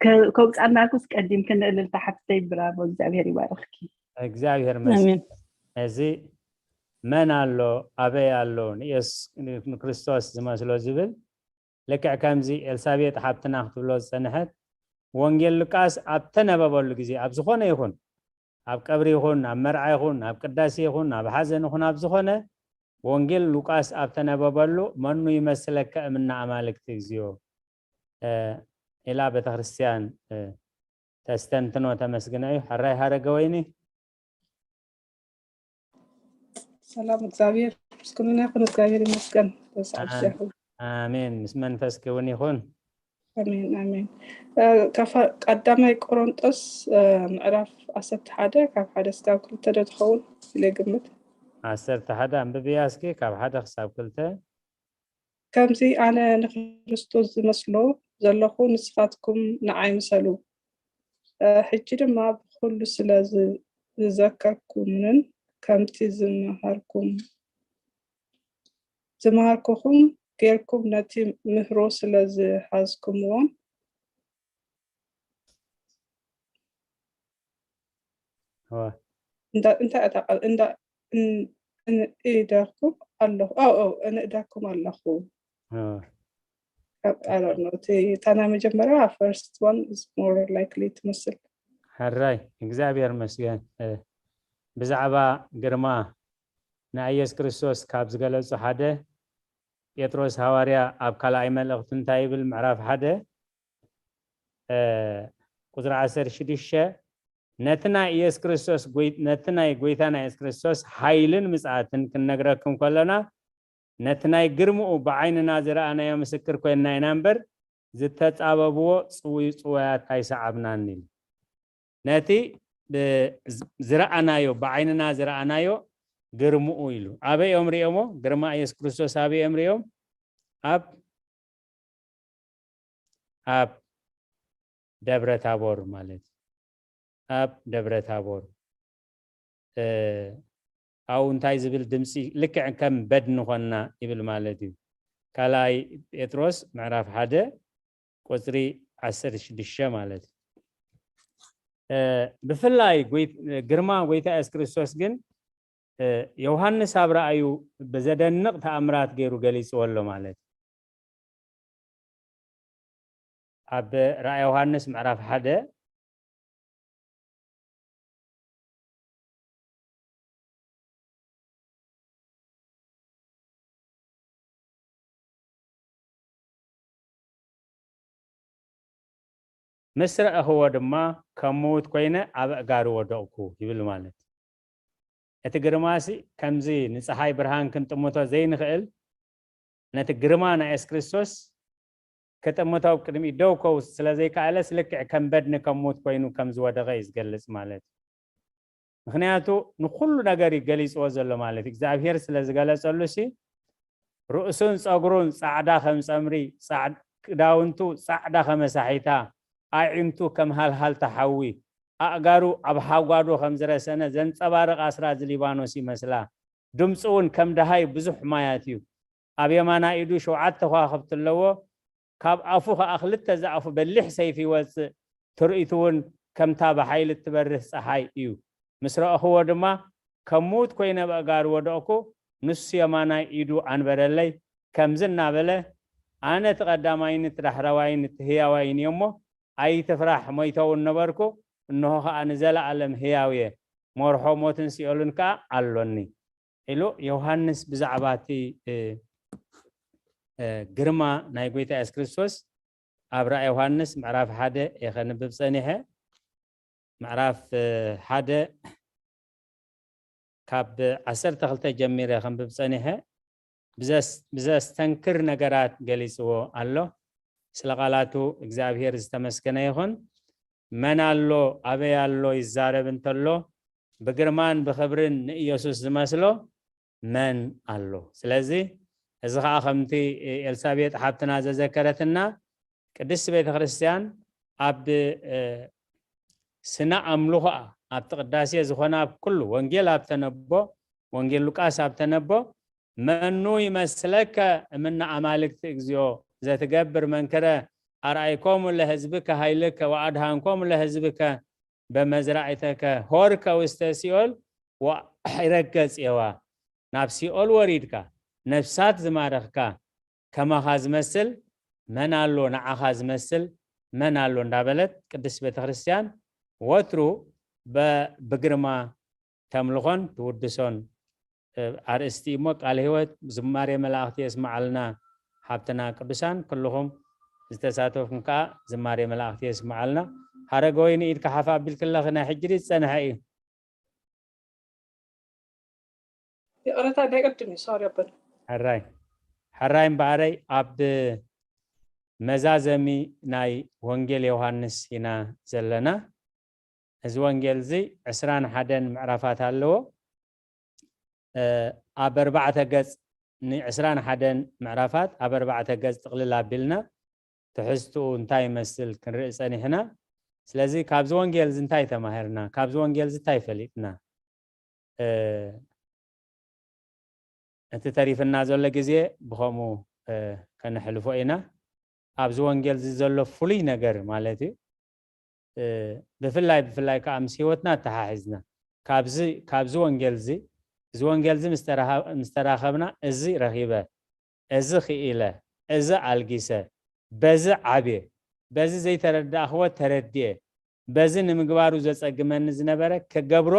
ከ-፣ ከውጻናኩስ ቀዲምክን እልልታ ሓፍተይ፣ ብራቮ፣ እግዚኣብሔር ይባርኽኪ። እግዚኣብሔር ይመስገን። ኣሜን። እዚ መን ኣሎ፣ ኣበይ ኣሎ፣ ንየስ-፣ ንክርስቶስ ዝመስሎ ዝብል፣ ልክዕ ከምዚ ኤልሳቤጥ ሓብትና ክትብሎ ዝጸንሐት፣ ወንጌል ሉቃስ ኣብ ተነበበሉ ግዜ፣ ኣብ ዝኾነ ይኹን፣ ኣብ ቀብሪ ይኹን፣ ኣብ መርዓ ይኹን፣ ኣብ ቅዳሴ ይኹን፣ ኣብ ሓዘን ይኹን፣ ኣብ ዝኾነ፣ ወንጌል ሉቃስ ኣብ ተነበበሉ፣ "መኑ ይመስለከ እምነ ኣማልክቲ እግዚኣብሔር?" እ፣ ኢላ ቤተክርስትያን፣ እ፣ ተስተንትኖ ተመስግኖ እዩ። ሕራይ ሃረገ ወይኒ። ሰላም እግዚኣብሔር ምስ ኩልና ይኹን። እግዚኣብሔር ይመስገን። ተስዓብ ኣሜን። ሸኹ። ኣሜን። ምስ መንፈስኪ እውን ይኹን። ኣሜን፣ ኣሜን። እ፣ ካፋ-፣ ቀዳማይ ቆሮንጦስ፣ እ፣ ምዕራፍ ዓሰርተ ሓደ ካብ ሓደ እስካብ ክልተ ዶ ትኸውን ኢለ ይግምት። ዓሰርተ ሓደ ኣንብብያ እስኪ፣ ካብ ሓደ ክሳብ ክልተ። ከምዚ ኣነ ንክርስቶስ ዝመስሎ ዘለኹ፣ ንስኻትኩም ንዓይ ምሰሉ። እ፣ ሕጂ ድማ ብኹሉ ስለ ዝ-፣ ዝዘከርኩምንን ከምቲ ዝመሃርኩም-፣ ዝመሃርኩኹም ጌርኩም ነቲ ምህሮ ስለ ዝሓዝኩምዎም፣ እወ። እንዳ-፣ እንታይ እታ ቃል? እንዳ-፣ እን-፣ እንእደኩም ኣለኹ። ኦ፣ ኦ፣ እንእደኩም ኣለኹ። እወ። I don't know። እቲ፣ እታ ናይ መጀመርያ first one is more likely ትመስል። ሕራይ፣ እግዚኣብሔር ይመስገን። እ፣ ብዛዕባ ግርማ ናይ ኢየሱስ ክርስቶስ ካብ ዝገለጹ ሓደ፣ ጴጥሮስ ሃዋርያ ኣብ ካልኣይ መልእኽቱ እንታይ ይብል? ምዕራፍ ሓደ፣ እ፣ ቁጽሪ ዓሰርተ ሽዱሽተ፣ "ነቲ ናይ ኢየሱስ ክርስቶስ ጎይ-፣ ነቲ ናይ ጎይታ ናይ ኢየሱስ ክርስቶስ ሓይልን ምጽኣትን ክንነግረኩም ከሎና፣ ነቲ ናይ ግርምኡ ብዓይንና ዝረኣናዮ ምስክር ኮይንና ኢና እምበር፣ ዝተጻበብዎ ጽውይ-፣ ጽውያት ኣይሰዓብናን" ኢሉ። ነቲ ብ-፣ ዝ-፣ ዝረኣናዮ፣ ብዓይንና ዝረኣናዮ ግርምኡ ኢሉ። ኣበይ እዮም ርእዮሞ? ግርማ ኢየሱስ ክርስቶስ ኣበይ እዮም ርእዮም? ኣብ፣ ኣብ ደብረ ታቦር ማለት እዩ። ኣብ ደብረ ታቦር፣ እ፣ ኣብኡ እንታይ ዝብል ድምፂ፣ ልክዕ ከም በድኒ ኾንና ይብል ማለት እዩ። ካልኣይ ጴጥሮስ ምዕራፍ ሓደ ቁፅሪ ዓሰርተ ሽዱሽተ ማለት እዩ። እ፣ ብፍላይ ጎይ-፣ ግርማ ጎይታ የሱስ ክርስቶስ ግን፣ እ፣ ዮሃንስ ኣብ ራእዩ ብዘደንቕ ተኣምራት ገይሩ ገሊጽዎ ኣሎ ማለት እዩ። ኣብ ራእይ ዮሃንስ ምዕራፍ ሓደ ምስ ረኣኽዎ ድማ ከም ምዉት ኮይነ ኣብ ኣእጋሩ ወደቕኩ ይብል ማለት። እቲ ግርማሲ ከምዚ ንፀሓይ ብርሃን ክንጥምቶ ዘይንኽእል፣ ነቲ ግርማ ናይ የሱስ ክርስቶስ ክጥምቶ ኣብ ቅድሚኡ ደው ከው ስለ ዘይከኣለስ ልክዕ ከም በድኒ ከም ምዉት ኮይኑ ከም ዝወደቐ እዩ ዝገልጽ ማለት እዩ። ምኽንያቱ ንኹሉ ነገር እዩ ገሊጽዎ ዘሎ ማለት እዩ። እግዚኣብሔር ስለ ዝገለጸሉ ሲ ርእሱን ጸጉሩን ጻዕዳ ከም ጸምሪ፣ ጻዕ-፣ ክዳውንቱ ጻዕዳ ከመ ሳሒታ፣ ኣዒንቱ ከም ሃልሃልታ ሓዊ፣ ኣእጋሩ ኣብ ሓጓዶ ከም ዝረሰነ ዘንጸባርቕ ኣስራት ሊባኖስ ይመስላ። ድምጹ እውን ከም ደሃይ ብዙሕ ማያት እዩ። ኣብ የማናይ ኢዱ ሸውዓተ ከዋኽብቲ ኣለዎ። ካብ ኣፉ ኸኣ ክልተ ዝኣፉ በሊሕ ሰይፊ ይወጽእ። ትርኢቱ እውን ከምታ ብሓይሊ እትበርህ ጸሓይ እዩ። ምስ ረኣኽዎ ድማ ከም ምዉት ኮይነ ኣብ ኣእጋሩ ወደቕኩ። ንሱ የማናይ ኢዱ ኣንበረለይ። ከምዚ እናበለ፣ ኣነ እቲ ቀዳማይን እቲ ዳሕረዋይን እቲ ህያዋይን እየ እሞ፣ ኣይትፍራሕ፣ ሞይተ እውን ነበርኩ፣ እንሆ ኸኣ ንዘለኣለም ህያው እየ፣ መርሖ ሞትን ሲኦልን ከኣ ኣሎኒ። ኢሉ ዮሃንስ ብዛዕባ እቲ፣ እ፣ እ፣ ግርማ ናይ ጎይታ የሱስ ክርስቶስ ኣብ ራእይ ዮሃንስ ምዕራፍ ሓደ እየ ከንብብ ጸኒሐ። ምዕራፍ፣ እ፣ ሓደ ካብ ዓሰርተ ክልተ ጀሚረ ከንብብ ጸኒሐ። ብዘስ-፣ ብዘስተንክር ነገራት ገሊጽዎ ኣሎ። ስለ ቃላቱ እግዚኣብሔር ዝተመስገነ ይኹን። መን ኣሎ፣ ኣበይ ኣሎ ይዛረብ እንተሎ፣ ብግርማን ብኽብርን ንኢየሱስ ዝመስሎ መን ኣሎ? ስለዚ እዚ ኸኣ ከምቲ ኤልሳቤጥ ሓብትና ዘዘከረትና፣ ቅድስቲ ቤተ ክርስቲያን ኣብ፣ እ፣ ስነ ኣምልኾኣ ኣብቲ ቅዳሴ ዝኾነ ኣብ ኩሉ ወንጌል ኣብ ተነቦ፣ ወንጌል ሉቃስ ኣብ ተነቦ፣ መኑ ይመስለከ እምነ ኣማልክት እግዚኦ ዘትገብር መንክረ ኣርኣይኮሙ ለህዝብከ ኃይልከ ወኣድሃንኮሙ ለህዝብከ በመዝራእተከ ሆርከ ውስተ ሲኦል ወአዕረግከ ጽየዋ። ናብ ሲኦል ወሪድካ ነፍሳት ዝማረኽካ ከማኻ ዝመስል መን ኣሎ? ንዓኻ ዝመስል መን ኣሎ? እንዳበለት ቅድስት ቤተ ክርስቲያን ወትሩ በ-፣ ብግርማ ተምልኾን ትውድሶን፣ እ፣ ኣርእስቲ እሞ ቃል ህይወት ዝማሬ መላእኽቲ የስምዓልና። ሓብትና ቅዱሳን ኩልኹም ዝተሳተፍኩም ከኣ ዝማሬ መላእኽቲ የስምዓልና። ሃረገወይኒ ኢድካ ሓፍ ኣቢልክለኺ ናይ ሕጂ ድዩ ዝጸንሐ እዩ? ይቕረታ፣ ናይ ቅድም እዩ። ሶሪ ኣቦና። ሕራይ፣ ሕራይ እምበኣረይ ኣብ መዛዘሚ ናይ ወንጌል ዮሃንስ ኢና ዘለና። እዚ ወንጌል እዚ ዕስራን ሓደን ምዕራፋት ኣለዎ። እ፣ ኣብ ኣርባዕተ ገጽ፣ ንዕስራን ሓደን ምዕራፋት ኣብ ኣርባዕተ ገጽ ጥቕልል ኣቢልና ትሕዝትኡ እንታይ ይመስል ክንርኢ ጸኒሕና። ስለዚ ካብዚ ወንጌል እዚ እንታይ ተማሂርና? ካብዚ ወንጌል እዚ እንታይ ፈሊጥና? እ፣ እቲ ተሪፍና ዘሎ ግዜ ብኸምኡ፣ እ፣ ከነሕልፎ ኢና። ኣብዚ ወንጌል እዚ ዘሎ ፍሉይ ነገር ማለት እዩ። እ፣ ብፍላይ፣ ብፍላይ ከኣ ምስ ህይወትና ኣተሓሒዝና ካብዚ፣ ካብዚ ወንጌል እዚ፣ እዚ ወንጌል እዚ ምስ ተራኸ-፣ ምስ ተራኸብና፣ እዚ ረኺበ፣ እዚ ክኢለ፣ እዚ ኣልጊሰ፣ በዚ ዓብየ፣ በዚ ዘይተረዳእኽዎ ተረድየ፣ በዚ ንምግባሩ ዘጸግመኒ ዝነበረ ክገብሮ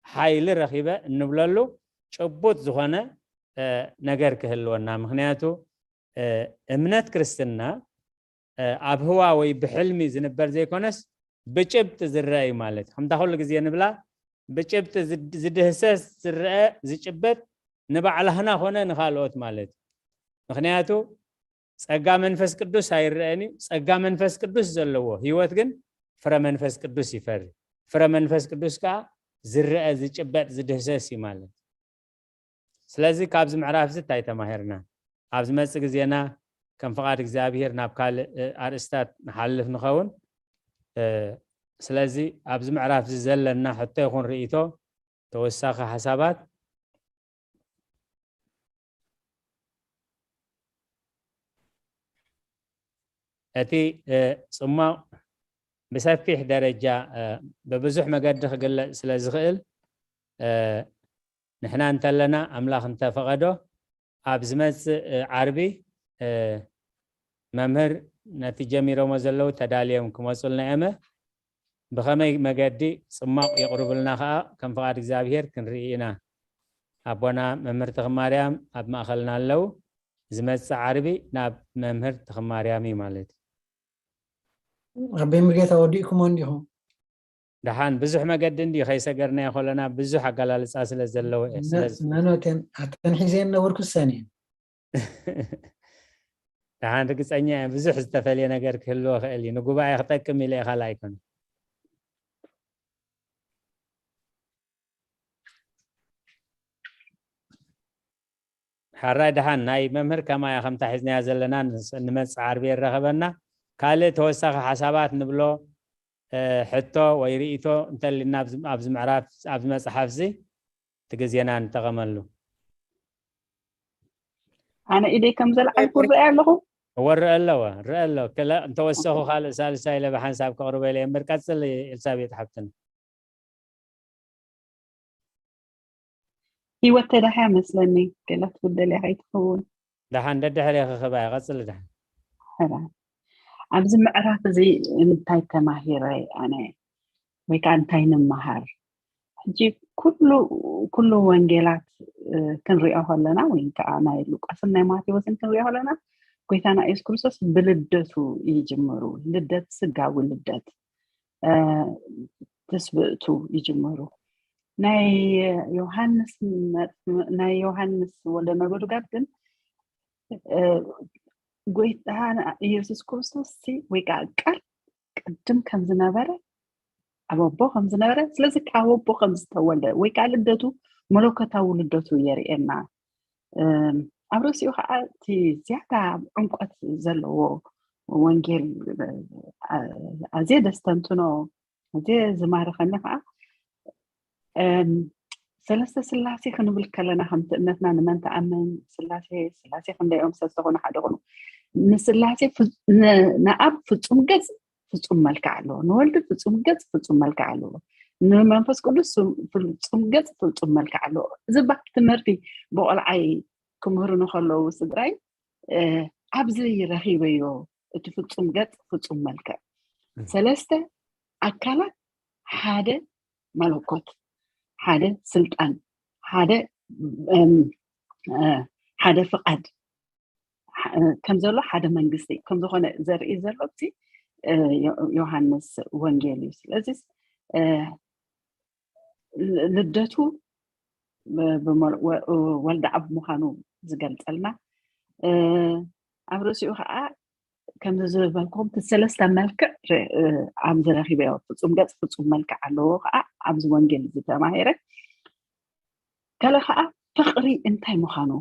ሓይሊ ረኺበ እንብለሉ ጭቡጥ ዝኾነ፣ እ፣ ነገር ክህልወና። ምኽንያቱ፣ እ፣ እምነት ክርስትና፣ እ፣ ኣብ ህዋ ወይ ብሕልሚ ዝንበር ዘይኮነስ ብጭብጢ ዝረአ እዩ ማለት እዩ። ከምታ ኩሉ ግዜ ንብላ፣ ብጭብጢ ዝድ-፣ ዝድህሰስ፣ ዝረአ፣ ዝጭበጥ ንባዕላህና ኮነ ንኻልኦት ማለት እዩ። ምኽንያቱ ጸጋ መንፈስ ቅዱስ ኣይረኣን እዩ። ጸጋ መንፈስ ቅዱስ ዘለዎ ህይወት ግን ፍረ መንፈስ ቅዱስ ይፈሪ። ፍረ መንፈስ ቅዱስ ከኣ ዝረአ፣ ዝጭበጥ፣ ዝድህሰስ እዩ ማለት። ስለዚ ካብዚ ምዕራፍ እዚ እንታይ ተማሂርና? ኣብ ዝመጽእ ግዜና ከም ፍቓድ እግዚኣብሔር ናብ ካልእ፣ እ፣ ኣርእስታት ንሓልፍ ንኸውን። እ፣ ስለዚ ኣብዚ ምዕራፍ እዚ ዘለና ሕቶ ይኹን ርእይቶ፣ ተወሳኺ ሓሳባት፣ እቲ፣ እ፣ ጽማቕ ብሰፊሕ ደረጃ፣ እ፣ ብብዙሕ መገዲ ክግለጽ ስለ ዝኽእል፣ እ፣ ንሕና እንተለና ኣምላኽ እንተፈቐዶ ኣብ ዝመጽእ፣ እ፣ ዓርቢ፣ እ፣ መምህር ነቲ ጀሚሮሞ ዘለዉ ተዳልዮም ክመጹልና እየመ። ብኸመይ መገዲ ጽማቕ የቕርቡልና ከኣ ከም ፍቓድ እግዚኣብሔር ክንርኢ ኢና። ኣቦና መምህር ተኽማርያም ኣብ ማእኸልና ኣለዉ። ዝመጽእ ዓርቢ ናብ መምህር ተኽማርያም እዩ ማለት እዩ። ኣቦይ ሙሉጌታ ወዲእኩሞ እንዲኹም? ደሓን ብዙሕ መገዲ እንድዩ ከይሰገርናዮ ከለና ብዙሕ ኣገላልጻ ስለ ዘለዎ እየ። ስለዚ መኖቴን ኣተን ሒዘን ነበርኩ ሰን እየን። ደሓን ርግጸኛ እየ ብዙሕ ዝተፈልየ ነገር ክህልዎ ክእል እዩ። ንጉባኤ ክጠቅም ኢለ እየ ካልእ ኣይኮነን። ሓራይ ደሓን ናይ መምህር ከማያ ከምታ ሒዝናያ ዘለና ንስ-፣ ንመጽእ ዓርቢ የራኸበና። ካልእ ተወሳኺ ሓሳባት ንብሎ ሕቶ ወይ ርእይቶ እንተልና ኣብዚ ምዕራፍ ኣብዚ መፅሓፍ እዚ እቲ ግዜና ንጠቐመሉ። ኣነ ኢደይ ከም ዘልዓልኩ ርአ ኣለኹ። እወ ርአ ኣለወ ርአ ኣሎ። እንተወሰኹ ካልእ ሳልሳይ ኢለ ብሓንሳብ ከቕርበ ኢለ እምበር ቀፅል ኤልሳቤጥ ሓብትና። ህይወት ተዳሕያ መስለኒ ገላ ትብደል እያ ከይትኸውን። ደሓን ደድሕር የኸኸባ እያ ቀፅል ደሓን። ኣብዚ ምዕራፍ እዚ እንታይ ተማሂረ ኣነ ወይ ከዓ እንታይ ንመሃር? ሕጂ ኩሉ ኩሉ ወንጌላት ክንሪኦ ከለና ወይ ከዓ ናይ ሉቃስን ናይ ማቴዎስን ክንሪኦ ከለና ጎይታና የሱስ ክርስቶስ ብልደቱ ይጅምሩ። ልደት ስጋዊ ልደት ትስብእቱ ይጅምሩ። ናይ ዮሃንስ ናይ ዮሃንስ ወልደ ነጎድጓድ ግን ጎይታ ኢየሱስ ክርስቶስ ወይ ከዓ ቃል ቅድም ከም ዝነበረ ኣብ ኣቦ ከም ዝነበረ ስለዚ ካብ ኣቦ ከም ዝተወልደ ወይ ከዓ ልደቱ መለኮታዊ ልደቱ የርእየና። ኣብ ርእሲኡ ከዓ እቲ ዝያዳ ዕምቆት ዘለዎ ወንጌል ኣዝየ ደስተንትኖ ኣዝየ ዝማርኸኒ ከዓ ሰለስተ ስላሴ ክንብል ከለና ከምቲ እምነትና ንመን ተኣምን ስላሴ ስላሴ ክንደይኦም ሰብ ዝኾኑ ሓደ ኾኑ ንስላሴ ንኣብ ፍፁም ገፅ ፍፁም መልክዕ ኣለዎ ንወልድ ፍፁም ገፅ ፍፁም መልክዕ ኣለዎ ንመንፈስ ቅዱስ ፍፁም ገፅ ፍፁም መልክዕ ኣለዎ እዚ ባክ ትምህርቲ ብቆልዓይ ክምህሩ ንከለዉ ስድራይ ኣብዚ ረኺበዮ እቲ ፍፁም ገፅ ፍፁም መልክዕ ሰለስተ ኣካላት ሓደ መለኮት ሓደ ስልጣን ሓደ ሓደ ፍቃድ ከም ዘሎ ሓደ መንግስቲ ከም ዝኾነ ዘርኢ ዘሎ እቲ ዮሃንስ ወንጌል እዩ ስለዚ ልደቱ ወልደ ኣብ ምዃኑ ዝገልፀልና ኣብ ርእሲኡ ከዓ ከምዚ ዝበልኩም እቲ ሰለስተ መልክዕ ኣብዚ ረኪበዮ ፍፁም ገፅ ፍፁም መልክዕ ኣለዎ ከዓ ኣብዚ ወንጌል ዝተማሄረ ካልእ ከዓ ፍቅሪ እንታይ ምዃኑ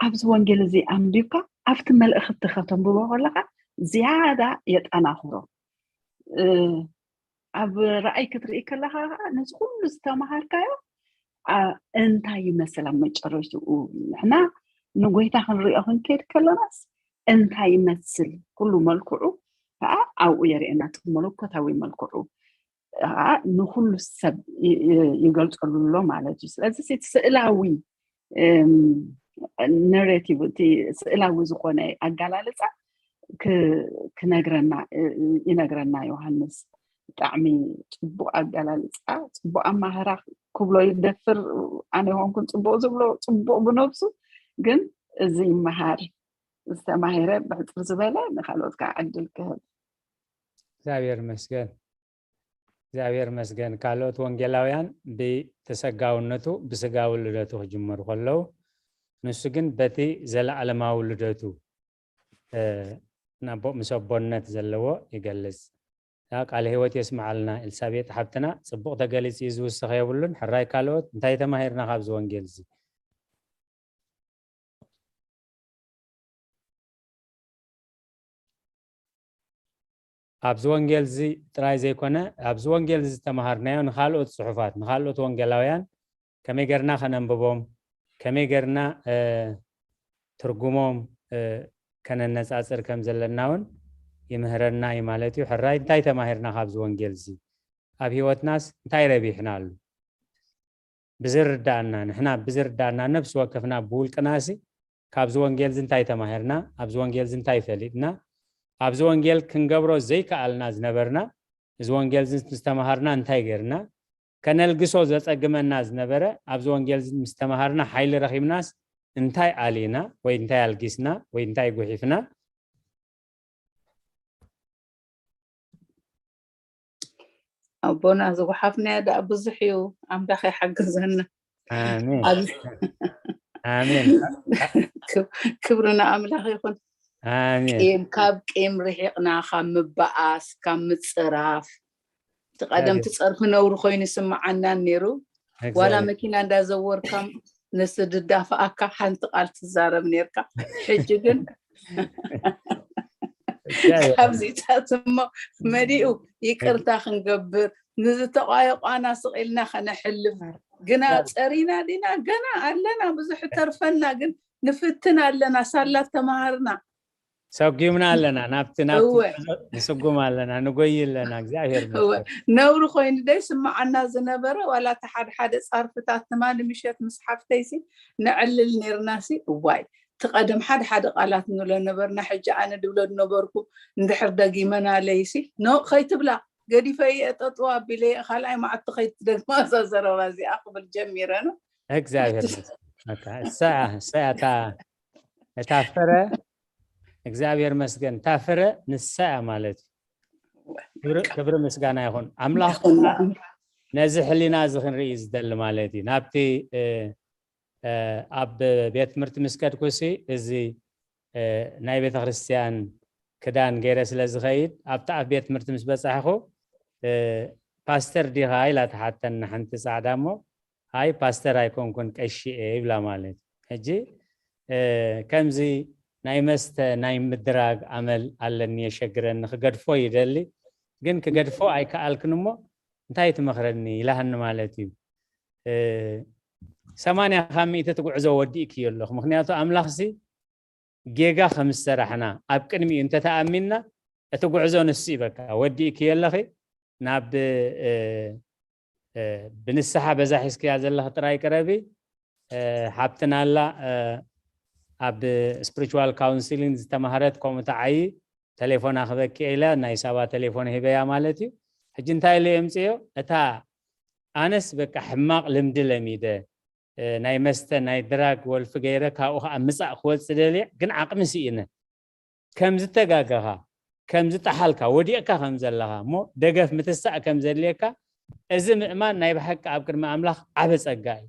ኣብዚ ወንጌል እዚ ኣንቢብካ ኣብቲ መልእክቲ ከተንብቦ ከለካ ዝያዳ የጠናኽሮ ኣብ ራእይ ክትርኢ ከለካ ከዓ ነዚ ኩሉ ዝተምሃርካዮ እንታይ ይመስል ኣብ መጨረሽትኡ ንሕና ንጎይታ ክንሪኦ ክንከይድ ከለናስ እንታይ ይመስል ኩሉ መልክዑ ከዓ ኣብኡ የርእየና እቲ መለኮታዊ መልክዑ ከዓ ንኩሉ ሰብ ይገልፀሉ ኣሎ ማለት እዩ ስለዚ እቲ ስእላዊ ነሬቲቭ እቲ ስእላዊ ዝኮነ ኣጋላልፃ ክነግረና ይነግረና ዮሃንስ ብጣዕሚ ፅቡቅ ኣጋላልፃ ፅቡቅ ኣማህራ ክብሎ ይደፍር ኣነ ይኮንኩን ፅቡቅ ዝብሎ ፅቡቅ ብነብሱ ግን እዚ ይመሃር ዝተማሂረ ብሕፅር ዝበለ ንካልኦት ከዓ ዕድል ክህብ እግዚኣብሔር ይመስገን እግዚኣብሔር ይመስገን ካልኦት ወንጌላውያን ብተሰጋውነቱ ብስጋዊ ልደቱ ክጅመሩ ከለዉ ንሱ ግን በቲ ዘለዓለማዊ ልደቱ ናቦ ምስ ኣቦነት ዘለዎ ይገልጽ። ያ ቃለ ህይወት የስምዓልና። ኤልሳቤጥ ሓብትና ጽቡቕ ተገሊጽ እዩ ዝውስኽ የብሉን። ሕራይ ካልኦት እንታይ ተማሂርና ካብዚ ወንጌል እዚ? ኣብዚ ወንጌል እዚ ጥራይ ዘይኮነ ኣብዚ ወንጌል እዚ ዝተምሃርናዮ ንኻልኦት ጽሑፋት ንኻልኦት ወንጌላውያን ከመይ ገርና ከነንብቦም ከመይ ገርና ትርጉሞም ከነነፃፅር ከም ዘለና እውን ይምህረና እዩ ማለት እዩ። ሕራይ እንታይ ተማሂርና ካብዚ ወንጌል እዚ? ኣብ ህይወትናስ እንታይ ረቢሕናሉ? ብዝርዳእና ንሕና ብዝርዳእና ነብሲ ወከፍና ብውልቅና ሲ ካብዚ ወንጌል እዚ እንታይ ተማሂርና? ኣብዚ ወንጌል እዚ እንታይ ፈሊጥና? ኣብዚ ወንጌል ክንገብሮ ዘይከኣልና ዝነበርና እዚ ወንጌል እዚ ዝተማሃርና እንታይ ገርና? ከነልግሶ ዘጸግመና ዝነበረ ኣብዚ ወንጌል እዚ ምስ ተማሃርና ሓይሊ ረኺብናስ እንታይ ኣሊና ወይ እንታይ ኣልጊስና ወይ እንታይ ጉሒፍና? ኣቦና ዝጉሓፍናዮ ደኣ ብዙሕ እዩ ኣምላኽ ይሓግዘና ኣሜን ኣሜን ክብሪ ንኣምላኽ ይኹን ኣሜን ቂም ካብ ቂም ርሒቕና ካብ ምበኣስ ካብ ምፅራፍ እቲ ቀደም ትፀርፊ ነውሪ ኮይኑ ይስምዓናን ነይሩ ዋላ መኪና እንዳዘወርካ ንሱ ድዳፍኣካ ሓንቲ ቃል ትዛረብ ነርካ ሕጂ ግን ካብዚታት እሞ መሊኡ ይቅርታ ክንገብር፣ ንዝተቋየቋና ስቕ ኢልና ከነሕልፍ። ግና ጸሪና ዲና? ገና ኣለና፣ ብዙሕ ተርፈና፣ ግን ንፍትን ኣለና፣ ሳላ ተማሃርና። ሰጉምና ኣለና፣ ናብቲ ናብቲ ንስጉም ኣለና፣ ንጎይ ኣለና። እግዚኣብሔር ነውሪ ኮይኑ ደይ ስምዓና ዝነበረ፣ ዋላ እቲ ሓደ ሓደ ጻርፍታት ትማሊ ምሸት ምስ ሓፍተይሲ ነዕልል ኔርናሲ። እዋይ፣ እቲ ቀደም ሓደ ሓደ ቃላት ንብሎ ነበርና፣ ሕጂ ኣነ ድብሎ ነበርኩ። እንድሕር ደጊመና ለይሲ ኖ ከይትብላ፣ ገዲፈ እየ ጠጥዋ ኣቢለ እየ፣ ካልኣይ መዓልቲ ከይትደግማ እዛ ዘረባ እዚኣ ክብል ጀሚረ ነው። እግዚኣብሔር እሳ እሳ እታ እታ ፍረ እግዚኣብሔር መስገን፣ እታ ፍረ ንሳ እያ ማለት እዩ። ክብሪ ምስጋና ይኹን ኣምላኽ። ነዚ ሕሊና እዚ ክንርኢ ዝደሊ ማለት እዩ። ናብቲ ኣብ ቤት ትምህርቲ ምስ ከድኩሲ፣ እዚ ናይ ቤተ ክርስቲያን ክዳን ገይረ ስለ ዝኸይድ፣ ኣብቲ ኣብ ቤት ትምህርቲ ምስ በጻሕኹ፣ ፓስተር ዲኻ ኢላ ተሓተኒ ሓንቲ ጻዕዳ። እሞ ኣይ ፓስተር ኣይኮንኩን፣ ቀሺ እየ ይብላ ማለት እዩ። ሕጂ ከምዚ ናይ መስተ ናይ ምድራግ ኣመል ኣለኒ፣ የሸግረኒ፣ ክገድፎ ይደሊ፣ ግን ክገድፎ ኣይከኣልክን። እሞ እንታይ ትመኽረኒ ኢላሃኒ ማለት እዩ። ሰማንያ ካብ ሚእቲ እቲ ጉዕዞ ወዲእክዮ ኣለኹ። ምክንያቱ ኣምላኽሲ ጌጋ ከም ዝሰራሕና ኣብ ቅድሚኡ እንተተኣሚንና፣ እቲ ጉዕዞ ንሱ እዩ። በቃ ወዲእክዮ ኣለኺ፣ ናብ ብንስሓ በዛ ሒዝክያ ዘለኺ ጥራይ ቅረቢ። ሓብትና ኣላ ኣብ ስፕሪቹዋል ካውንስሊንግ ዝተማህረት፣ ከምኡ ተዓይ፣ ተሌፎና ክበኪ ኢለ ናይ ሳባ ተሌፎን ሂበያ ማለት እዩ። ሕጂ እንታይ ኢለ የምፅዮ? እታ ኣነስ በቃ ሕማቕ ልምዲ ለሚደ፣ ናይ መስተ ናይ ድራግ ወልፊ ገይረ ካብኡ ከዓ ምፃእ ክወፅእ ደልየ፣ ግን ዓቕሚ ስኢነ። ከም ዝተጋገኻ፣ ከም ዝጠሓልካ፣ ወዲቕካ ከም ዘለኻ እሞ ደገፍ ምትሳእ ከም ዘድልየካ፣ እዚ ምእማን ናይ ብሓቂ ኣብ ቅድሚ ኣምላኽ ዓቢ ጸጋ እዩ።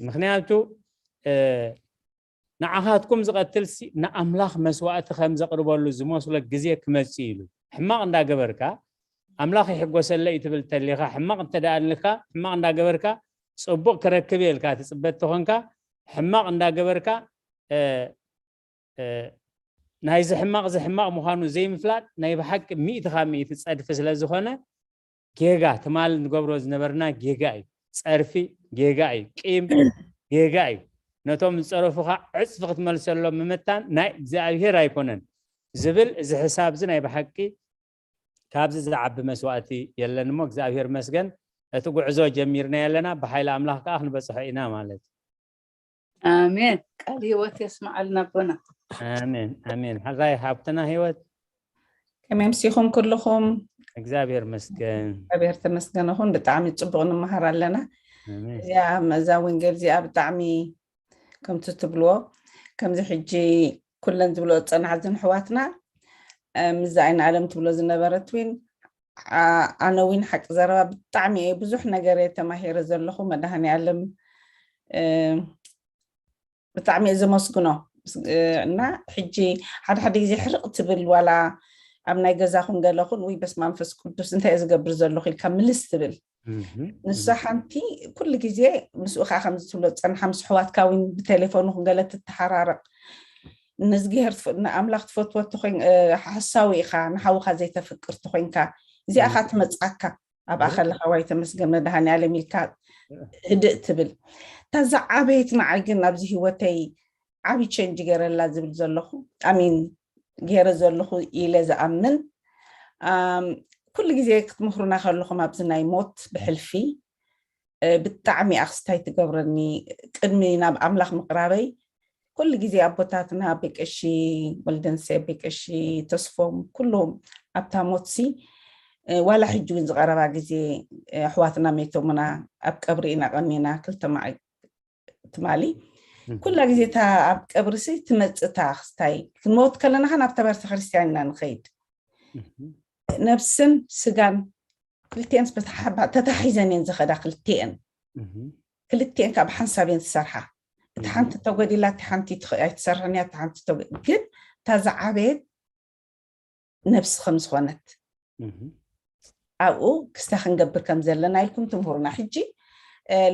ምክንያቱ ንዓኻትኩም ዝቐትልሲ ንኣምላኽ መስዋእቲ ከም ዘቕርበሉ ዝመስሎ ግዜ ክመጽእ ኢሉ። ሕማቕ እንዳገበርካ ኣምላኽ ይሕጎሰለይ ትብል ተሊኻ፣ ሕማቕ እንተደኣ ኣልካ፣ ሕማቕ እንዳገበርካ ጽቡቕ ክረክብ እየ ኢልካ ትጽበ እንተኾንካ፣ ሕማቕ እንዳገበርካ ናይዚ ሕማቕ እዚ ሕማቕ ምዃኑ ዘይምፍላጥ ናይ ብሓቂ ሚእቲ ካብ ሚእቲ ጸድፊ ስለ ዝኾነ፣ ጌጋ፣ ትማል ንገብሮ ዝነበርና ጌጋ እዩ። ጸርፊ ጌጋ እዩ። ቂም ጌጋ እዩ። ነቶም ዝጸረፉኻ ዕጽፊ ክትመልሰሎም ምምታን ናይ እግዚኣብሔር ኣይኮነን ዝብል እዚ ሕሳብ እዚ ናይ ብሓቂ ካብዚ ዝዓቢ መስዋእቲ የለን። እሞ እግዚኣብሔር መስገን፣ እቲ ጉዕዞ ጀሚርና ኣለና፣ ብሓይሊ ኣምላኽ ከዓ ክንበጽሖ ኢና ማለት እዩ። ኣሜን። ቃል ህይወት የስምዓልና ኣቦና። ኣሜን ኣሜን። ሓዛይ ሃብትና ህይወት፣ ከመይ ኣምሲኹም ኩልኹም? እግዚኣብሔር መስገን። እግዚኣብሔር ተመስገን ይኹን። ብጣዕሚ ጽቡቕ ንምሃር ኣለና። እዚኣ እዛ ወንጌል እዚኣ ብጣዕሚ ከምቲ ትብልዎ፣ ከምዚ ሕጂ ኩለን ዝብልኦ ዝጸንሓ እዘን ኣሕዋትና፣ ምዛ ኣይን ኣለም ትብሎ ዝነበረት ዊን፣ ኣነ ዊን ሓቂ ዘረባ ብጣዕሚ እየ ብዙሕ ነገር እየ ተማሂረ ዘለኹ። መድሃኒ ኣለም ብጣዕሚ እየ ዘመስግኖ። እና ሕጂ ሓደ ሓደ ግዜ ሕርቕ ትብል፣ ዋላ ኣብ ናይ ገዛኹን ገለኹን፣ ውይ በስመ መንፈስ ቅዱስ እንታይ እየ ዝገብር ዘለኹ ኢልካ ምልስ ትብል። ንሳ ሓንቲ ኩሉ ግዜ ምስኡ ከዓ ከምዚ ትብሎ ዝጸንሓ፣ ምስ ኣሕዋትካ እውን ብቴሌፎንኹም ገለ ትተሓራረቕ። ንእግዚኣብሔር ንኣምላኽ ትፈትዎ ተኮይን፣ ሓሳዊ ኢኻ፣ ንሓውኻ ዘይተፍቅር ተኮይንካ፣ እዚኣ ኻ ትመጽኣካ። ኣብኣ ከለኻ ዋይ ተመስገን መድሃኒኣለም ኢልካ ህድእ ትብል። እታ ዝዓበየት ንዓይ ግን ኣብዚ ህይወተይ ዓቢ ቸንጅ ገይረላ ዝብል ዘለኹ፣ ኣሚን፣ ገይረ ዘለኹ ኢለ ዝኣምን፣ ኩሉ ግዜ ክትምኽሩና ከለኹም ኣብዚ ናይ ሞት ብሕልፊ ብጣዕሚ ኣኽስታይ ትገብረኒ። ቅድሚ ናብ ኣምላኽ ምቕራበይ ኩሉ ግዜ ኣቦታትና፣ ኣቦይ ቀሺ ወልደንሴ፣ ኣቦይ ቀሺ ተስፎም፣ ኩሎም ኣብታ ሞትሲ፣ ዋላ ሕጂ እውን ዝቐረባ ግዜ ኣሕዋትና መይቶምና ኣብ ቀብሪ ኢና ቀኒና ክልተ መዓልቲ ትማሊ። ኩላ ግዜ እታ ኣብ ቀብርሲ ትመጽእ እታ ኣኽስታይ። ክንመውት ከለና ኸ ናብታ ቤተ ክርስቲያን ኢና ንኸይድ። ነብስን ስጋን ክልቲኤንስ ተታሒዘን እየን ዝኸዳ። ክልቲኤን ክልቲኤን ካብ ሓንሳብ እየን ዝሰርሓ። እቲ ሓንቲ ተጎዲላ፣ እቲ ሓንቲ ኣይትሰርሕን እያ። እቲ ሓንቲ ግን እታ ዝዓበየት ነብሲ ከም ዝኾነት ኣብኡ ክስታ ክንገብር ከም ዘለና ኢልኩም ትምህሩና። ሕጂ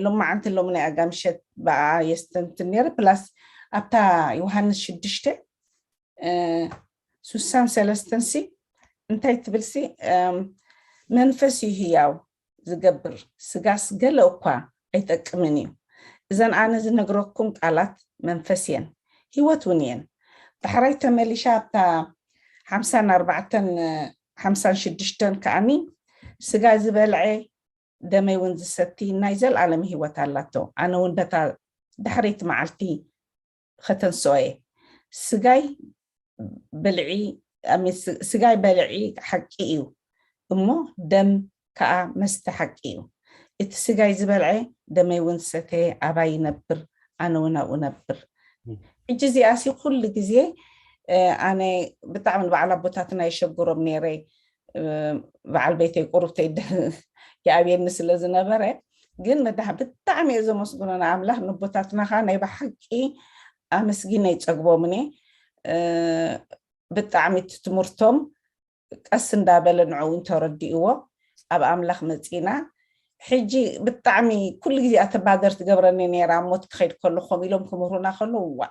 ሎማዓንቲ ሎሚ ናይ ኣጋ ምሸት ብኣ የስተንትን ነይረ። ፕላስ ኣብታ ዮሃንስ ሽዱሽተ ሱሳን ሰለስተንሲ እንታይ ትብልሲ? እም፣ መንፈስ እዩ ህያው ዝገብር፣ ስጋስ ገለ እኳ ኣይጠቅምን እዩ። እዘን ኣነ ዝነግረኩም ቃላት መንፈስ እየን፣ ህይወት እውን እየን። ዳሕራይ ተመሊሻ ኣብታ ሓምሳን ኣርባዕተን ሓምሳን ሽዱሽተን ከዓኒ፣ ስጋ ዝበልዐ ደመይ እውን ዝሰቲ ናይ ዘልኣለም ህይወት ኣላቶ። ኣነ እውን በታ ዳሕረይቲ መዓልቲ ከተንስኦ እየ። ስጋይ ብልዒ፣ I mean፣ ስ-፣ ስጋይ በልዒ ሓቂ እዩ እሞ፣ ደም ከዓ መስተ ሓቂ እዩ። እቲ ስጋይ ዝበልዐ ደመይ እውን ዝሰተየ ኣባይ ይነብር፣ ኣነ እውን ኣብኡ ነብር። ሕጂ እዚኣሲ ኩሉ ግዜ፣ እ፣ ኣነ ብጣዕሚ ንበዓል ኣቦታትና የሸግሮም ነይረ። እ፣ በዓል ቤተይ ቁሩብተይ ደ-፣ ይኣብየኒ ስለ ዝነበረ፣ ግን መድሓ-፣ ብጣዕሚ እየ ዘመስግኖ ንኣምላኽ። ንቦታትና ኸዓ ናይ ብሓቂ ኣመስጊነ ይጸግቦምን እየ። እ፣ ብጣዕሚ እቲ ትምህርቶም ቀስ እንዳበለ ንዑ እውን ተረዲእዎ፣ ኣብ ኣምላኽ መጺና። ሕጂ ብጣዕሚ ኩሉ ግዜ ኣተባደር ትገብረኒ ነይራ፣ ሞት ክኸይድ ከሎ ከምኡ ኢሎም ክምህሩና ከለዉ፣ ዋእ፣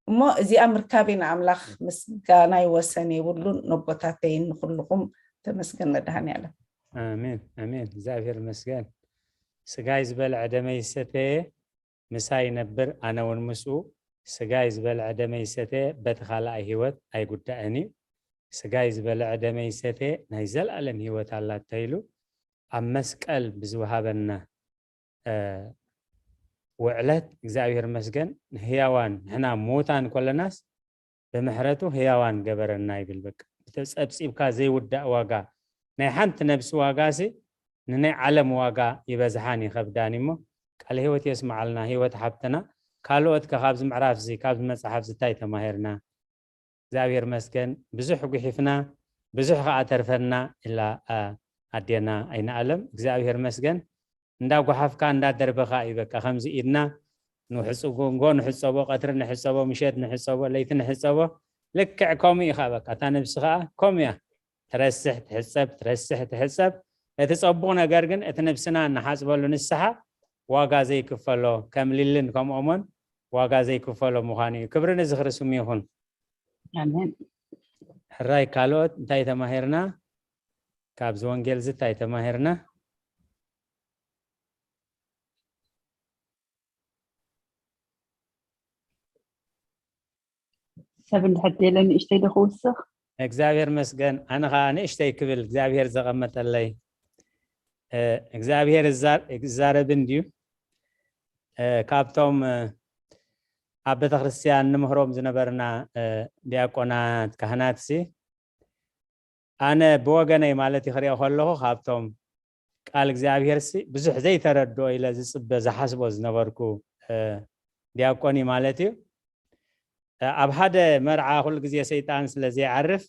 እሞ እዚኣ ምርካበይ ንኣምላኽ ምስጋናይ ወሰን የብሉን። ነቦታተይን ንኹልኹም ተመስገን መድሃኔ ዓለም። ኣሜን፣ ኣሜን። እግዚኣብሔር ይመስገን። ስጋይ ዝበልዐ ደመይ ዝሰተየ ምሳይ ይነብር፣ ኣነ እውን ምስኡ። ስጋይ ዝበልዐ ደመይ ዝሰተየ በቲ ካልኣይ ህይወት ኣይጉዳእን እዩ። ስጋይ ዝበልዐ ደመይ ዝሰተየ ናይ ዘለኣለም ህይወት ኣላቶ ኢሉ ኣብ መስቀል ብዝወሃበና፣ እ፣ ውዕለት እግዚኣብሔር ይመስገን። ንህያዋን ንሕና ምዉታን ከለናስ ብምሕረቱ ህያዋን ገበረና ይብል። በቃ ብተጸብጺብካ ዘይውዳእ ዋጋ፣ ናይ ሓንቲ ነብሲ ዋጋሲ ንናይ ዓለም ዋጋ ይበዝሓን ይኸብዳን እሞ፣ ቃለ ህይወት የስምዓልና ህይወት ሓብትና። ካልኦት ከ ካብዚ ምዕራፍ እዚ፣ ካብዚ መጽሓፍ እዚ እንታይ ተማሂርና? እግዚኣብሔር መስገን፣ ብዙሕ ጉሒፍና፣ ብዙሕ ከኣ ተርፈና ኢላ፣ ኣ፣ ኣዴና ኣይንኣለም። እግዚኣብሔር መስገን፣ እንዳጓሓፍካ እንዳደርበኻ እዩ። በቃ ከምዚ ኢድና ንሕጽጎ፣ ንጎ ንሕጸቦ፣ ቀትሪ ንሕጸቦ፣ ምሸት ንሕጸቦ፣ ለይቲ ንሕጸቦ። ልክዕ ከምኡ ኢኻ። በቃ እታ ነብሲ ኸኣ ከምኡ እያ። ትረስሕ ትሕጸብ፣ ትረስሕ ትሕጸብ። እቲ ጸቡቕ ነገር ግን እቲ ነብስና እንሓጽበሉ ንስሓ ዋጋ ዘይክፈሎ፣ ከም ሊልን ከምኦምን ዋጋ ዘይክፈሎ ምዃኑ እዩ። ክብሪ ንዝኽሪ ስሙ ይኹን። ኣሜን። ሕራይ ካልኦት እንታይ ተማሂርና? ካብዚ ወንጌል እዚ እንታይ ተማሂርና? ሰብ እንድሕር ደለ ንእሽተይ ዶ ክውስኽ? እግዚኣብሔር መስገን። ኣነ ኸዓ ንእሽተይ ክብል እግዚኣብሔር ዘቐመጠለይ። እ፣ እግዚኣብሔር እዛ-፣ ይዛረብ እንድዩ። እ፣ ካብቶም፣ እ፣ ኣብ ቤተክርስትያን ንምህሮም ዝነበርና፣ እ፣ ዲያቆናት፣ ካህናትሲ፣ ኣነ ብወገነይ ማለት እዩ ክሪኦ ከለኹ፣ ካብቶም ቃል እግዚኣብሔርሲ ብዙሕ ዘይተረድኦ ኢለ ዝጽበ ዝሓስቦ ዝነበርኩ፣ እ፣ ዲያቆን እዩ ማለት እዩ። እ፣ ኣብ ሓደ መርዓ ኩሉ ግዜ ሰይጣን ስለ ዘይዓርፍ፣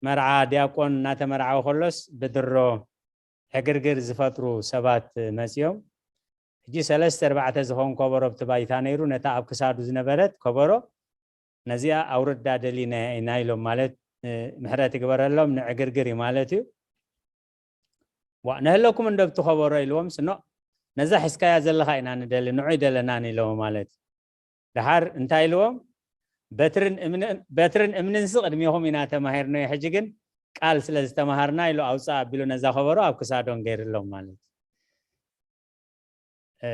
መርዓ ዲያቆን እናተመርዓወ ከሎስ ብድሮ ዕግርግር ዝፈጥሩ ሰባት መጺኦም፣ ሕጂ ሰለስተ ኣርባዕተ ዝኸውን ከበሮ ኣብቲ ባይታ ነይሩ፣ ነታ ኣብ ክሳዱ ዝነበረት ከበሮ ነዚኣ ኣውርዳ ደሊና ኢና ኢሎም፣ ማለት፣ እ፣ ምሕረት ይግበረሎም፣ ንዕግርግር እዩ ማለት እዩ። ዋ፣ ነህለኩም እንዶ ኣብቲ ከበሮ ኢልዎም፣ ስኖ፣ ነዛ ሒዝካያ ዘለኻ ኢና ንደሊ፣ ንዑ ኣይደለናን ኢሎም ማለት እዩ። ደሓር እንታይ ኢልዎም? በትርን እምንን፣ በትርን እምንንሲ ቅድሜኹም ኢና ተማሂርናዮ፣ ሕጂ ግን ቃል ስለ ዝተማሃርና ኢሉ ኣውፅእ ኣቢሉ ነዛ ከበሮ ኣብ ክሳዶም ገይርሎም ማለት እዩ። እ፣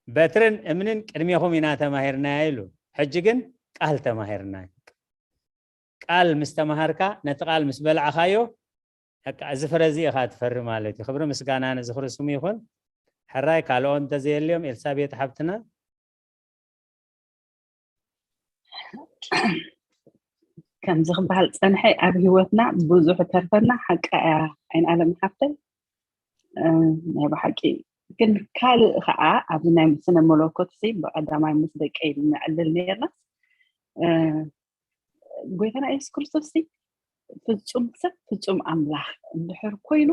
በትርን እምንን ቅድሜኹም ኢና ተማሂርናዮ ኢሉ፣ ሕጂ ግን ቃል ተማሂርና። ቃል ምስ ተማሃርካ፣ ነቲ ቃል ምስ በላዕኻዮ፣ በቃ እዚ ፍረ እዚ ኢኻ ትፈሪ ማለት እዩ። ክብሪ ምስጋና ንዝኽሪ ስሙ ይኹን። ሕራይ ካልኦት እንተዘየልዮም፣ ኤልሳቤጥ ሓብትና። ከምዚ ክበሃል ዝጸንሐ ኣብ ህይወትና ብዙሕ ተርፈና ሓቃ እያ ዓይን ኣለም ሓፍተይ። እ፣ ናይ ብሓቂ ግን ካልእ ኸዓ ኣብዚ ናይ ስነ መለኮት ሲ ብቐዳማይ ምስ ደቀይ ንዕልል ነርና። እ፣ ጎይታና የሱስ ክርስቶስ ሲ ፍጹም ሰብ ፍጹም ኣምላኽ እንድሕር ኮይኑ፣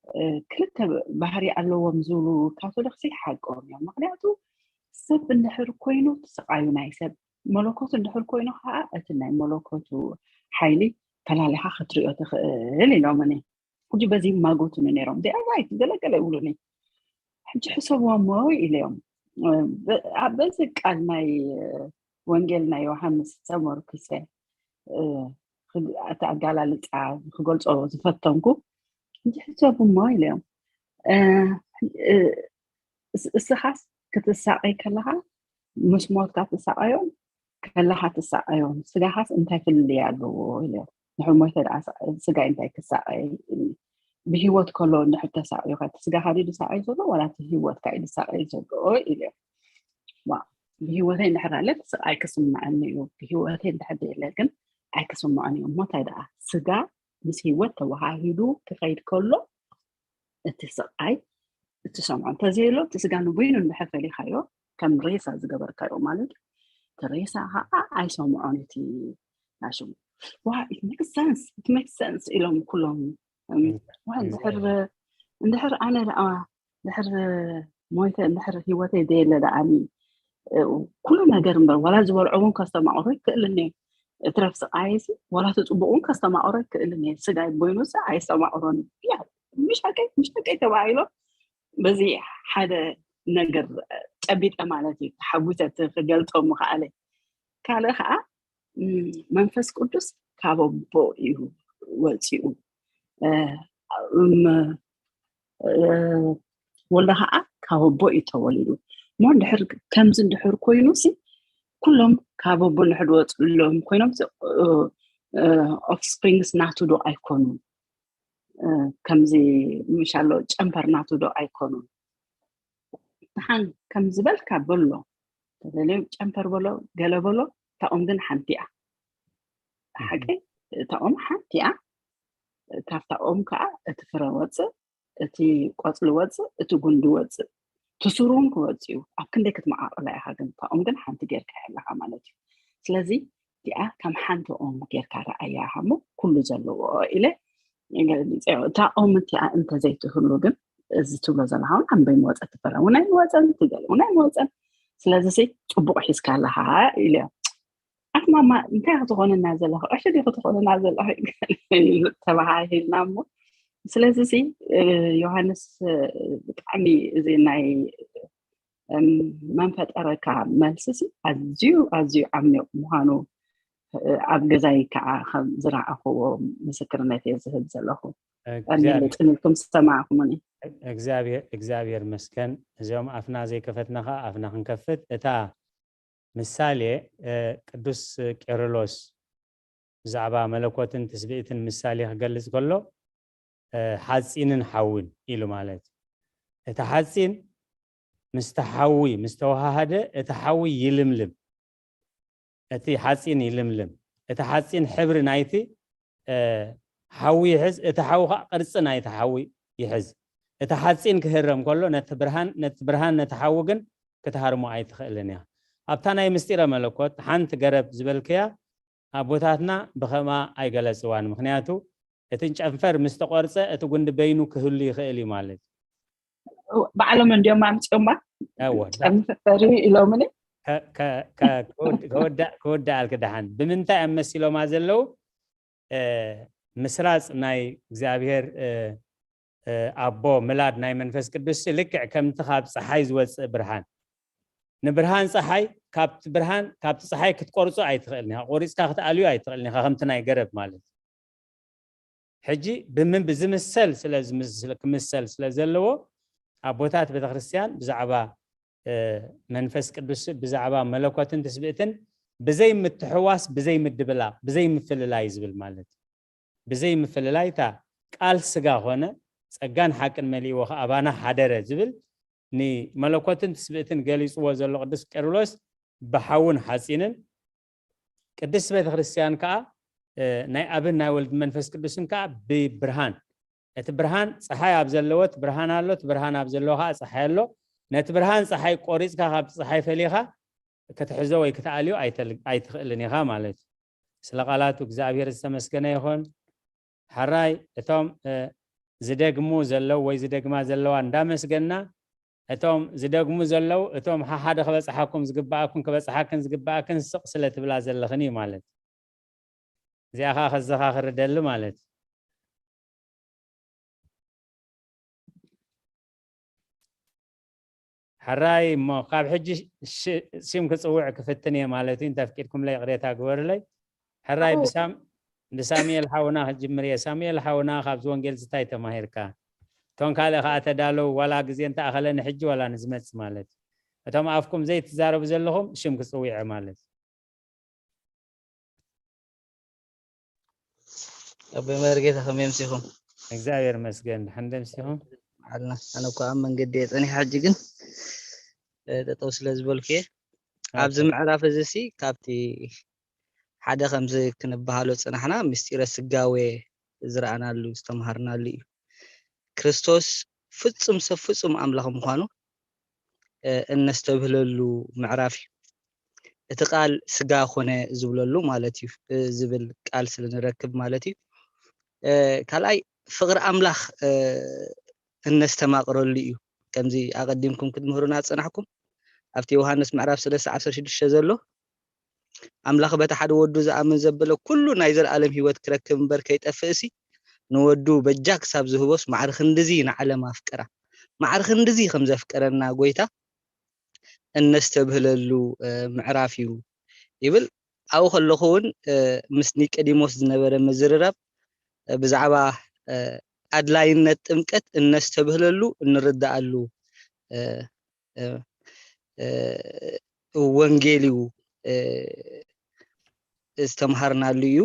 እ፣ ክልተ ባህሪ ኣለዎም ዝብሉ ካቶሊክ ሲ ሓቆም እዮም። ምኽንያቱ ሰብ እንድሕር ኮይኑ እቲ ስቓዩ ናይ ሰብ፣ መለኮት እንድሕር ኮይኑ ከዓ እቲ ናይ መለኮቱ ሓይሊ ፈላሊኻ ክትሪኦ ትኽእል ኢሎምኒ። ሕጂ በዚ ይማጎቱኒ ነይሮም። They are right፣ ገለገለ ይብሉኒ። ሕጂ ሕሰብዎ እሞ ኢለዮም። እ፣ በ-፣ ኣብ በዚ ቃል ናይ፣ እ፣ ወንጌል ናይ ዮሃንስ ተመርኩሰ፣ እቲ ኣጋላልፃ ክገልፆ ዝፈተንኩ፣ ይሕሰቡ እሞ ኢለ እዮም። እስኻስ ክትሳቀይ ከለኻ ምስ ሞትካ ትሳቀዮን ከለኻ ትሳቀዮን ስጋኻስ እንታይ ፍልልይ ኣለዎ ኢለ እዮም። ንሕር ሞይተ ደኣ ስጋይ እንታይ ክሳቀይ? ብሂወት ከሎ እንድሕር ተሳቅዩ ከ እቲ ስጋኻ ድዩ ዝሳቀይ ዘሎ ዋላ እቲ ሂወትካ እዩ ዝሳቀይ ዘሎ ኢለ እዮም። ብሂወተይ እንድሕር ኣለ እቲ ስቃይ ክስምዐኒ እዩ። ብሂወተይ እንድሕር የለ ግን ኣይክስምዖን እዩ። እሞ እንታይ ደኣ ስጋ ምስ ሂወት ተወሃሂዱ ክኸይድ ከሎ እቲ ስቃይ እትሰምዖ እንተዘየሎ እቲ ስጋ ንበይኑ እንድሕር ፈሊኻዮ ከም ሬሳ ዝገበርካዮ ማለት እዩ። እቲ ሬሳ ከዓ ኣይሰምዖን እቲ ናሽሙ። ዋ it makes sense it makes sense ኢሎም ኩሎም እንድሕር እንድሕር ኣነ ደኣ እንድሕር ሞይተ እንድሕር ሂወተይ ዘየለ ደኣኒ ኩሉ ነገር እምበር ዋላ ዝበልዖ እውን ከስተማቅሮ ይክእልን እየ። እትረፍ ስቃየሲ ዋላ እቲ ፅቡቅ እውን ከስተማቅሮ ይክእልን እየ። ስጋይ ቦይኑሲ ኣይስተማቅሮን። ያ ምሽ ሓቀይ ምሽ ሓቀይ ተባሂሎ በዚ ሓደ ነገር ጨቢጠ ማለት እዩ። ተሓጒሰ እቲ ክገልፆ ምኽኣለ። ካልእ ከዓ መንፈስ ቅዱስ ካብ ኣቦ እዩ ወፂኡ። ወልደ ከዓ ካብ ኣቦ እዩ ተወሊዱ። እሞ እንድሕር ከምዚ እንድሕር ኮይኑ ሲ ኩሎም ካብ ኣቦ እንድሕር ዝወፅሎም ኮይኖም offsprings ናቱ ዶ ኣይኮኑን? ከምዚ ምሻሎ ጨምፐር ናቱ ዶ ኣይኮኑን? ደሓን ከም ዝበልካ በሎ ተደልዮም ጨምፐር በሎ ገለ በሎ እታ ኦም ግን ሓንቲ እያ። ሓቂ እታ ኦም ሓንቲ እያ። ካብታ ኦም ከዓ እቲ ፍረ ወፅእ፣ እቲ ቆፅሊ ወፅእ፣ እቲ ጉንዲ ወፅእ፣ እቲ ሱር እውን ክወፅእ እዩ። ኣብ ክንደይ ክትመዓቕላ ኢኻ ግን እታ ኦም ግን ሓንቲ ጌርካ ኣለኻ ማለት እዩ። ስለዚ እቲኣ ከም ሓንቲ ኦም ጌርካ ረኣያ ኢኻ እሞ ኩሉ ዘለዎ ኢለ ገሊፀዮ። እታ ኦም እቲኣ እንተዘይትህሉ ግን እዚ ትብሎ ዘለኻ እውን ኣንበይ መወፀ ትፈረ እውን ኣይመወፀን ትገል እውን ኣይመወፀን። ስለዚ ሲ ፅቡቅ ሒዝካ ኣለኻ ኢለ ኣቲ ማማ እንታይ ክትኾንና ዘለኺ ዕሽዲ ክትኾንና ዘለኺ ተባሃሂልና እሞ ስለዚ ሲ ዮሃንስ ብጣዕሚ እዚ ናይ መን ፈጠረካ መልሲ ሲ ኣዝዩ ኣዝዩ ዓሚቕ ምዃኑ ኣብ ገዛይ ከዓ ከም ዝረኣኽዎ ምስክርነት እየ ዝህብ ዘለኹ። ቀኒለይ ጽን ኢልኩም ዝሰማዕኩሙኒ። እግዚኣብሔር እግዚኣብሔር መስከን። እዚኦም ኣፍና ዘይከፈትና ከዓ ኣፍና ክንከፍት። እታ ምሳሌ ቅዱስ ቄርሎስ ብዛዕባ መለኮትን ትስብእትን ምሳሌ ክገልጽ ከሎ ሓፂንን ሓዊን ኢሉ ማለት እዩ። እቲ ሓፂን ምስቲ ሓዊ ምስ ተወሃሃደ እቲ ሓዊ ይልምልም። እቲ ሓፂን ይልምልም። እቲ ሓፂን ሕብሪ ናይቲ ሓዊ ይሕዝ፣ እቲ ሓዊ ከዓ ቅርፂ ናይቲ ሓዊ ይሕዝ። እቲ ሓፂን ክህረም ከሎ ነቲ ብርሃን ነቲ ብርሃን ነቲ ሓዊ ግን ክትሃርሞ ኣይትኽእልን እያ። ኣብታ ናይ ምስጢረ መለኮት ሓንቲ ገረብ ዝበልክያ ኣቦታትና ብኸምኣ ኣይገለፅዋን። ምኽንያቱ እቲ ጨንፈር ምስ ተቆርፀ እቲ ጉንዲ በይኑ ክህሉ ይኽእል እዩ ማለት እዩ። ባዕሎም እንዲዮም ኣምፅኦማ እወ፣ ጨንፈር ኢሎምኒ ክወዳእልክ ደሓን ብምንታይ እዮም መሲሎማ ዘለዉ? ምስራፅ ናይ እግዚኣብሔር ኣቦ ምላድ ናይ መንፈስ ቅዱስ ልክዕ ከምቲ ካብ ፀሓይ ዝወፅእ ብርሃን ንብርሃን ፀሓይ ካብቲ ብርሃን ካብቲ ፀሓይ ክትቆርፁ ኣይትኽእልን ኢኻ። ቆሪፅካ ክትኣልዩ ኣይትኽእልን ኢኻ ከምቲ ናይ ገረብ ማለት እዩ። ሕጂ ብምን ብዝምሰል ስለ ክምሰል ስለ ዘለዎ ኣቦታት ቤተክርስትያን ብዛዕባ መንፈስ ቅዱስ ብዛዕባ መለኮትን ትስብእትን ብዘይ ምትሕዋስ ብዘይ ምድብላቕ ብዘይ ምፍልላይ ዝብል ማለት እዩ። ብዘይ ምፍልላይ እታ ቃል ስጋ ኾነ ጸጋን ሓቅን መሊእዎ ከኣባና ሓደረ ዝብል ንመለኮትን ትስብእትን ገሊጽዎ ዘሎ ቅዱስ ቄርሎስ ብሓውን ሓጺንን ቅድስት ቤተ ክርስቲያን ከዓ ናይ ኣብን ናይ ወልድ መንፈስ ቅዱስን ከዓ ብብርሃን እቲ ብርሃን ፀሓይ ኣብ ዘለዎ እቲ ብርሃን ኣሎ፣ እቲ ብርሃን ኣብ ዘለዎ ከዓ ፀሓይ ኣሎ። ነቲ ብርሃን ፀሓይ ቆሪፅካ ካብቲ ፀሓይ ፈሊኻ ክትሕዞ ወይ ክትኣልዮ ኣይትኽእልን ኢኻ ማለት እዩ። ስለ ቃላቱ እግዚኣብሔር ዝተመስገነ ይኹን። ሓራይ እቶም ዝደግሙ ዘለዉ ወይ ዝደግማ ዘለዋ እንዳመስገና እቶም ዝደግሙ ዘለዉ እቶም ሓሓደ ክበፅሓኩም ዝግበኣኩም ክበፅሓክን ዝግበኣክን ስቕ ስለ ትብላ ዘለኽን እዩ ማለት እዩ። እዚኣ ከዓ ከዘኻኽር ደሊ ማለት እዩ። ሕራይ እሞ ካብ ሕጂ ሽም ክፅውዕ ክፍትን እየ ማለት እዩ። እንተፍቂድኩምለይ ቅሬታ ግበሩለይ። ሕራይ ብሳም ብሳሙኤል ሓውና ክጅምር እየ። ሳሙኤል ሓውና ካብዚ ወንጌል እንታይ ተማሂርካ? እቶም ካልእ ከዓ ተዳለው፣ ዋላ ግዜ እንተኣኸለ ንሕጂ ዋላ ንዝመጽእ ማለት እዩ። እቶም ኣፍኩም ዘይትዛረቡ ዘለኹም ሽም ክጽውዕ ማለት እዩ። ኣቦይ መርጌታ ከመይ ኣምሲኹም? እግዚኣብሔር ይመስገን። ድሓን ደምሲኹም? ዓልና ኣነ እኮ ኣብ መንገዲ እየ ጸኒሐ፣ ሕጂ ግን እ፣ ጠጠው ስለ ዝበልኩ እየ። ኣብዚ ኦኬ። ምዕራፍ እዚ ሲ ካብቲ ሓደ ከምዚ ክንበሃሎ ጽናሕና ምስጢረ ስጋዌ ዝረኣናሉ ዝተምሃርናሉ እዩ። ክርስቶስ ፍጹም ሰብ ፍጹም ኣምላኽ ምዃኑ እ፣ እነስተብህለሉ ምዕራፍ እዩ። እቲ ቃል ስጋ ኮነ ዝብለሉ ማለት እዩ እ፣ ዝብል ቃል ስለ ንረክብ ማለት እዩ። እ፣ ካልኣይ ፍቕሪ ኣምላኽ እ፣ እነስተማቕረሉ እዩ። ከምዚ ኣቐዲምኩም ክትምህሩና ዝጸናሕኩም ኣብቲ ዮሃንስ ምዕራፍ ሰለስተ ዓሰርተ ሽዱሽተ ዘሎ ኣምላኽ በቲ ሓደ ወዱ ዝኣምን ዘበለ ኩሉ ናይ ዘለኣለም ህይወት ክረክብ እምበር ከይጠፍእ ሲ ንወዱ በጃ ክሳብ ዝህቦስ ማዕሪ ክንድዚ ንዓለም ኣፍቀራ። ማዕሪ ክንድዚ ከም ዘፍቀረና ጎይታ እነስተብህለሉ እ፣ ምዕራፍ እዩ ይብል። ኣብኡ ከለኹ እውን እ፣ ምስ ኒቆዲሞስ ዝነበረ ምዝርራብ እ፣ ብዛዕባ እ፣ ኣድላይነት ጥምቀት እነስተብህለሉ እንርዳኣሉ እ፣ እ፣ እ፣ ወንጌል እዩ እ፣ ዝተምሃርናሉ እዩ።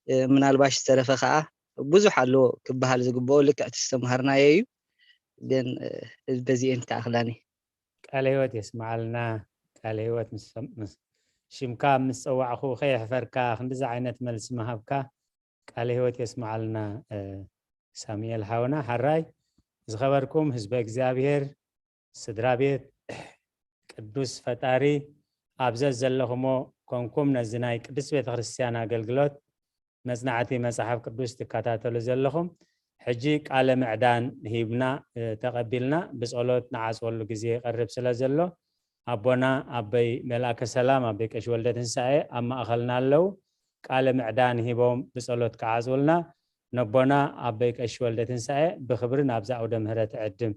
እ፣ ምናልባሽ ዝተረፈ ከዓ ብዙሕ ኣሎ ክበሃል ዝግብኦ፣ ልክዕ እቲ ዝተምሃርናዮ እዩ። ግን እ፣ በዚኤን ክኣኽላኒ። ቃለ ህይወት የስምዓልና። ቃለ ህይወት ምስ ምስ- ሽምካ ምስ ጸዋዕኹ ከየሕፈርካ ክንዲዚ ዓይነት መልሲ ምሃብካ ቃለ ህይወት የስምዓልና። እ፣ ሳሙኤል ሓውና ሓራይ ዝኸበርኩም ህዝበ እግዚኣብሔር፣ ስድራ ቤት፣ ቅዱስ ፈጣሪ ኣብ ዘዘለኹሞ ኮንኩም ነዚ ናይ ቅድስት ቤተ ክርስቲያን ኣገልግሎት መጽናዕቲ መጽሓፍ ቅዱስ ትከታተሉ ዘለኹም፣ ሕጂ ቃለ ምዕዳን ሂብና እ፣ ተቐቢልና ብጸሎት ንዓጽወሉ ግዜ ይቐርብ ስለ ዘሎ ኣቦና ኣበይ መልኣከ ሰላም ኣበይ ቀሺ ወልደ ትንሳኤ ኣብ ማእኸልና ኣለዉ። ቃለ ምዕዳን ሂቦም ብጸሎት ክዓጽውልና ነቦና ኣበይ ቀሺ ወልደ ትንሳኤ ብኽብሪ ናብዛ ኣውደ ምህረት ዕድም።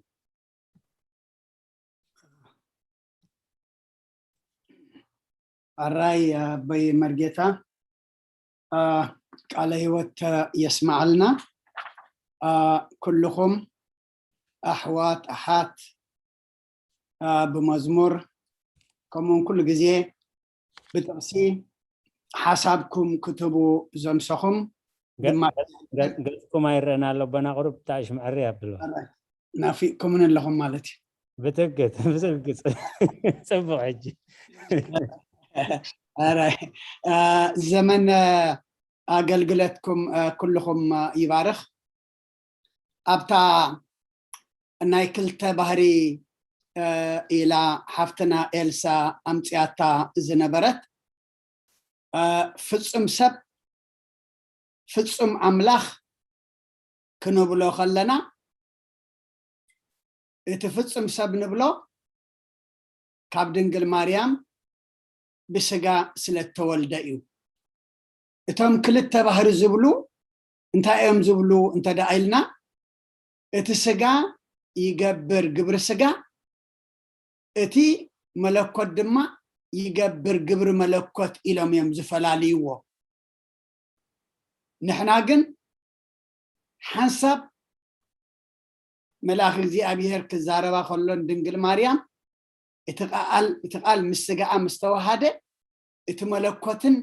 ኣራይ ኣቦይ መርጌታ ቃለ ህይወት የስማዓልና። ኩልኹም ኣሕዋት ኣሓት ብመዝሙር ከምኡውን ኩሉ ግዜ ብጥቕሲ ሓሳብኩም ክትህቡ ዘምሰኹም ድማ ገጽኩም ኣይረአን ኣሎ ኣቦና ቁሩብ ታእሽ ምዕሪ ኣብልዋ። ናፊቅኩምን ኣለኹም ማለት እዩ። ብትግት ብትግት ጽቡቕ ሕጂ ኣራይ ዘመን ኣገልግለትኩም ኩልኹም ይባርኽ። ኣብታ ናይ ክልተ ባህሪ ኢላ ሓፍትና ኤልሳ ኣምፅያታ ዝነበረት ፍፁም ሰብ ፍፁም ኣምላኽ ክንብሎ ከለና እቲ ፍፁም ሰብ ንብሎ ካብ ድንግል ማርያም ብስጋ ስለ እተወልደ እዩ። እቶም ክልተ ባህሪ ዝብሉ እንታይ እዮም ዝብሉ እንተ ደኣ ኢልና እቲ ስጋ ይገብር ግብሪ ስጋ እቲ መለኮት ድማ ይገብር ግብሪ መለኮት ኢሎም እዮም ዝፈላልይዎ። ንሕና ግን ሓንሳብ መልኣኽ እግዚኣብሔር ክዛረባ ከሎን ድንግል ማርያም እቲ ቃል እቲ ቃል ምስ ስጋኣ ምስ ተዋሃደ እቲ መለኮትን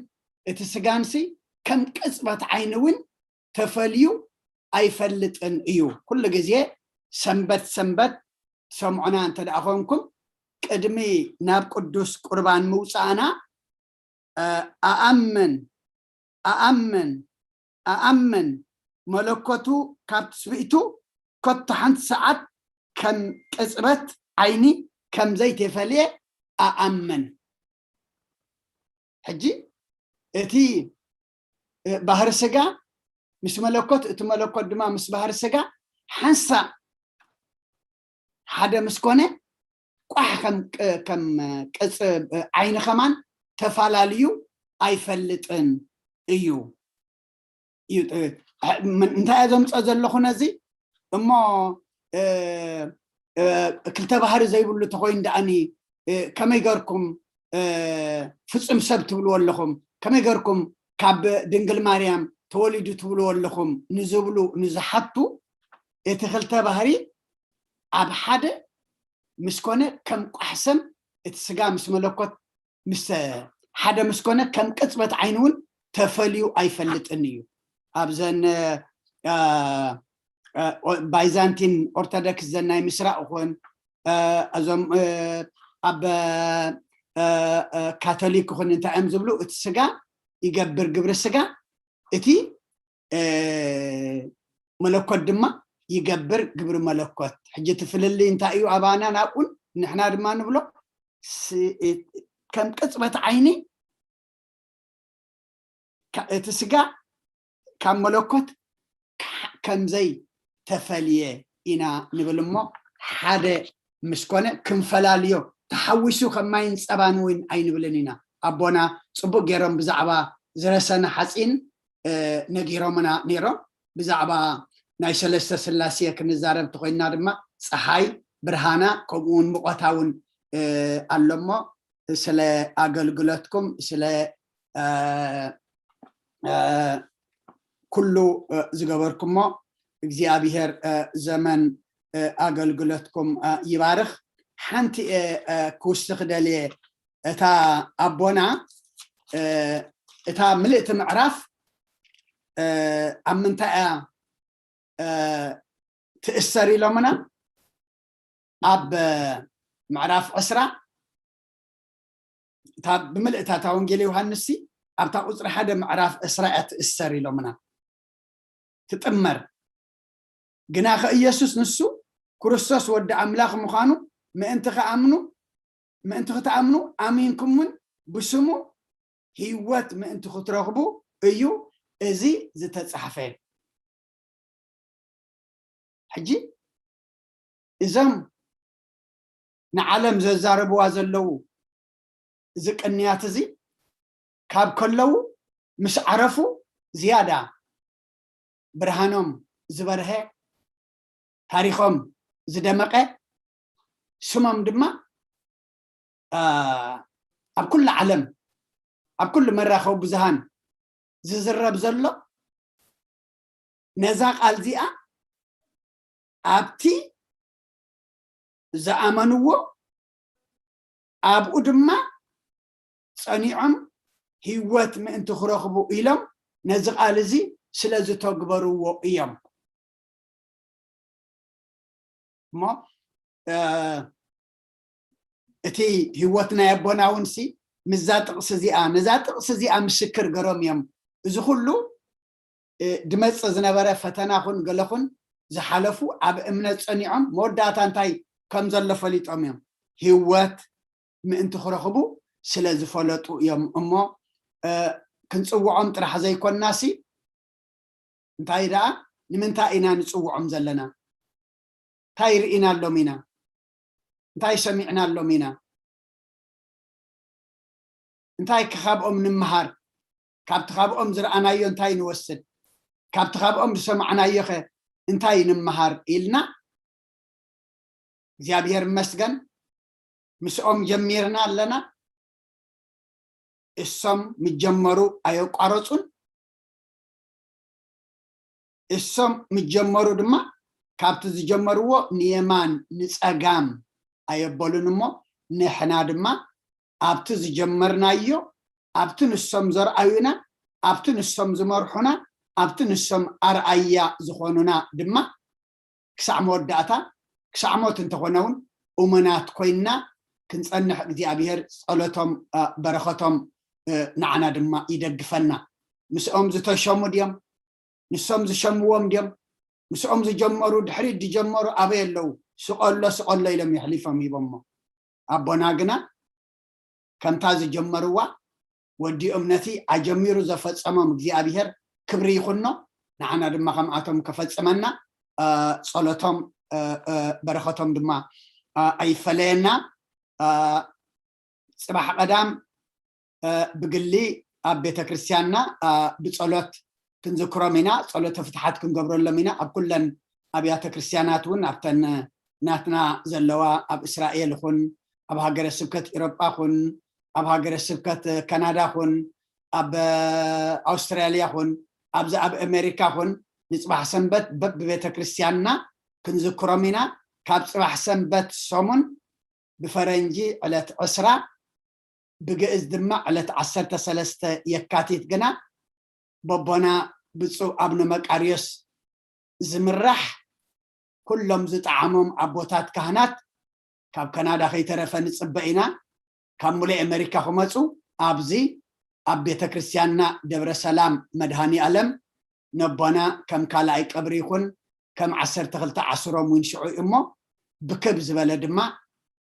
እቲ ስጋንሲ ከም ቅጽበት ዓይኒ እውን ተፈልዩ ኣይፈልጥን እዩ። ኩሉ ግዜ ሰንበት ሰንበት ትሰምዑና እንተ ደኣ ኮንኩም ቅድሚ ናብ ቅዱስ ቁርባን ምውፃእና ኣኣምን ኣኣምን ኣኣምን መለኮቱ ካብ ትስብእቱ ከቶ ሓንቲ ሰዓት ከም ቅፅበት ዓይኒ ከም ዘይተፈልየ ኣኣምን። ሕጂ እቲ ባህሪ ስጋ ምስ መለኮት እቲ መለኮት ድማ ምስ ባህሪ ስጋ ሓንሳእ ሓደ ምስ ኮነ ቋሕ ከም ከም ቅፅ ዓይኒ ከማን ተፋላልዩ ኣይፈልጥን እዩ። እንታይ እየ ዘምፀ ዘለኹ ነዚ እሞ ክልተ ባህሪ ዘይብሉ ተኮይኑ ደኣኒ ከመይ ገርኩም ፍፁም ሰብ ትብልዎ ኣለኹም? ከመይ ገርኩም ካብ ድንግል ማርያም ተወሊዱ ትብልዎ ኣለኹም ንዝብሉ፣ ንዝሓቱ፣ እቲ ክልተ ባህሪ ኣብ ሓደ ምስ ኮነ ከም ቋሕሰም፣ እቲ ስጋ ምስ መለኮት ምስ ሓደ ምስ ኮነ ከም ቅጽበት ዓይኒ እውን ተፈልዩ ኣይፈልጥን እዩ። ኣብዘን እ፣ እ፣ ኦ-፣ ባይዛንቲን ኦርቶዶክስ ዘን ናይ ምስራቕ ይኹን፣ እ፣ እዞም እ፣ ኣብ እ፣ እ፣ ካቶሊክ ይኹን እንታይ እዮም ዝብሉ፣ እቲ ስጋ ይገብር ግብሪ ስጋ፣ እቲ እ፣ መለኮት ድማ ይገብር ግብሪ መለኮት። ሕጂ እቲ ፍልልይ እንታይ እዩ? ኣባና ናብኡን ንሕና ድማ ንብሎ ስ-፣ እ፣ ከም ቅጽበት ዓይኒ ካ-፣ እቲ ስጋ ካብ መለኮት ካ-፣ ከምዘይ ተፈልየ ኢና ንብል እሞ፣ ሓደ ምስ ኮነ ክንፈላልዮ፣ ተሓዊሱ ከም ማይን ጸባን እውን ኣይንብልን ኢና። ኣቦና ጽቡቅ ገይሮም ብዛዕባ ዝረሰነ ሓጺን እ፣ ነጊሮምና ነይሮም። ብዛዕባ ናይ ሰለስተ ስላሴ ክንዛረብ ተኮይንና ድማ ጸሓይ፣ ብርሃና፣ ከምኡ እውን ሙቐታ እውን እ፣ ኣሎ እሞ፣ ስለ ኣገልግሎትኩም፣ ስለ እ፣ እ፣ ኩሉ እ፣ ዝገበርኩሞ እግዚኣብሄር እ፣ ዘመን እ፣ ኣገልግሎትኩም እ፣ ይባርኽ። ሓንቲ እየ እ፣ ክውስኽ ደልየ፣ እታ ኣቦና እ፣ እታ ምልእቲ ምዕራፍ እ፣ ኣብ ምንታይ እያ እ፣ ትእሰር ኢሎምና? ኣብ ምዕራፍ ዕስራ፣ እታ ብምልእታ እታ ወንጌል ዮሃንስ ሲ ኣብታ ቁጽሪ ሓደ ምዕራፍ ዕስራ እያ ትእሰር ኢሎምና። ትጥመር። ግናኸ ኢየሱስ ንሱ ክርስቶስ ወዲ ኣምላኽ ምዃኑ ምእንቲ ክኣምኑ፣ ምእንቲ ክትኣምኑ ኣሚንኩምን ብስሙ ህይወት ምእንቲ ክትረኽቡ እዩ እዚ ዝተጻሕፈ። ሕጂ እዞም ንዓለም ዘዛርብዋ ዘለዉ እዚ ቅንያት እዚ ካብ ከለዉ ምስ ዓረፉ ዝያዳ ብርሃኖም ዝበርሀ፣ ታሪኾም ዝደመቐ፣ ስሞም ድማ አ፣ ኣብ ኩሉ ዓለም ኣብ ኩሉ መራኸቢ ብዙሃን ዝዝረብ ዘሎ ነዛ ቃል እዚኣ ኣብቲ ዝኣመንዎ ኣብኡ ድማ ጸኒዖም ህይወት ምእንቲ ክረኽቡ ኢሎም ነዚ ቃል እዚ ስለ ዝተግበርዎ እዮም። እሞ እ፣ እቲ ህይወት ናይ ኣቦና እውን ሲ ምስዛ ጥቕሲ እዚኣ፣ ነዛ ጥቕሲ እዚኣ ምስክር ገሮም እዮም። እዚ ኩሉ እ፣ ድመጽእ ዝነበረ ፈተና ኹን ገለ ኹን ዝሓለፉ ኣብ እምነት ጸኒዖም መወዳእታ እንታይ ከም ዘሎ ፈሊጦም እዮም። ህይወት ምእንቲ ክረኽቡ ስለ ዝፈለጡ እዮም እሞ እ፣ ክንጽውዖም ጥራሕ ዘይኮንና ሲ እንታይ ደኣ ንምንታይ ኢና ንጽውዖም ዘለና? እንታይ ርኢናሎም ኢና? እንታይ ሰሚዕናሎም ኢና? እንታይ ከ ካብኦም ንምሃር? ካብቲ ካብኦም ዝረኣናዮ እንታይ ንወስድ? ካብቲ ካብኦም ዝሰማዕናዮ ኸ እንታይ ንምሃር ኢልና እግዚኣብሔር ይመስገን ምስኦም ጀሚርና ኣለና። እሶም ምጀመሩ ኣየቋረጹን። እሶም ምጀመሩ ድማ ካብቲ ዝጀመርዎ ንየማን ንጸጋም ኣየበሉን እሞ ንሕና ድማ ኣብቲ ዝጀመርናዮ ኣብቲ ንሶም ዘርኣዩና ኣብቲ ንሶም ዝመርሑና ኣብቲ ንሶም ኣርኣያ ዝኾኑና ድማ ክሳዕ መወዳእታ ክሳዕ ሞት እንተኾነ እውን እሙናት ኮይንና ክንጸንሕ እግዚኣብሔር ጸሎቶም እ፣ በረኸቶም እ፣ ንዓና ድማ ይደግፈና። ምስኦም ዝተሸሙ ድዮም? ንሶም ዝሸምዎም ድዮም? ምስኦም ዝጀመሩ ድሕሪት ዝጀመሩ ኣበይ ኣለዉ? ስቆሎ ስቆሎ ኢሎም የሕሊፎም ሂቦሞ። ኣቦና ግና ከምታ ዝጀመርዋ ወዲኦም ነቲ ኣጀሚሩ ዘፈጸሞም እግዚኣብሔር ክብሪ ይኹኖ። ንዓና ድማ ከምኣቶም ከፈጽመና እ፣ ጸሎቶም እ፣ እ፣ በረኸቶም ድማ እ፣ ኣይፈለየና። እ፣ ጽባሕ ቀዳም እ፣ ብግሊ ኣብ ቤተ ክርስቲያንና እ፣ ብጸሎት ክንዝክሮም ኢና። ጸሎተ ፍትሓት ክንገብረሎም ኢና። ኣብ ኩለን ኣብያተ ክርስቲያናት እውን ኣብተን ናትና ዘለዋ ኣብ እስራኤል ኹን ኣብ ሃገረ ስብከት ኤሮጳ ኹን ኣብ ሃገረ ስብከት ካናዳ ኹን ኣብ ኣውስትራልያ ኹን ኣብዚ ኣብ ኣሜሪካ ኹን ንፅባሕ ሰንበት በብቤተ ክርስቲያንና ክንዝክሮም ኢና። ካብ ፅባሕ ሰንበት ሰሙን ብፈረንጂ ዕለት ዕስራ ብግእዝ ድማ ዕለት ዓሰርተ ሰለስተ የካቲት ግና በቦና ብፁዕ ኣብነ መቃርዮስ ዝምራሕ ኩሎም ዝጠዓሞም ኣቦታት ካህናት ካብ ካናዳ ከይተረፈ ንፅበ ኢና። ካብ ሙሉእ ኣሜሪካ ክመፁ ኣብዚ ኣብ ቤተ ክርስቲያንና ደብረ ሰላም መድሃኒ ኣለም ነቦና ከም ካልኣይ ቀብሪ ይኹን ከም ዓሰርተ ክልተ ዓስሮም እውን ሽዑ እዩ እሞ ብክብ ዝበለ ድማ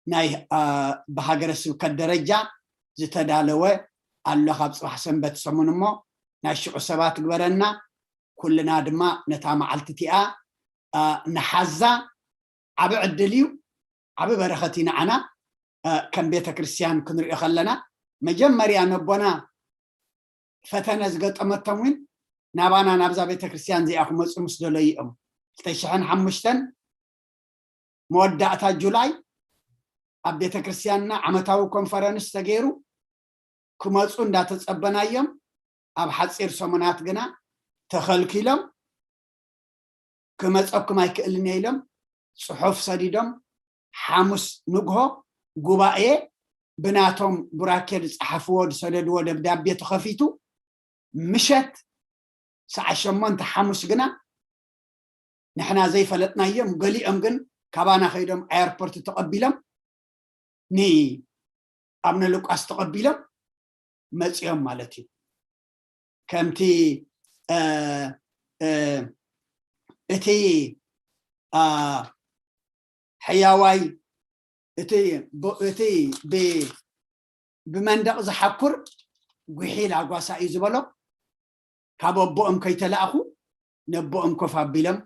ናይ ብሃገረ ስብከት ደረጃ ዝተዳለወ ኣሎ። ካብ ፅባሕ ሰንበት ሰሙን እሞ ናይ ሽዑ ሰባት ግበረና። ኩልና ድማ ነታ መዓልቲ እቲኣ ንሓዛ። ዓብ ዕድል እዩ፣ ዓብ በረኸት እዩ ንዓና። ከም ቤተ ክርስቲያን ክንሪኦ ከለና መጀመርያ ነቦና ፈተነ ዝገጠመቶም እውን ናባና ናብዛ ቤተ ክርስቲያን እዚኣ ክመፁ ምስ ደለዩ እዮም። ክልተ ሽሕን ሓሙሽተን መወዳእታ ጁላይ ኣብ ቤተ ክርስቲያንና ዓመታዊ ኮንፈረንስ ተገይሩ ክመፁ እንዳተፀበናዮም ኣብ ሓፂር ሰሙናት ግና ተኸልኪሎም። ክመፀኩም ኣይክእልን እየ ኢሎም ፅሑፍ ሰዲዶም ሓሙስ ንግሆ ጉባኤ ብናቶም ቡራኬ ዝፀሓፍዎ ዝሰደድዎ ደብዳቤ ተኸፊቱ ምሸት ሰዓት ሸሞንተ ሓሙስ ግና ንሕና ዘይፈለጥናዮም ገሊኦም ግን ካባና ከይዶም ኣየርፖርት ተቐቢሎም ንኣብነ ሉቃስ ተቐቢሎም መፂኦም ማለት እዩ። ከምቲ እቲ ሕያዋይ እቲ ብመንደቕ ዝሓኩር ጉሒል ኣጓሳ እዩ ዝበሎ ካብ ኣቦኦም ከይተላእኹ ነቦኦም ኮፍ ኣቢሎም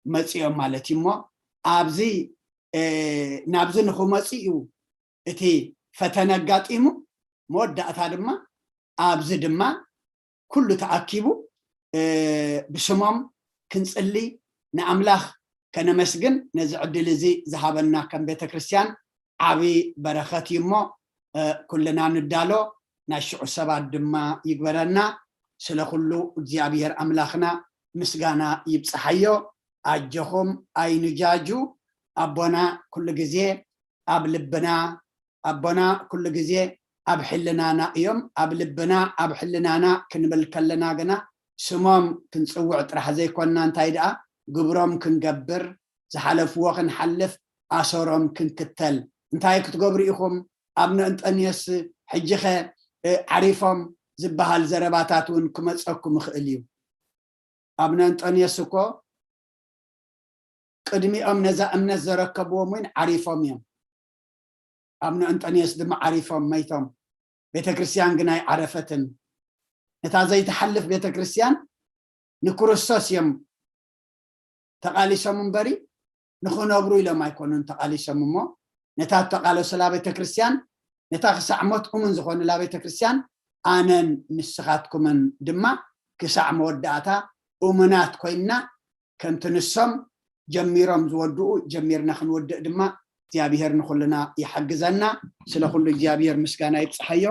መፂኦም ማለት እዩ እሞ ኣብዚ ናብዚ ንክመፁ እዩ እቲ ፈተነ ኣጋጢሙ። መወዳእታ ድማ ኣብዚ ድማ ኩሉ ተኣኪቡ ብስሞም ክንፅሊ ንኣምላኽ ከነመስግን ነዚ ዕድል እዚ ዝሃበና ከም ቤተ ክርስቲያን ዓብዪ በረኸት እዩ እሞ ኩልና ንዳሎ ናይ ሽዑ ሰባት ድማ ይግበረና። ስለ ኩሉ እግዚኣብሔር ኣምላኽና ምስጋና ይብፅሓዮ። ኣጆኹም ኣይንጃጁ። ኣቦና ኩሉ ግዜ ኣብ ልብና ኣቦና ኩሉ ግዜ ኣብ ሕልናና እዮም። ኣብ ልብና ኣብ ሕልናና ክንብል ከለና ግና ስሞም ክንፅውዕ ጥራሕ ዘይኮንና እንታይ ደኣ ግብሮም ክንገብር ዝሓለፍዎ ክንሓልፍ ኣሰሮም ክንክተል እንታይ ክትገብሩ ኢኹም? ኣብ ንእንጠንዮስ ሕጂኸ ዓሪፎም ዝበሃል ዘረባታት እውን ክመፀኩም ይኽእል እዩ። ኣብ ንእንጠንዮስ እኮ ቅድሚኦም ነዛ እምነት ዘረከብዎም እውን ዓሪፎም እዮም። ኣብ ንእንጠንዮስ ድማ ዓሪፎም መይቶም። ቤተ ክርስቲያን ግን ኣይዓረፈትን። ነታ ዘይትሓልፍ ቤተ ክርስቲያን ንክርስቶስ እዮም ተቓሊሶም እምበሪ ንኽነብሩ ኢሎም ኣይኮኑን ተቓሊሶም እሞ ነታ እተቓለሱላ ቤተ ክርስቲያን ነታ ክሳዕ ሞት እሙን ዝኾኑላ ቤተ ክርስቲያን ኣነን ንስኻትኩምን ድማ ክሳዕ መወዳእታ እሙናት ኮይንና ከምቲ ንሶም ጀሚሮም ዝወድኡ ጀሚርና ክንወድእ ድማ እግዚኣብሔር ንኹልና ይሓግዘና። ስለ ኩሉ እግዚኣብሔር ምስጋና ይብፅሓዮ።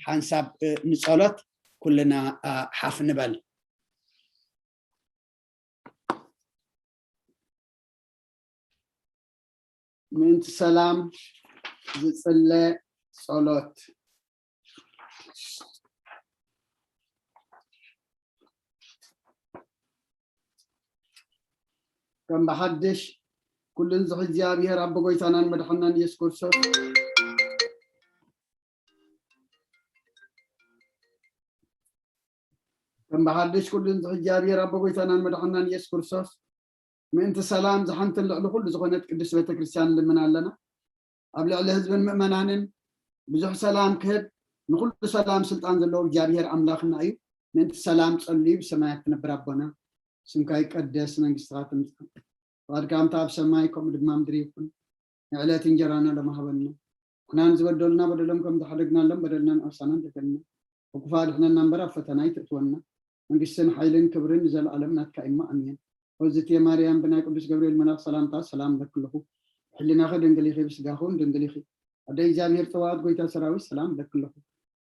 ሓንሳብ ንፀሎት ኩልና ሓፍ ንበል። ምእንቲ ሰላም ዝፅለ ጸሎት። ከም ብሓድሽ ኩሉን ዝሕ እግዚኣብሔር ኣቦ ጎይታናን መድሓናን ኢየሱስ ክርስቶስ ከም ብሓድሽ ኩሉን ዝሕ እግዚኣብሔር ኣቦ ጎይታናን መድሓናን ኢየሱስ ክርስቶስ ምእንቲ ሰላም ዝሓንትን ልዕሊ ኩሉ ዝኾነት ቅድስት ቤተክርስትያን ንልምን ኣለና። ኣብ ልዕሊ ህዝብን ምእመናንን ብዙሕ ሰላም ክህብ ንኩሉ ሰላም ስልጣን ዘለዎ እግዚኣብሔር ኣምላኽና እዩ። ምእንቲ ሰላም ጸልዩ ብሰማያት ትነብር ኣቦና ስምካ ይቀደስ መንግስትኻ ትምጻእ ፍቓድካ ከምታ ኣብ ሰማይ ከምኡ ድማ ምድሪ ይኹን። ንዕለት እንጀራና ሎም ሃበና። ኩናን ዝበደሉና በደሎም ከም ዝሓደግናሎም በደልና ንኣሳና እንደገልና። ካብ ክፉእ ኣድሕነና እምበር ኣብ ፈተና ኣይተእትወና። መንግስትን ሓይልን ክብርን ንዘለኣለም ናትካ እሞ ኣሜን። ኦዝትየ ማርያም ብናይ ቅዱስ ገብርኤል መልኣኽ ሰላምታ ሰላም እለኪ ኣለኹ። ብሕሊናኺ ድንግል ኢኺ፣ ብስጋኺ እውን ድንግል ኢኺ። ኣደ እግዚኣብሔር ጸባኦት ጎይታ ሰራዊት ሰላም እለኪ ኣለኹ።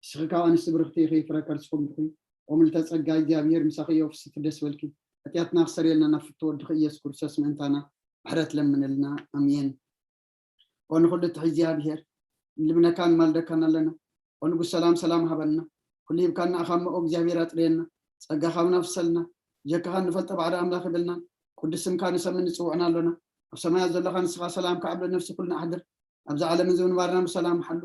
ንስኺ ካብ ኣንስቲ ብርኽቲ ኢኺ፣ ፍረ ከርስኹም ብርኹ እዩ። ኦምልተ ጸጋ እግዚኣብሔር ምሳኺ እዮ፣ ፍስቲ ደስ በልኪ። ሓጢኣትና ክሰረየልና ናብ ፍቱ ወድኺ ኢየሱስ ክርስቶስ ምእንታና ምሕረት ለምንልና። ኣሜን። ኦ ንኹሉ እትሕዝ እግዚኣብሔር፣ ንልምነካ ንማልደካን ኣለና። ኦ ንጉስ ሰላም ሰላም ሃበና። ኩሉ ሂብካና ኣኻ እሞ ኦ እግዚኣብሔር ኣጥርየና። ጸጋኻ እውን ኣፍሰልና። ጀካኻ ንፈልጦ ባዕሪ ኣምላኽ ይብልና። ቅዱስ ስምካ ንሰምን ንጽውዕና ኣሎና። ኣብ ሰማያት ዘለኻ ንስኻ ሰላም ከዓብሎ ነፍሲ ኩልና ኣሕድር። ኣብዚ ዓለም እዚ ምንባርና ብሰላም ሓሉ።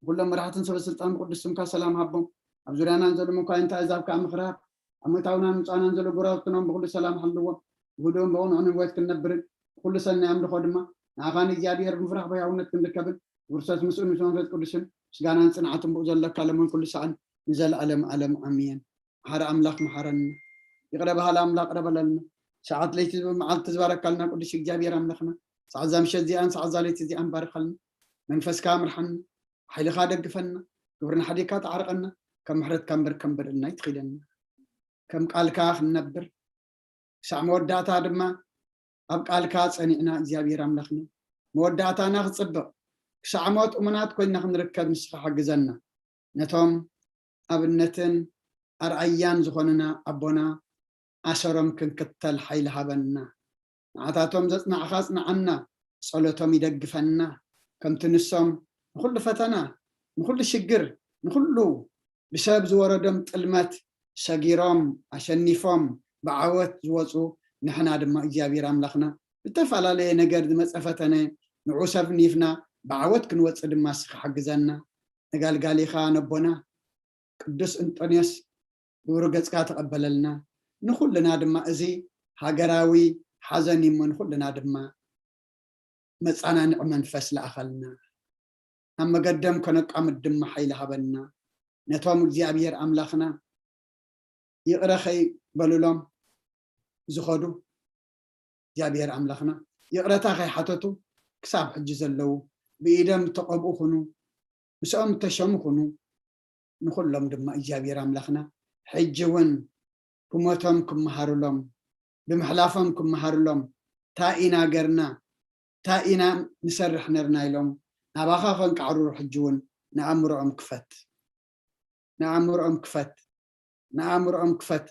ንኩሎም መራሕትን ሰበ ስልጣን ብቅዱስ ስምካ ሰላም ሃቦም። ኣብ ዙርያና ዘሎ መኳይንቲ ኣሕዛብ ከዓ ምኽሪ ሃብ። ኣብ ምእታውናን ምጻናን ዘሎ ጎረባብትናን ብኩሉ ሰላም ሓልዎም። ብህዱእን ብቕኑዕን ህይወት ክንነብርን ብኩሉ ሰናይ ኣምልኾ ድማ ንኣኻ ንእግዚኣብሔር ብምፍራሕ ብሕያውነት ክንርከብን ብክርስቶስ ምስኡ ምስ መንፈስ ቅዱስን ምስጋናን ጽንዓትን ብኡ ዘለካ ለምን ኩሉ ሰዓን ንዘለኣለም ዓለም ኣሜን። መሓሪ ኣምላኽ መሓረኒ። ይቕረ በሃሊ ኣምላኽ ቅረ በለልና። ሰዓት ለይቲ መዓልቲ ዝባረካልና ቅዱስ እግዚኣብሔር ኣምላኽና ሰዓት እዛ ምሸት እዚኣን ሰዓት እዛ ለይቲ እዚኣን ባርኻልና። መንፈስካ ምርሓና። ሓይልኻ ደግፈና። ግብሪ ንሓዲግካ ተዓርቐና። ከም ምሕረትካ እምበር ከም በደልና ኣይትኺደና። ከም ቃልካ ክንነብር ክሳዕ መወዳእታ ድማ ኣብ ቃልካ ጸኒዕና እግዚኣብሔር ኣምላኽና መወዳእታና ክጽብቕ ክሳዕ ሞት እሙናት ኮይንና ክንርከብ ንስኻ ሓግዘና። ነቶም ኣብነትን ኣርኣያን ዝኾኑና ኣቦና ኣሰሮም ክንክተል ሓይሊ ሃበና። ንዓታቶም ዘጽናዕኻ ኣጽንዓና፣ ጸሎቶም ይደግፈና። ከምቲ ንሶም ንኹሉ ፈተና፣ ንኹሉ ሽግር፣ ንኹሉ ብሰብ ዝወረዶም ጥልመት ሰጊሮም ኣሸኒፎም ብዓወት ዝወፁ ንሕና ድማ እግዚኣብሔር ኣምላኽና ብተፈላለየ ነገር ዝመፀ ፈተነ ንዑ ሰፍኒፍና ብዓወት ክንወፅእ ድማ እስኻ ሓግዘና። ነጋልጋሊኻ ነቦና ቅዱስ እንጦንዮስ ብብሩህ ገጽካ ተቐበለልና። ንኹልና ድማ እዚ ሃገራዊ ሓዘን እዩ እሞ ንኹልና ድማ መጻናንዒ መንፈስ ለኣኸልና። ናብ መገደም ከነቃምት ድማ ሓይሊ ሃበና። ነቶም እግዚኣብሔር ኣምላኽና ይቕረ ከይበሉሎም ዝኸዱ እግዚኣብሔር ኣምላኽና ይቕረታ ከይሓተቱ ክሳብ ሕጂ ዘለዉ ብኢዶም እተቐብኡ ኩኑ ምስኦም እተሸሙ ኩኑ ንኹሎም ድማ እግዚኣብሔር ኣምላኽና ሕጂ እውን ብሞቶም ክመሃሩሎም ብምሕላፎም ክመሃሩሎም እንታይ ኢና ገርና እንታይ ኢና ንሰርሕ ነርና ኢሎም ናባኻ ከንቃዕርሩ ሕጂ እውን ንኣእምሮኦም ክፈት ንኣእምሮኦም ክፈት ንኣእምሮኦም ክፈት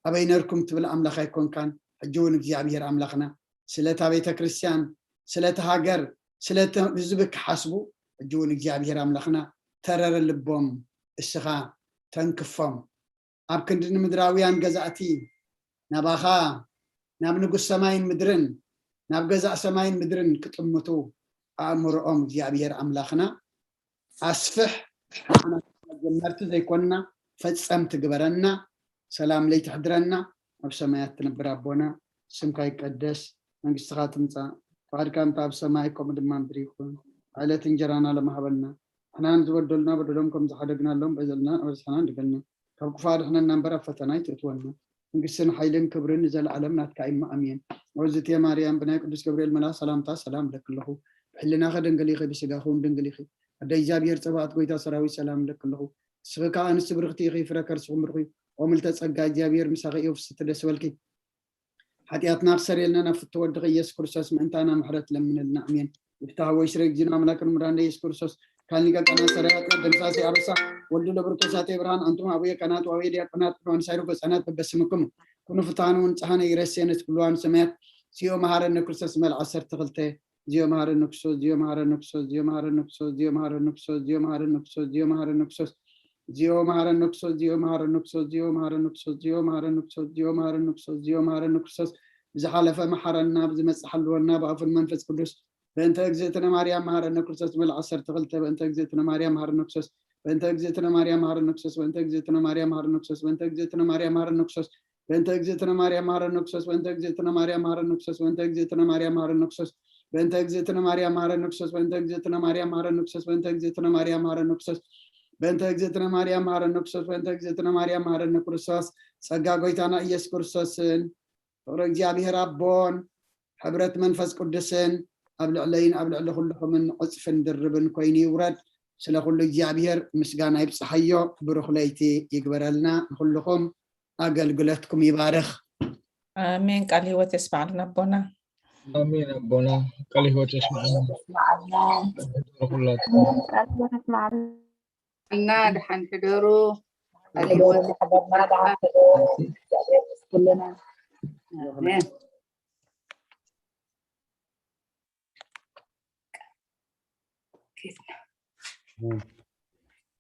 ኣበይ ነርኩም ትብል ኣምላኽ ኣይኮንካን ሕጂ እውን እግዚኣብሔር ኣምላኽና ስለታ ቤተ ክርስቲያን ስለቲ ሃገር ስለቲ ህዝቢ ክሓስቡ ሕጂ እውን እግዚኣብሔር ኣምላኽና ተረረ ልቦም እስኻ ተንክፎም ኣብ ክንዲ ንምድራውያን ገዛእቲ ናባኻ ናብ ንጉስ ሰማይን ምድርን ናብ ገዛእ ሰማይን ምድርን ክጥምቱ ኣእምሮኦም እግዚኣብሔር ኣምላኽና ኣስፍሕ ንዓና ጀመርቲ ዘይኮንና ፈጸምቲ ግበረና ሰላም ለይትሕድረና ኣብ ሰማያት ትነብር ኣቦና ስምካ ይቀደስ መንግስትኻ ትምጻእ ፍቃድካ ምታ ኣብ ሰማይ ከምኡ ድማ ምድሪ ይኹን ዕለት እንጀራና ለማሃበልና ንሕናን ዝበደሉና በደሎም ከም ዝሓደግናሎም በደልና ኣበዝሕና እንድገልና ካብ ክፉ ኣድሕነና እምበር ኣብ ፈተና ኣይትእትወና መንግስትን ሓይልን ክብርን ንዘለኣለም ናትካ እዩ ኣሜን። ኦዝቴ ማርያም ብናይ ቅዱስ ገብርኤል መልኣክ ሰላምታ ሰላም እብለኪ ኣለኹ። ብሕልናኺ ድንግል ኢኺ ብስጋኺ እውን ድንግል ኢኺ። ኣደ እግዚኣብሔር ጸባኦት ጎይታ ሰራዊት ሰላም እብለኪ ኣለኹ። ንስኺ ከኣ ኣንስቲ ብርኽቲ ኢኺ ፍረ ከርስኹም ብሩኽ እዩ። ኦ ምልተ ጸጋ እግዚኣብሔር ምሳኺ እዩ ፍስቲ ደስ በልኪ። ሓጢኣትና ክሰርየልና ናብ ፍትው ወድኺ ኢየሱስ ክርስቶስ ምእንታና ምሕረት ለምንልና ኣሜን። ይፍታህ ወይ ሽረ ጊዜና ኣምላክን ምራንደ ኢየሱስ ክርስቶስ ካልኒቀ ቀና ሰራያት ደምሳሴ ኣበሳ ወልዱ ለብርኮሳቴ ብርሃን ኣንቱም ኣቡየ ካህናት ዋቡየ ዲያቆናት ቅዱሳን ሳይሩ ፈጻናት በበስምኩም ኩኑ ፍትሃን እውን ጸሃነ ይረሴንስ ኩልዋን ሰማያት ዚኦ መሃረነ ክርስቶስ መል ዓሰርተ ክልተ ዚኦ መሃረነ ክርስቶስ ዚኦ መሃረነ ክርስቶስ ዚኦ መሃረነ ክርስቶስ ዚኦ መሃረነ ክርስቶስ ዚኦ መሃረነ ክርስቶስ ዚኦ መሃረነ ክርስቶስ ዚኦ መሃረነ ክርስቶስ ዚኦ መሃረነ ክርስቶስ ዚኦ መሃረነ ክርስቶስ ዚኦ መሃረነ ክርስቶስ ዚኦ መሃረነ ክርስቶስ ዚኦ መሃረነ ክርስቶስ ብዝሓለፈ መሓረና ብዝመጽእ ሓልወና ብኣፉን መንፈስ ቅዱስ በእንተ እግዝእትነ ማርያም መሃረነ ክርስቶስ መል ዓሰርተ ክልተ በእንተ እግዝእትነ ማርያም መሃረነ ክርስቶስ በእንተ እግዝእትነ ማርያም መሃረነ ክርስቶስ በእንተ እግዝእትነ ማርያም መሃረነ ክርስቶስ በእንተ እግዝእትነ ማርያም መሃረነ ክርስቶስ በእንተ እግዝእትነ ማርያም መሃረነ ክርስቶስ በእንተ እግዝእትነ ማርያም መሃረነ ክርስቶስ በእንተ እግዝእትነ ማርያም መሃረነ ክርስቶስ በእንተ እግዝእትነ ማርያም መሃረነ ክርስቶስ በእንተ እግዝእትነ ማርያም መሃረነ ክርስቶስ በእንተ እግዝእትነ ማርያም መሃረነ ክርስቶስ በእንተ እግዝእትነ ማርያም መሃረነ ክርስቶስ በእንተ እግዝእትነ ማርያም መሃረነ ክርስቶስ ጸጋ ጎይታና ኢየሱስ ክርስቶስን ፍቕሪ እግዚኣብሔር ኣቦን ሕብረት መንፈስ ቅዱስን ኣብ ልዕለይን ኣብ ልዕሊ ኩልኹምን ዕፅፍን ድርብን ኮይኑ ይውረድ። ስለ ኩሉ እግዚኣብሔር ምስጋና ይብፅሓዮ። ብሩኽ ለይቲ ይግበረልና። ንኩልኹም ኣገልግሎትኩም ይባርኽ። ኣሜን። ቃል ህይወት የስማዕልና ኣቦና። ኣሜን ኣቦና ቃል ህይወት የስማዕልና። ቃል ህይወት የስማዕልና። እና ደሓን ሕደሩ። ቃለ ሕይወት ይሓደርና። ደሓን ሕደሩ። እግዚኣብሔር ይመስገን። ኣሜን።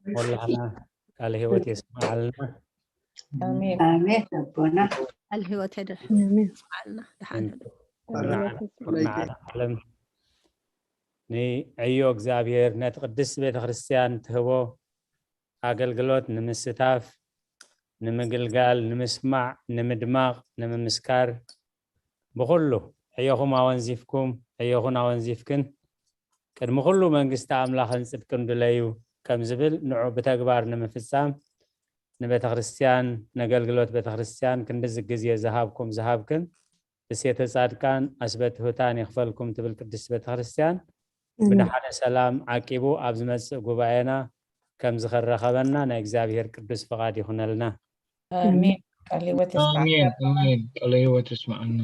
ኩላህና ቃለ ሕይወት የስምዓልና። ኣሜን። ኣሜን ኣቦና። ቃል ህይወት የስምዓልና። ደሓን ኩርናዓና ዓለም ንዕዮ እግዚኣብሔር ነቲ ቅድስት ቤተክርስትያን ትህቦ ኣገልግሎት ንምስታፍ፣ ንምግልጋል፣ ንምስማዕ፣ ንምድማቕ፣ ንምምስካር ብኹሉ ዕዮኹም ኣወንዚፍኩም ዕዮኹን ኣወንዚፍክን ቅድሚ ኩሉ መንግስቲ ኣምላኽን ጽድቅን ድለዩ ከም ዝብል ንዑ ብተግባር ንምፍጻም ንቤተ ክርስቲያን ነገልግሎት ቤተ ክርስቲያን ክንድዚ ግዜ ዝሃብኩም ዝሃብክን እሴተ ጻድቃን ኣስበትሁታን ይኽፈልኩም ትብል ቅድስት ቤተ ክርስቲያን ብድሓነ ሰላም ዓቂቡ ኣብ ዝመጽእ ጉባኤና ከም ዝኸረኸበና ናይ እግዚኣብሔር ቅዱስ ፍቓድ ይኹነልና። ኣሜን። ቃለ ሕይወት የስምዓልና። ኣሜን ኣሜን። ቃለ ሕይወት የስምዓልና።